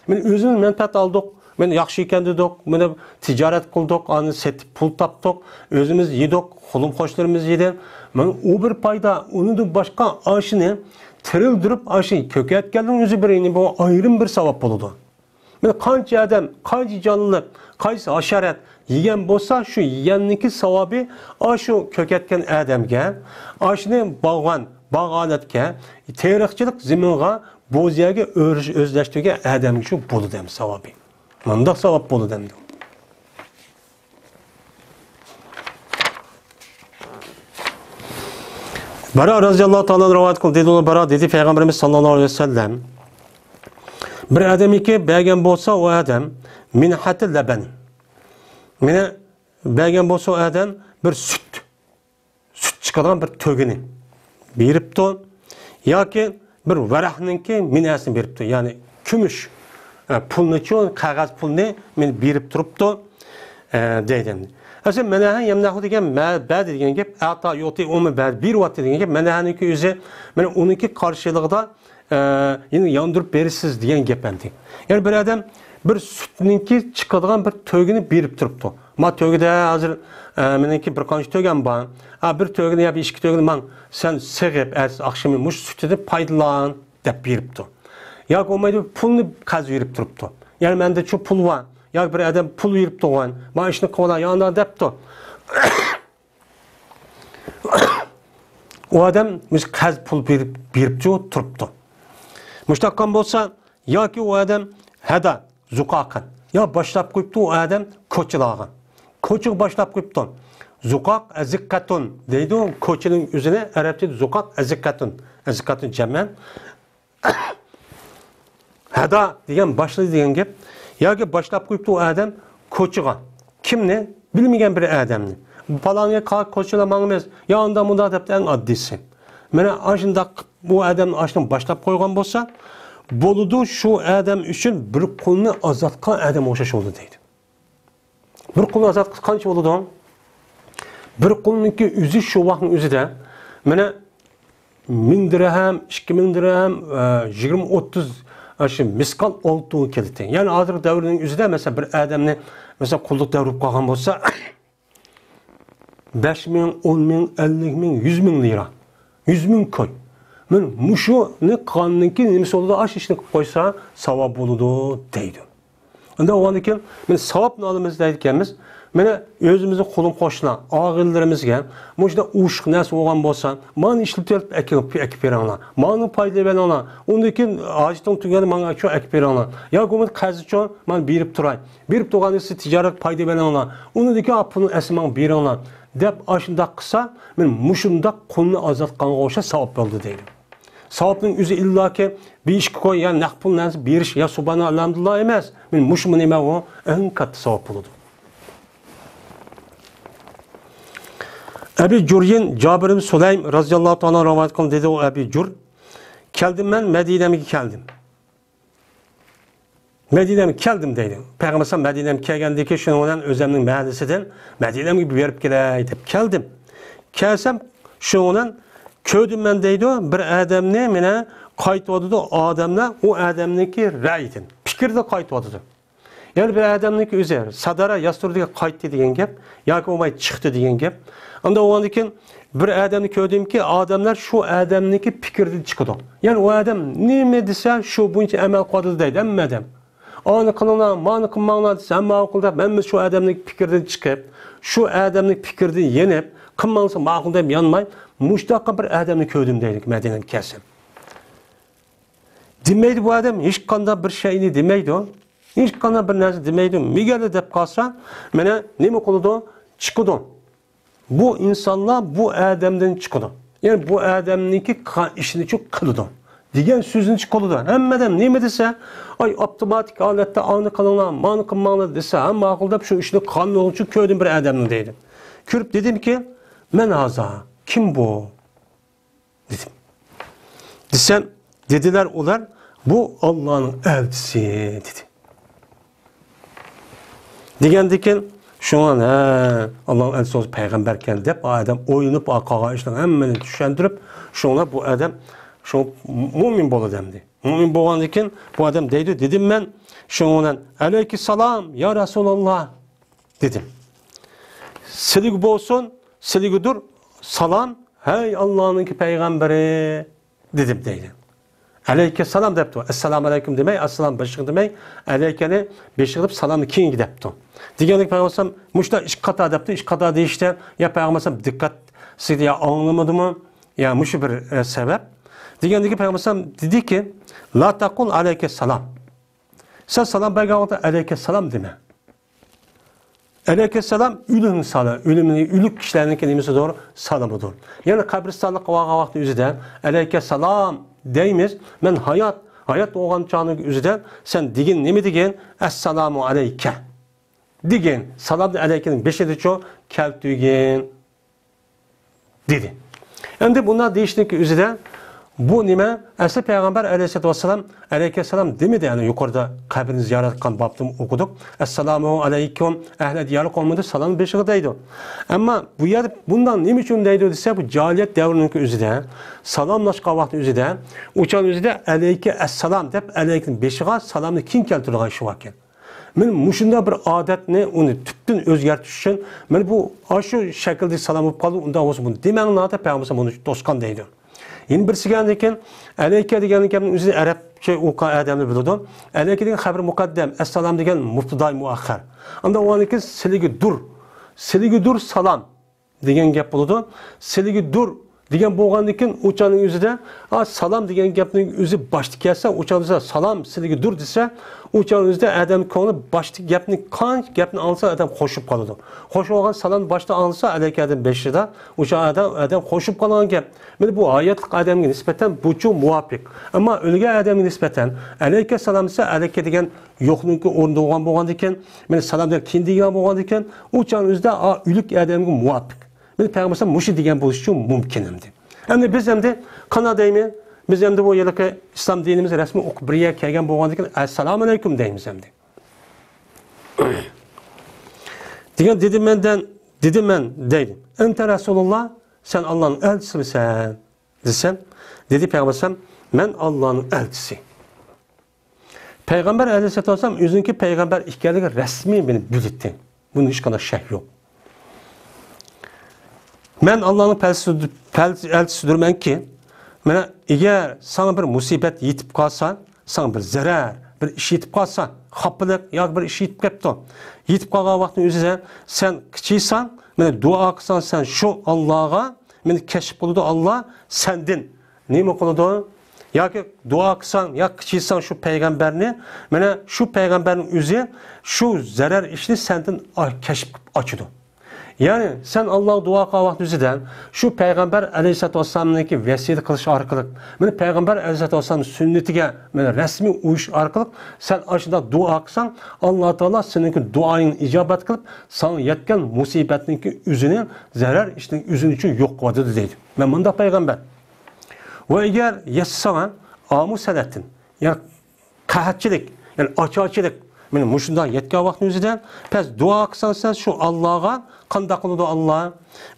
مانا ئۆزىمىز مەنپەئەت ئالدۇق، مانا ياخشى ئىكەن دېدۇق، مانا تىجارەت قىلدۇق، ئانى سېتىپ پۇل تاپتۇق، ئۆزىمىز يېدۇق، قولۇم-قوشنىلىرىمىز يېدى. مانا ئۇ بىر پايدا، ئۇنىڭدىن باشقا ئاشۇنى تىرىلدۈرۈپ، ئاشۇنى كۆكەرتكەننىڭ ئۆزى بىر، يەنى بۇ ئايرىم بىر ساۋاب بولىدۇ. مانا قانچە ئادەم، قانچە جانلىق، قايسى ھاشارات يېگەن بولسا، شۇ يېگەننىڭكى ساۋابى ئاشۇ كۆكەرتكەن ئادەمگە، ئاشۇنى باغۋەن، باغ ھالەتكە، تېرىقچىلىق زېمىنغا، بوز يەرگە ئۆرۈش-، ئۆزلەشتۈرگەن ئادەمگە شۇ بولىدۇ ھەم ساۋابى. مۇنداق ساۋاب بولىدۇ ئەمدى. بەرا رەزىياللاھۇ تائالا رىۋايەت قىلدى، دېدى، بەرا دېدى، پەيغەمبىرىمىز ساللاللاھۇ ئەلەيھى ۋەسەللەم، بىر ئادەمگە بەرگەن بولسا، ئۇ ئادەم مىنھەتى لەبەن، مانا بەرگەن بولسا، ئۇ ئادەم بىر سۈت، سۈت چىقىدىغان بىر تۆگىنى بېرىپتۇ ياكى بىر ۋەرەقنىڭكى مىنھەسىنى بېرىپتۇ. يەنى كۈمۈش، ئە، پۇلنىچۇ، قەغەز پۇلنى مانا بېرىپ تۇرۇپتۇ، ئە، دەيدۇ. ئەسلى مەنھە يەمنەھۇ دېگەن مە-، بەدى دېگەن گەپ، ئەتا يۇئتى ئۇمۇ بەدى، بېرىۋاتتى دېگەن گەپ. مەنھەنىڭكى ئۆزى، مانا ئۇنىڭكى قارشىلىقىدا، ئە، يەنى ياندۇرۇپ بېرىسىز دېگەن گەپ ئەمدى. يەنى بىر ئادەم بىر سۈتنىڭكى چىقىدىغان بىر تۆگىنى بېرىپ تۇرۇپتۇ. ما تۆگىدە ھازىر، ئە، مېنىڭكى بىر قانچە تۆگەم بار. ئا، بىر تۆگىنى يا بىر ئىككى تۆگىنى ماڭ، سەن سېغىپ، ئەتىسى ئاخشىمى مۇشۇ سۈتىدىن پايدىلان، دەپ بېرىپتۇ. ياكى بولمايدۇ، پۇلنى قەرز بېرىپ تۇرۇپتۇ. يەنى مەندە شۇ پۇل بار. ياكى بىر ئادەم پۇل بېرىپتۇغان، مانا ئىشنى قىلىۋالا، يا ئانداق دەپتۇ. ئۇ ئادەم مۇشۇ قەرز پۇل بېرىپ، بېرىپچۇ تۇرۇپتۇ. مۇشۇنداق قىلغان بولسا، ياكى ئۇ ئادەم ھەدا، زۇقاقەن. يا باشلاپ قويۇپتۇ ئۇ ئادەم كوچىلارغا. كوچىغا باشلاپ قويۇپتۇ. زۇقاق ئەزىقەتۇن دەيدۇ. كوچىنىڭ ئۆزىنى ئەرەبچىدە زۇقاق ئەزىقەتۇن. ئەزىقەتۇن جەمەن. ھەدا دېگەن باشلىدى دېگەن گەپ. ياكى باشلاپ قويۇپتۇ ئۇ ئادەم كوچىغا. كىمنى؟ بىلمىگەن بىر ئادەمنى. پالانىيە قا-، كوچىدا ماڭىمىز. يا ئاندا مۇندا دەپتۇ ئەڭ ئاددىيسى. مانا ئاشۇنداق بۇ ئادەم ئاشۇنى باشلاپ قويغان بولسا، بولىدۇ شۇ ئادەم ئۈچۈن بىر قۇلنى ئازاد قىلغان ئادەم ئوخشاش بولىدۇ دەيدۇ. بىر قۇلنى ئازاد قىلىش قانچە بولىدۇ؟ بىر قۇلنىڭكى ئۆزى شۇ ۋاقىتنىڭ ئۆزىدە، مانا، مىڭ دىرھەم، ئىككى مىڭ دىرھەم، ئە، يىگىرمە، ئوتتۇز، ئاشۇ مىسقال ئالتۇن كېلىدۇ. يەنى ھازىرقى دەۋرنىڭ ئۆزىدە، مەسىلەن، بىر ئادەمنى، مەسىلەن، قۇللۇق دەۋرى بولۇپ قالغان بولسا، بەش مىڭ، ئون مىڭ، ئەللىك مىڭ، يۈز مىڭ لىرا، يۈز مىڭ كوي. مانا مۇشۇنى قىلغاندىن كېيىن نېمىسى بولىدۇ؟ ئاشۇ ئىشنى قىلىپ قويسا، ساۋاب بولىدۇ، دەيدۇ. ئەمدى ئۇندىن كېيىن، مانا ساۋابنى ئالىمىز دەيدىكەنمىز. مانا ئۆزىمىزنىڭ قولۇم قوشنا، ئاغىنىلىرىمىزگە مۇشۇنداق ئوشۇق نەرسە بولغان بولسا، مانا ئىشلىتىپ ئەكىپ، ئەكىپ بېرىڭلار. مانا پايدا بېرىڭلار. ئۇندىن كېيىن ھاجىتىڭ تۈگىگەندە مانا شۇ ئەكىپ بېرىڭلار. ياكى بولمىسا قەرز ئۈچۈن مانا بېرىپ تۇراي. بېرىپ تۇرغان سىز تىجارەتكە پايدا بېرىڭلار. ئۇنىڭدىن كېيىن پۇلنى ئەسلى ماڭا بېرىڭلار. دەپ ئاشۇنداق قىلسا، مانا مۇشۇنداق قۇلنى ئازاد قىلغانغا ئوخشاش ساۋاب بولىدۇ دەيدۇ. ساۋابنىڭ ئۆزى ئىللاكى بىر ئىككى كوي يا نەق پۇل نەرسە بېرىش يا سۇبھانە ئەلھەمدۇلىللا ئەمەس. مانا مۇشۇ نېمە ئۇ ئەڭ كاتتا ساۋاب بولىدۇ. ئەبى جۇريىن جابىر ئىبن سۇلەيم رازىياللاھۇ تائالا رىۋايەت قىلغان دېدى ئۇ ئەبى جۇر، كەلدىم مەن مەدىنەمگە كەلدىم. مەدىنەمگە كەلدىم دەيدۇ. پەيغەمبەر ئەلەيھىسسالام مەدىنەمگە كەلگەندىن كېيىن شۇنىڭ بىلەن ئۆزەمنىڭ مەھەللىسىدىن مەدىنەمگە بېرىپ كېلەي دەپ كەلدىم. كەلسەم شۇنىڭ بىلەن كۆردۈم مەن دەيدۇ، بىر ئادەمنى مانا قايتىۋاتىدۇ ئادەملەر، ئۇ ئادەمنىڭكى رەئيىدىن، پىكىردە قايتىۋاتىدۇ. يەنى بىر ئادەمنىڭكى ئۆزى سادارا ياستۇردى قايتتى دېگەن گەپ ياكى بولماي چىقتى دېگەن گەپ. ئاندىن ئۇنىڭدىن كېيىن بىر ئادەمنى كۆردۈمكى، ئادەملەر شۇ ئادەمنىڭكى پىكرىدىن چىقىدۇ. يەنى ئۇ ئادەم نېمە دېسە، شۇ بويىچە ئەمەل قىلىدۇ دەيدۇ ھەممە ئادەم. ئانى قىلىڭلار، مانى قىلماڭلار دېسە، ھەممە ماقۇل دەپ، ھەممىسى شۇ ئادەمنىڭ پىكرىدىن چىقىپ، شۇ ئادەمنىڭ پىكرىدىن يېنىپ، قىلماڭلار ماقۇل دەپ يانماي، مۇشۇنداققا بىر ئادەمنى كۆردۈم دەيدۇ مەدىنەگە كەلسەم. دېمەيدۇ بۇ ئادەم، ھېچقانداق بىر شەينى دېمەيدۇ. ھېچقانداق بىر نەرسە دېمەيدۇ. مىگەللا دەپ قالسا، مانا نېمە قىلىدۇ؟ چىقىدۇ. بۇ ئىنسانلار بۇ ئادەمدىن چىقىدۇ. يەنى بۇ ئادەمنىڭكى قىلغان ئىشىنى چۈ قىلىدۇ. دېگەن سۆزنى چىقىرىدۇ. ھەممە ئادەم نېمە دېسە، ئاي، ئاپتوماتىك ھالەتتە ئانى قىلىڭلار، مانى قىلماڭلار دېسە، ھەممە ماقۇل دەپ شۇ ئىشنى قىلغانلىقى ئۈچۈن كۆردۈم بىر ئادەمنى دەيدۇ. كۆرۈپ دېدىمكى، مەن ھازا، كىم بۇ؟ دېدىم. دېسەم، دېدىلەر ئۇلار، بۇ ئاللانىڭ ئەلچىسى، دېدى. دېگەندىكىن، شۇڭا، ھە، ئاللانىڭ ئەلچىسى بولسا پەيغەمبەركەن دەپ، ئۇ ئادەم ئويلىنىپ، قالغان ئىشلارنىڭ ھەممىنى چۈشەندۈرۈپ، شۇڭا بۇ ئادەم شۇ مۇئمىن بولىدۇ ئەمدى. مۇئمىن بولغاندىكىن، بۇ ئادەم دەيدۇ، دېدىم مەن شۇنىڭ بىلەن، ئەلەيكىسسالام، يا رەسۇلاللا، دېدىم. سىلىگە بولسۇن، سىلىگىدۇر سالام، ھەي ئاللانىڭكى پەيغەمبىرى، دېدىم دەيدۇ. ئەلەيكەسسالام دەپتۇ. ئەسسالامۇ ئەلەيكۇم دېمەي، ئەسسالام بېشىغا دېمەي، ئەلەيكەنى بېشىغا دەپ سالامنى كېيىنگە دەپتۇ. دېگەندىكىن پەيغەمبەر مۇشۇنداق ئىككى قاتا دەپتۇ. ئىككى قاتا دېيىشتە يا پەيغەمبەر دىققەتسىزلىكتە يا ئاڭلىمىدىمۇ؟ يا مۇشۇ بىر، ئە، سەۋەب. دېگەندىكىن پەيغەمبەر دېدىكى، لا تەقۇل ئەلەيكەسسالام. سەن سالام بەرگەن ۋاقىتتا ئەلەيكەسسالام دېمە. ئەلەيكەسسالام ئۆلۈم سالام، ئۆلۈمنى، ئۆلۈك كىشىلەرنىڭكى نېمىسىدۇر؟ سالىمىدۇر. يەنى قەبرىستانلىققا بارغان ۋاقىتنىڭ ئۆزىدە ئەلەيكەسسالام دەيمىز. مەن ھايات، ھايات بولغان چاغنىڭ ئۆزىدە سەن دېگىن نېمە دېگىن؟ ئەسسالامۇ ئەلەيكە دېگىن. سالامنى ئەلەيكىنىڭ بېشىدىچۇ كەلتۈرگىن. دېدى. ئەمدى بۇنداق دېيىشنىڭكى ئۆزىدە بۇ نېمە؟ ئەسلى پەيغەمبەر ئەلەيھىسسالاتۇ ۋەسسالام ئەلەيكەسسالام دېمىدى. يەنى يۇقىرىدا قەبرىنى زىيارەت قىلغان بابتىمۇ ئوقۇدۇق. ئەسسالامۇ ئەلەيكۇم ئەھلە دىيارى قومى دەپ سالام بېشىغا دەيدۇ. ئەمما بۇ يەردە بۇنداق نېمە ئۈچۈن دەيدۇ دېسە، بۇ جاھىلىيەت دەۋرىنىڭكى ئۆزىدە، سالاملاشقان ۋاقىتنىڭ ئۆزىدە، ئۇ چاغنىڭ ئۆزىدە ئەلەيكە ئەسسالام دەپ ئەلەيكىنىڭ بېشىغا سالامنى كېيىن كەلتۈرىدىغان ئىش باركەن. مانا مۇشۇنداق بىر ئادەتنى ئۇنى تۈپتىن ئۆزگەرتىش ئۈچۈن، مانا بۇ ئاشۇ شەكىلدە سالام بولۇپ قالدى، ئۇنداق بولسا بۇنى دېمەڭلار دەپ پەيغەمبەر بۇنى توسقان دەيدۇ. يەنە بىرسى كەلگەندىن كېيىن، ئەلەيكە دېگەن گەپنىڭ ئۆزى ئەرەبچە ئوقۇغان ئادەملەر بىلىدۇ. ئەلەيكە دېگەن خەبەر مۇقەددەم، ئەسسالام دېگەن مۇبتىدائى مۇئەخخەر. ئاندىن ئۇنىڭدىن كېيىن سىلىگە دۇر، سىلىگە دۇر سالام دېگەن گەپ بولىدۇ. سىلىگە دۇر دېگەن بولغاندىن كېيىن ئۇ چاغنىڭ ئۆزىدە، ئا، سالام دېگەن گەپنىڭ ئۆزى باشتا كەلسە، ئۇ چاغدا سالام سىلىگە دۇر دېسە، ئۇ چاغنىڭ ئۆزىدە ئادەم كۆڭلى باشتا گەپنى قانچە گەپنى ئاڭلىسا ئادەم خوش بولۇپ قالىدۇ. خوش بولغان سالام باشتا ئاڭلىسا ئەلەيكە ئادەم بېشىدا، ئۇ چاغ ئادەم، ئادەم خوش بولۇپ قالغان گەپ. مانا بۇ ھاياتلىق ئادەمگە نىسبەتەن بۇچۇ مۇۋاپىق. ئەمما ئۆلگەن ئادەمگە نىسبەتەن ئەلەيكە سالام دېسە، ئەلەيكە دېگەن يوقنىڭكى ئورنىدا بولغان بولغاندىكىن، مانا سالام دەپ كېيىن دېگەن بولغاندىكىن، ئۇ چاغنىڭ ئۆزىدە، ئا، ئۆلۈك ئادەمگە مۇۋاپىق. مانا پەيغەمبەر مۇشۇ دېگەن بولۇشى مۇمكىن ئەمدى. ئەمدى بىز ئەمدى قانداق دەيمىز؟ بىز ئەمدى بۇ ھېلىقى ئىسلام دىنىمىز رەسمىي ئوقۇپ بىر يەرگە كەلگەن بولغاندىكىن، ئەسسالامۇ ئەلەيكۇم دەيمىز ئەمدى. دېگەن دېدى مەندىن، دېدى مەن دەيدۇ. ئەنتە رەسۇلۇللا، سەن ئاللانىڭ ئەلچىسىمىسەن؟ دېسەم، دېدى پەيغەمبەر ئەلەيھىسسالام، مەن ئاللانىڭ ئەلچىسى. پەيغەمبەر ئەلەيھىسسالاتۇ ۋەسسالام ئۆزىنىڭكى پەيغەمبەر ئىكەنلىكى رەسمىي مېنى بىلدۈردى. بۇنىڭ ھېچقانداق شەك يوق. مەن ئاللانىڭ پەلسۇ-، پەل-، ئەلچىسىدۇرمەنكى، مانا، ئەگەر ساڭا بىر مۇسىبەت يېتىپ قالسا، ساڭا بىر زەرەر، بىر ئىش يېتىپ قالسا، خاپىلىق ياكى بىر ئىش يېتىپ قېپتۇ. يېتىپ قالغان ۋاقتىڭ ئۆزىدە سەن قىچىيساڭ، مانا، دۇئا قىلساڭ سەن شۇ ئاللاغا، مانا، كەشىپ قىلىدۇ ئاللا سەندىن. نېمە قىلىدۇ؟ ياكى دۇئا قىلساڭ، يا قىچىيساڭ شۇ پەيغەمبەرنى، مانا شۇ پەيغەمبەرنىڭ ئۆزى شۇ زەرەر ئىشنى سەندىن ئا-، كەشىپ قىلىپ ئاچىدۇ. يەنى سەن ئاللاغا دۇئا قىلغان ۋاقىت ئۆزىدە شۇ پەيغەمبەر ئەلەيھىسسالاتۇ ۋەسسالامنىڭكى ۋەسىيىتى قىلىش ئارقىلىق، مانا پەيغەمبەر ئەلەيھىسسالاتۇ ۋەسسالامنىڭ سۈننىتىگە مانا رەسمىي ئۇيۇش ئارقىلىق سەن ئاشۇنداق دۇئا قىلساڭ، ئاللا تائالا سېنىڭكى دۇئايىڭنى ئىجابەت قىلىپ، ساڭا يەتكەن مۇسىبەتنىڭكى ئۆزىنى، زەرەر ئىشنىڭ ئۆزىنى شۇ يوق قىلىۋېتىدۇ دەيدۇ. مەن مۇنداق پەيغەمبەر. ۋە ئەگەر يەتسە ساڭا ئامۇ سەنەتتىن، يەنى قەھەتچىلىك، يەنى ئاچارچىلىق، مانا مۇشۇنداق يەتكەن ۋاقىتنىڭ ئۆزىدە پەس دۇئا قىلساڭ سەن شۇ ئاللاغا، قانداق قىلىدۇ ئاللا؟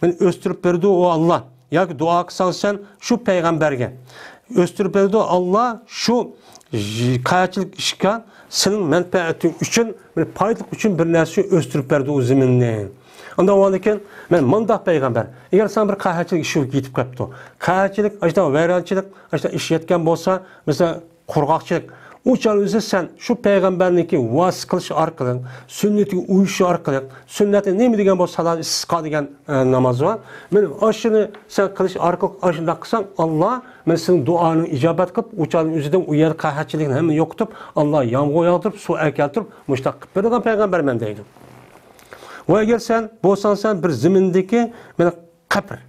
مانا ئۆستۈرۈپ بېرىدۇ ئۇ ئاللا. ياكى دۇئا قىلساڭ سەن شۇ پەيغەمبەرگە، ئۆستۈرۈپ بېرىدۇ ئاللا شۇ قەھەتچىلىك ئىشقا سېنىڭ مەنپەئەتىڭ ئۈچۈن، مانا پايدىلىق ئۈچۈن بىر نەرسە ئۈچۈن ئۆستۈرۈپ بەردى ئۇ زېمىننى. ئاندىن بولغاندىن كېيىن، مانا مۇنداق پەيغەمبەر، ئەگەر ساڭا بىر قەھەتچىلىك ئىش يېتىپ قېپتۇ، قەھەتچىلىك، ئاشۇنداق ۋەيرانچىلىق، ئاشۇنداق ئىش يەتكەن بولسا، مەسىلەن، قۇرغاقچىلىق، ئۇ چاغ ئۆزى سەن شۇ پەيغەمبەرنىڭكى ۋاسىتە قىلىشى ئارقىلىق، سۈننىتىگە ئۇيۇشۇشى ئارقىلىق، سۈننەتنى نېمە دېگەن بولسا، سالات ئىستىسقا دېگەن، ئە، ناماز بار. مانا ئاشۇنى سەن قىلىش ئارقىلىق ئاشۇنداق قىلساڭ، ئاللا مانا سېنىڭ دۇئاڭنى ئىجابەت قىلىپ، ئۇ چاغنىڭ ئۆزىدە ئۇ يەردە قەھەتچىلىكنى ھەممىنى يوقىتىپ، ئاللا يامغۇر ياغدۇرۇپ، سۇ ئەكەلتۈرۈپ، مۇشۇنداق قىلىپ بېرىدىغان پەيغەمبەرمەن دەيدۇ. ۋە ئەگەر سەن بولساڭ، سەن بىر زېمىندىكى مانا قەبرە،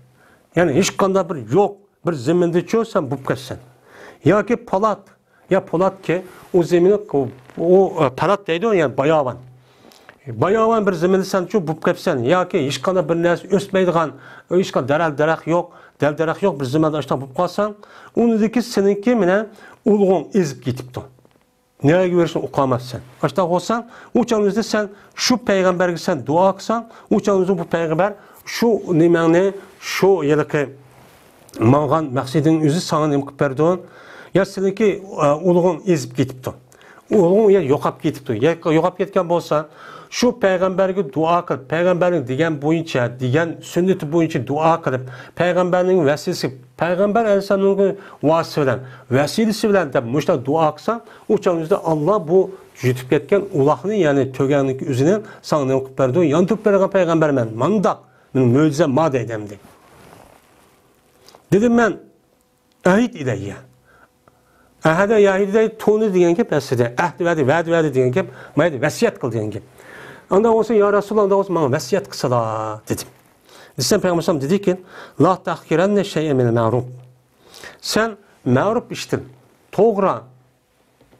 يەنى ھېچقانداق بىر يوق بىر زېمىندىچۇ سەن بولۇپ كەتسەن. ياكى پالات، يا پولاتكى، ئۇ زېمىنى، ئۇ، ئۇ، پالات دەيدۇ، يەنى باياۋان. باياۋان بىر زېمىندە سەنچۇ بولۇپ كەتسەن، ياكى ھېچقانداق بىر نەرسە ئۆسمەيدىغان، ھېچقانداق دەرەل دەرەخ يوق، دەل دەرەخ يوق بىر زېمىندا ئاشۇنداق بولۇپ قالساڭ، ئۇنىڭدىكى سېنىڭكى مانا ئۇلۇغۇڭ ئېزىپ كېتىپتۇ. نەگە بېرىشنى ئۇقالماپسەن. ئاشۇنداق بولسا، ئۇ چاغنىڭ ئۆزىدە سەن شۇ پەيغەمبەرگە سەن دۇئا قىلساڭ، ئۇ چاغنىڭ ئۆزىدە بۇ پەيغەمبەر شۇ نېمەڭنى، شۇ ھېلىقى ماڭغان مەقسىتىڭنىڭ ئۆزى ساڭا نېمە قىلىپ بەردى؟ يا سېنىڭكى، ئە، ئۇلۇغۇڭ ئېزىپ كېتىپتۇ. ئۇلۇغۇڭ يا يوقاپ كېتىپتۇ. يا يوقاپ كەتكەن بولسا، شۇ پەيغەمبەرگە دۇئا قىلىپ، پەيغەمبەرنىڭ دېگەن بويىچە، دېگەن سۈننىتى بويىچە دۇئا قىلىپ، پەيغەمبەرنىڭ ۋەسىيىسى، پەيغەمبەر ئەلەيھىسسالامنىڭ ۋاسىتىسى بىلەن، ۋەسىلىسى بىلەن دەپ مۇشۇنداق دۇئا قىلسا، ئۇ چاغنىڭ ئۆزىدە ئاللا بۇ يېتىپ كەتكەن ئۇلاقنى، يەنى تۆگەڭنىڭكى ئۆزىنى ساڭا نېمە قىلىپ بەردى؟ ياندۇرۇپ بېرىدىغان پەيغەمبەرمەن. مانداق مېنىڭ مۆجىزەم بار دەيدۇ ئەمدى. دېدىم مەن، ئەھد ئىلەييە. ئەھدە يەئىدۇ دەيدۇ، تونى دېگەن گەپ ئەسلىدە. ئەھد بەردى، ۋەدە بەردى دېگەن گەپ، مانا ۋەسىيەت قىل دېگەن گەپ. ئاندا بولسا، يا رەسۇلاللا، ئاندا بولسا ماڭا ۋەسىيەت قىلسىلا، دېدىم. دېسەم، پەيغەمبەر ئەلەيھىسسالام دېدىكى، لا تەھقىرەننە شەيئەن مىنەل مەئرۇف. سەن مەرۇپ ئىشتىن، توغرا،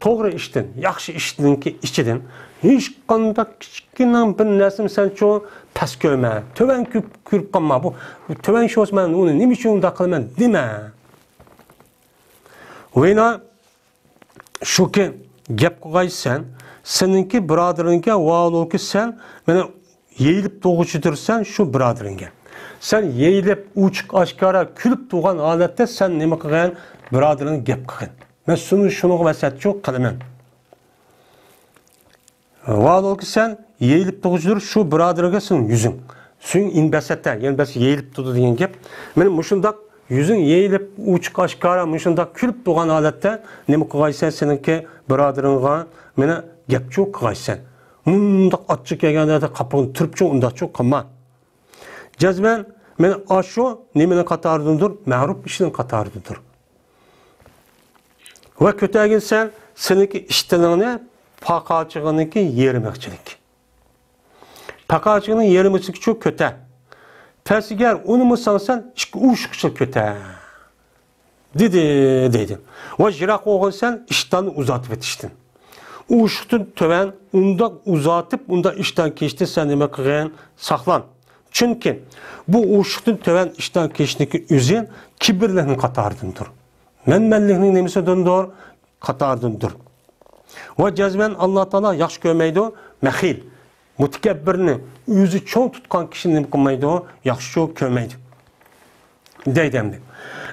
توغرا ئىشتىن، ياخشى ئىشنىڭكى ئىچىدىن ھېچقانداق كىچىككىنە بىر نەرسىنى سەنچۇ پەس كۆرمە، تۆۋەن كۆرۈپ، كۆرۈپ قالما. بۇ، بۇ تۆۋەن ئىش بولسا، مەن ئۇنى نېمە ئۈچۈن ئۇنداق قىلىمەن دېمە. ۋىنا شۇكى گەپ قىلغايسەن، سېنىڭكى بۇرادىرىڭگە ۋالۇكى سەن مېنى يېيىلىپ تۇرغۇچىدۇرسەن شۇ بۇرادىرىڭگە. سەن يېيىلىپ، ئوچۇق ئاشكارا كۈلۈپ تۇرغان ھالەتتە سەن نېمە قىلغىن؟ بۇرادىرىڭگە گەپ قىلغىن. مەن شۇنى، شۇنىڭغا ۋەسىيەتچۇ قىلىمەن. ۋاھالۇلكى، سەن يېيىلىپ تۇرغۇچىدۇر شۇ بۇرادىرىڭگە سېنىڭ يۈزۈڭ. سۈيۈڭ ئىنبەسەتتە، يەنى بەس يېيىلىپ تۇرىدۇ دېگەن گەپ. مېنىڭ مۇشۇنداق يۈزۈڭ يېيىلىپ، ئوچۇق ئاشكارا مۇشۇنداق كۈلۈپ تۇرغان ھالەتتە نېمە قىلغايسەن، سېنىڭكى بۇرادىرىڭغا مېنى گەپچۇ قىلغايسەن. مۇنداق ئاچچىق كەلگەندە قاپىقىنى تۈرۈپچۇ ئۇنداقچۇ قىلما. جەزمەن مېنى ئاشۇ نېمىنىڭ قاتارىدىندۇر؟ مەرۇپ ئىشنىڭ قاتارىدىندۇر. ۋە كۆتەرگىنسەن سېنىڭكى ئىشتىنىڭنى پاقاچىغىنىڭكى يېرىمىغىچىلىك. پاقاچىغىنىڭ يېرىمىغىچىلىكچۇ كۆتەر. پەس ئەگەر ئۇنىمىساڭ سەن ئىككى ئوشۇقچىلىك كۆتەر. دېدى، دەيدۇ. ۋە يىراق بولغىنسەن ئىشتاننى ئۇزارتىۋېتىشتىن. ئوشۇقتىن تۆۋەن ئۇنداق ئۇزارتىپ، ئۇنداق ئىشتان كېچىشتىن سەن نېمە قىلغىن؟ ساقلان. چۈنكى بۇ ئوشۇقتىن تۆۋەن ئىشتان كېچىشنىڭكى ئۆزى كىبىرلىكنىڭ قاتارىدىندۇر. مەنمەنلىكنىڭ نېمىسىدىندۇر؟ قاتارىدىندۇر. ۋە جەزمەن ئاللا تائالا ياخشى كۆرمەيدۇ مەخىل، مۇتەكەببىرنى، ئۆزى چوڭ تۇتقان كىشىنى نېمە قىلمايدۇ؟ ياخشى كۆرمەيدۇ. دەيدۇ ئەمدى.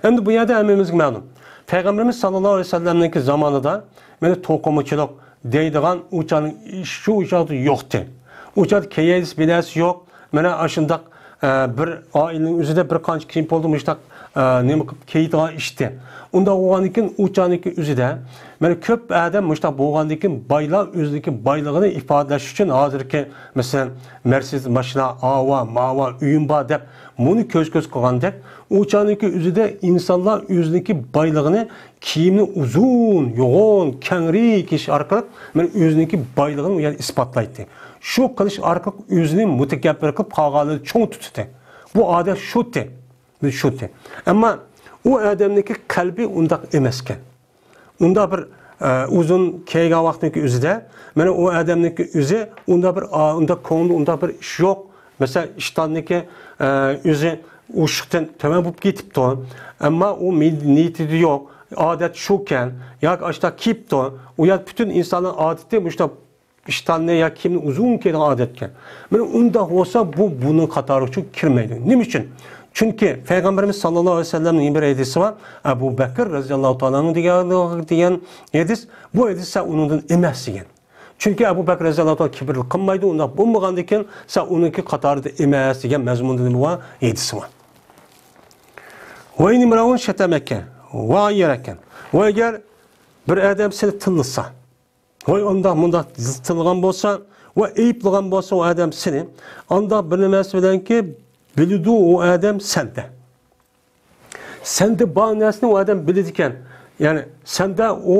ئەمدى بۇ يەردە ھەممىمىزگە مەلۇم. پەيغەمبىرىمىز ساللاللاھۇ ئەلەيھى ۋەسەللەمنىڭكى زامانىدا مانا توقۇمىچىلىق دەيدىغان ئۇ چاغنىڭ شۇ چاغدا يوقتى. ئۇ چاغدا كېيىنىسى بىلەرسى يوق. مانا ئاشۇنداق، ئە، بىر ئائىلىنىڭ ئۆزىدە بىر قانچە كىيىم بولدى، مۇشتاق، ئە، نېمە قىلىپ كىيىدىغان ئىشتى. ئۇنداق بولغاندىن كېيىن ئۇ چاغنىڭكى ئۆزىدە مانا كۆپ ئادەم مۇشتاق بولغاندىن كېيىن بايلار ئۆزىنىڭكى بايلىقىنى ئىپادىلەش ئۈچۈن ھازىرقى مەسىلەن، مەرسىدىس ماشىنا، ئاۋا، ماۋا، ئۆيۈم بار دەپ، مۇنى كۆز-كۆز قىلغاندەك، ئۇ چاغنىڭكى ئۆزىدە ئىنسانلار ئۆزىنىڭكى بايلىقىنى كىيىمنى ئۇزۇن، يوغان، كەڭرى كىيىش ئارقىلىق مانا ئۆزىنىڭكى بايلىقىنى ئۇ يەردە ئىسپاتلايتتى. شۇ قىلىش ئارقىلىق ئۆزىنى مۇتەكەببىر قىلىپ، قالغانلىرىنى چوڭ تۇتتى. بۇ ئادەت شۇتى، شۇتى. ئەمما ئۇ ئادەمنىڭكى قەلبى ئۇنداق ئەمەسكەن. ئۇنداق بىر، ئە، ئۇزۇن كىيگەن ۋاقتىنىڭكى ئۆزىدە، مانا ئۇ ئادەمنىڭكى ئۆزى ئۇنداق بىر، ئا، ئۇنداق كۆڭلىدە ئۇنداق بىر ئىش يوق. مەسىلەن، ئىشتاننىڭكى، ئە، ئۆزى ئوشۇقتىن تۆۋەن بولۇپ كېتىپتۇ. ئەمما ئۇ مىل-، نىيىتىدە يوق. ئادەت شۇكەن. ياكى ئاشۇنداق كىيىپتۇ. ئۇ يەر پۈتۈن ئىنساننىڭ ئادىتى مۇشۇنداق ئىشتاننى يا كىيىمنى ئۇزۇن كىيىدىغان ئادەتكەن. مانا ئۇنداق بولسا، بۇ بۇنىڭ قاتارىغا كىرمەيدۇ. نېمە ئۈچۈن؟ چۈنكى پەيغەمبىرىمىز ساللاللاھۇ ئەلەيھى ۋەسەللەمنىڭ بىر ھەدىسى بار. ئەبۇ بەكىر رەزىياللاھۇ تائالا ئەنھۇ دېگەن، دېگەن ھەدىس. بۇ ھەدىس سەن ئۇنىڭدىن ئەمەس دېگەن. چۈنكى ئەبۇ بەكىر رەزىياللاھۇ تائالا كىبىرلىك قىلمايدۇ. ئۇنداق بولمىغاندىكىن سەن ئۇنىڭكى قاتارىدا ئەمەس دېگەن مەزمۇندا نېمە بار؟ ھەدىسى بار. ۋە ئىن ئىمرەئۇن شەتەمەكە ۋە ئەيرەكە. ۋە ئەگەر بىر ئادەم سېنى تىللىسا، ۋاي ئانداق مۇنداق تىللىغان بولسا ۋە ئەيىبلىغان بولسا ئۇ ئادەم سېنى، ئانداق بىر نېمىسى بىلەنكى بىلىدۇ ئۇ ئادەم سەندە. سەندە بار نەرسىنى ئۇ ئادەم بىلىدىكەن. يەنى سەندە ئۇ،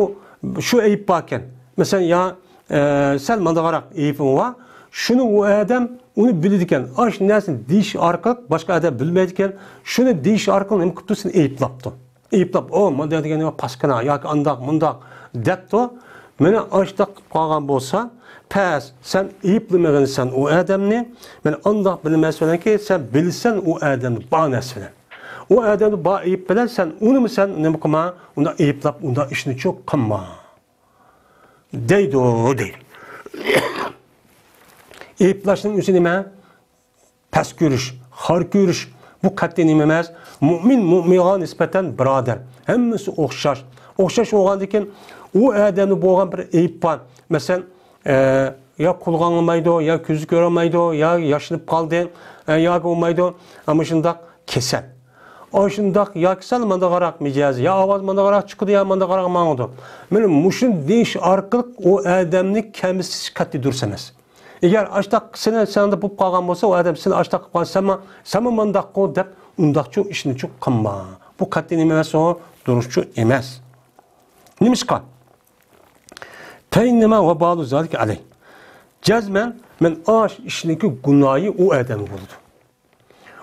شۇ ئەيىب باركەن. مەسىلەن، يا، ئە، سەل مانداقراق ئەيىبىڭ بار. شۇنى ئۇ ئادەم ئۇنى بىلىدىكەن. ئاشۇ نەرسىنى دېيىش ئارقىلىق باشقا ئادەم بىلمەيدىكەن. شۇنى دېيىش ئارقىلىق نېمە قىپتۇ؟ سېنى ئەيىبلاپتۇ. ئەيىبلاپ، ئو، مانداق دېگەن پاسكىنا ياكى ئانداق، مۇنداق دەپتۇ. مانا ئاشۇنداق قىلىپ قالغان بولسا، پەس، سەن ئەيىبلىمىغىنسەن ئۇ ئادەمنى. مانا ئانداق بىلمەس بىلەنكى، سەن بىلىسەن ئۇ ئادەمنى بار نەرسە بىلەن. ئۇ ئادەمنى بار ئەيىب بىلەن سەن ئۇنىمۇ سەن نېمە قىلما، ئۇنداق ئەيىبلاپ، ئۇنداق ئىشنىچۇ قىلما. دەيدۇ، دەيدۇ. ئەيىبلاشنىڭ ئۆزى نېمە؟ پەس كۆرۈش، خار كۆرۈش، بۇ قەتئىي نېمە ئەمەس. مۇئمىن مۇئمىنغا نىسبەتەن بۇرادەر. ھەممىسى ئوخشاش. ئوخشاش بولغاندىكىن ئۇ ئادەمدە بولغان بىر ئەيىب بار. مەسىلەن، ئە، يا قۇلىقى ئاڭلىمايدۇ، يا كۆزى كۆرەلمەيدۇ، يا ياشىنىپ قالدى، ئە، ياكى بولمايدۇ. ئە، مۇشۇنداق كېسەل. ئاشۇنداق ياكى سەل مانداقراق مىجەزى، يا ئاۋاز مانداقراق چىقىدۇ، يا مانداقراق ماڭىدۇ. مانا مۇشۇنى دېيىش ئارقىلىق ئۇ ئادەمنى كەمسىتىش قەتئىي دۇرۇس ئەمەس. ئەگەر ئاشتاق سېنى سەندە بولۇپ قالغان بولسا، ئۇ ئادەم سېنى ئاشتاق قىلىپ قالسا، سەنمۇ، سەنمۇ مانداققۇ دەپ ئۇنداقچۇ ئىشنىچۇ قىلما. بۇ قەتئىي نېمە ئەمەس، ئۇ دۇرۇسچۇ ئەمەس. نېمىشقا؟ فەئىننەمە ۋەبالۇ زالىكە ئەلەيھ. جەزمەن مەن ئاش ئىشنىڭكى گۇناھى ئۇ ئادەمگە بولىدۇ.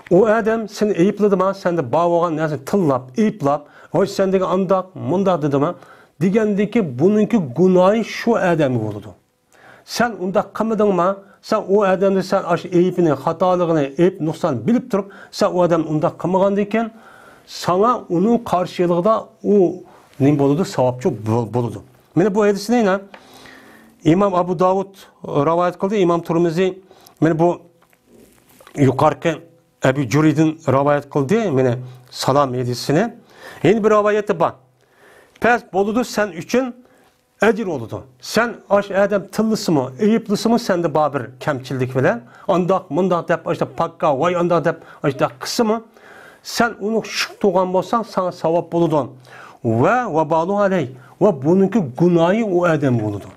ئۇ ئادەم سېنى ئەيىبلىدىما، سەندە بار بولغان نەرسىنى تىللاپ، ئەيىبلاپ، ۋاي سەن دېگەن ئانداق، مۇنداق دېدىما، دېگەندىكى بۇنىڭكى گۇناھى شۇ ئادەمگە بولىدۇ. سەن ئۇنداق قىلمىدىڭما؟ سەن ئۇ ئادەمنى سەن ئاشۇ ئەيىبىنى، خاتالىقىنى، ئەيىب نۇقسان بىلىپ تۇرۇپ، سەن ئۇ ئادەم ئۇنداق قىلمىغاندىكىن، ساڭا ئۇنىڭ قارشىلىقىدا ئۇ نېمە بولىدۇ؟ ساۋابچۇ بول-، بولىدۇ. مانا بۇ ھەدىسنى يەنە ئىمام ئەبۇ داۋۇد رىۋايەت قىلدى، ئىمام تۇرمىزى مانا بۇ يۇقارقى ئەبۇ جۇرەيجدىن رىۋايەت قىلدى، مانا سالام ھەدىسىنى. يەنە بىر رىۋايەتتە بار. پەس بولىدۇ سەن ئۈچۈن ئەجىر بولىدۇ. سەن ئاشۇ ئادەم تىللىسىمۇ، ئەيىبلىسىمۇ، سەندە بار بىر كەمچىلىك بىلەن، ئانداق، مۇنداق دەپ، ئاشۇنداق پاككا، ۋاي ئانداق دەپ، ئاشۇنداق قىلسىمۇ، سەن ئۇنى شۈكۈر قىلغان بولساڭ، ساڭا ساۋاب بولىدۇ. ۋە ۋابالۇ ئەلەي، ۋە بۇنىڭكى گۇناھى ئۇ ئادەم بولىدۇ.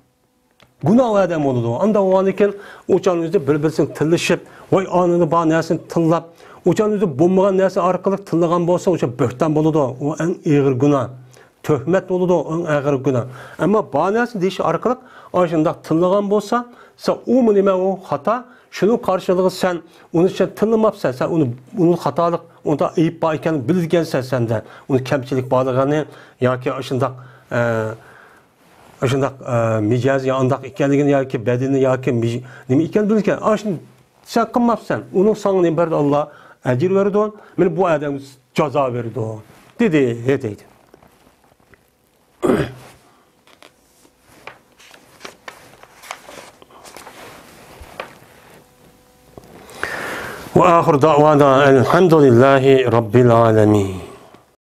گۇناھ ئادەم بولىدۇ. ئانداق بولغاندىن كېيىن، ئۇ چاغنىڭ ئۆزىدە بىر-بىرسىنى تىللىشىپ، ۋاي ئانىدا بار نەرسىنى تىللاپ، ئۇ چاغنىڭ ئۆزىدە بولمىغان نەرسە ئارقىلىق تىللىغان بولسا، ئۇ چاغ بۆھتان بولىدۇ. ئۇ ئەڭ ئېغىر گۇناھ. تۆھمەت بولىدۇ، ئەڭ ئېغىر گۇناھ. ئەمما بار نەرسىنى دېيىش ئارقىلىق ئاشۇنداق تىللىغان بولسا، سەن ئۇمۇ نېمە ئۇ خاتا، شۇنىڭ قارشىلىقى سەن ئۇنى سەن تىللىماپسەن، سەن ئۇنى، ئۇنى خاتالىق، ئۇندا ئەيىب بار ئىكەنلىكىنى بىلىدىكەنسەن سەندە، ئۇنى كەمچىلىك بارلىقىنى ياكى ئاشۇنداق، ئە، ئاشۇنداق، ئە، مىجەزى يا ئانداق ئىكەنلىكىنى ياكى بەدىنى ياكى مىج-، نېمە ئىكەنلىكىنى بىلىدىكەن. ئاشۇنى سەن قىلماپسەن. ئۇنىڭ ساڭا نېمە بەردى؟ ئاللا ئەجىر بېرىدۇ. مانا بۇ ئادەمگە جازا بېرىدۇ. دېدى، دەيدۇ. وآخر دعوانا أن الحمد لله رب العالمين.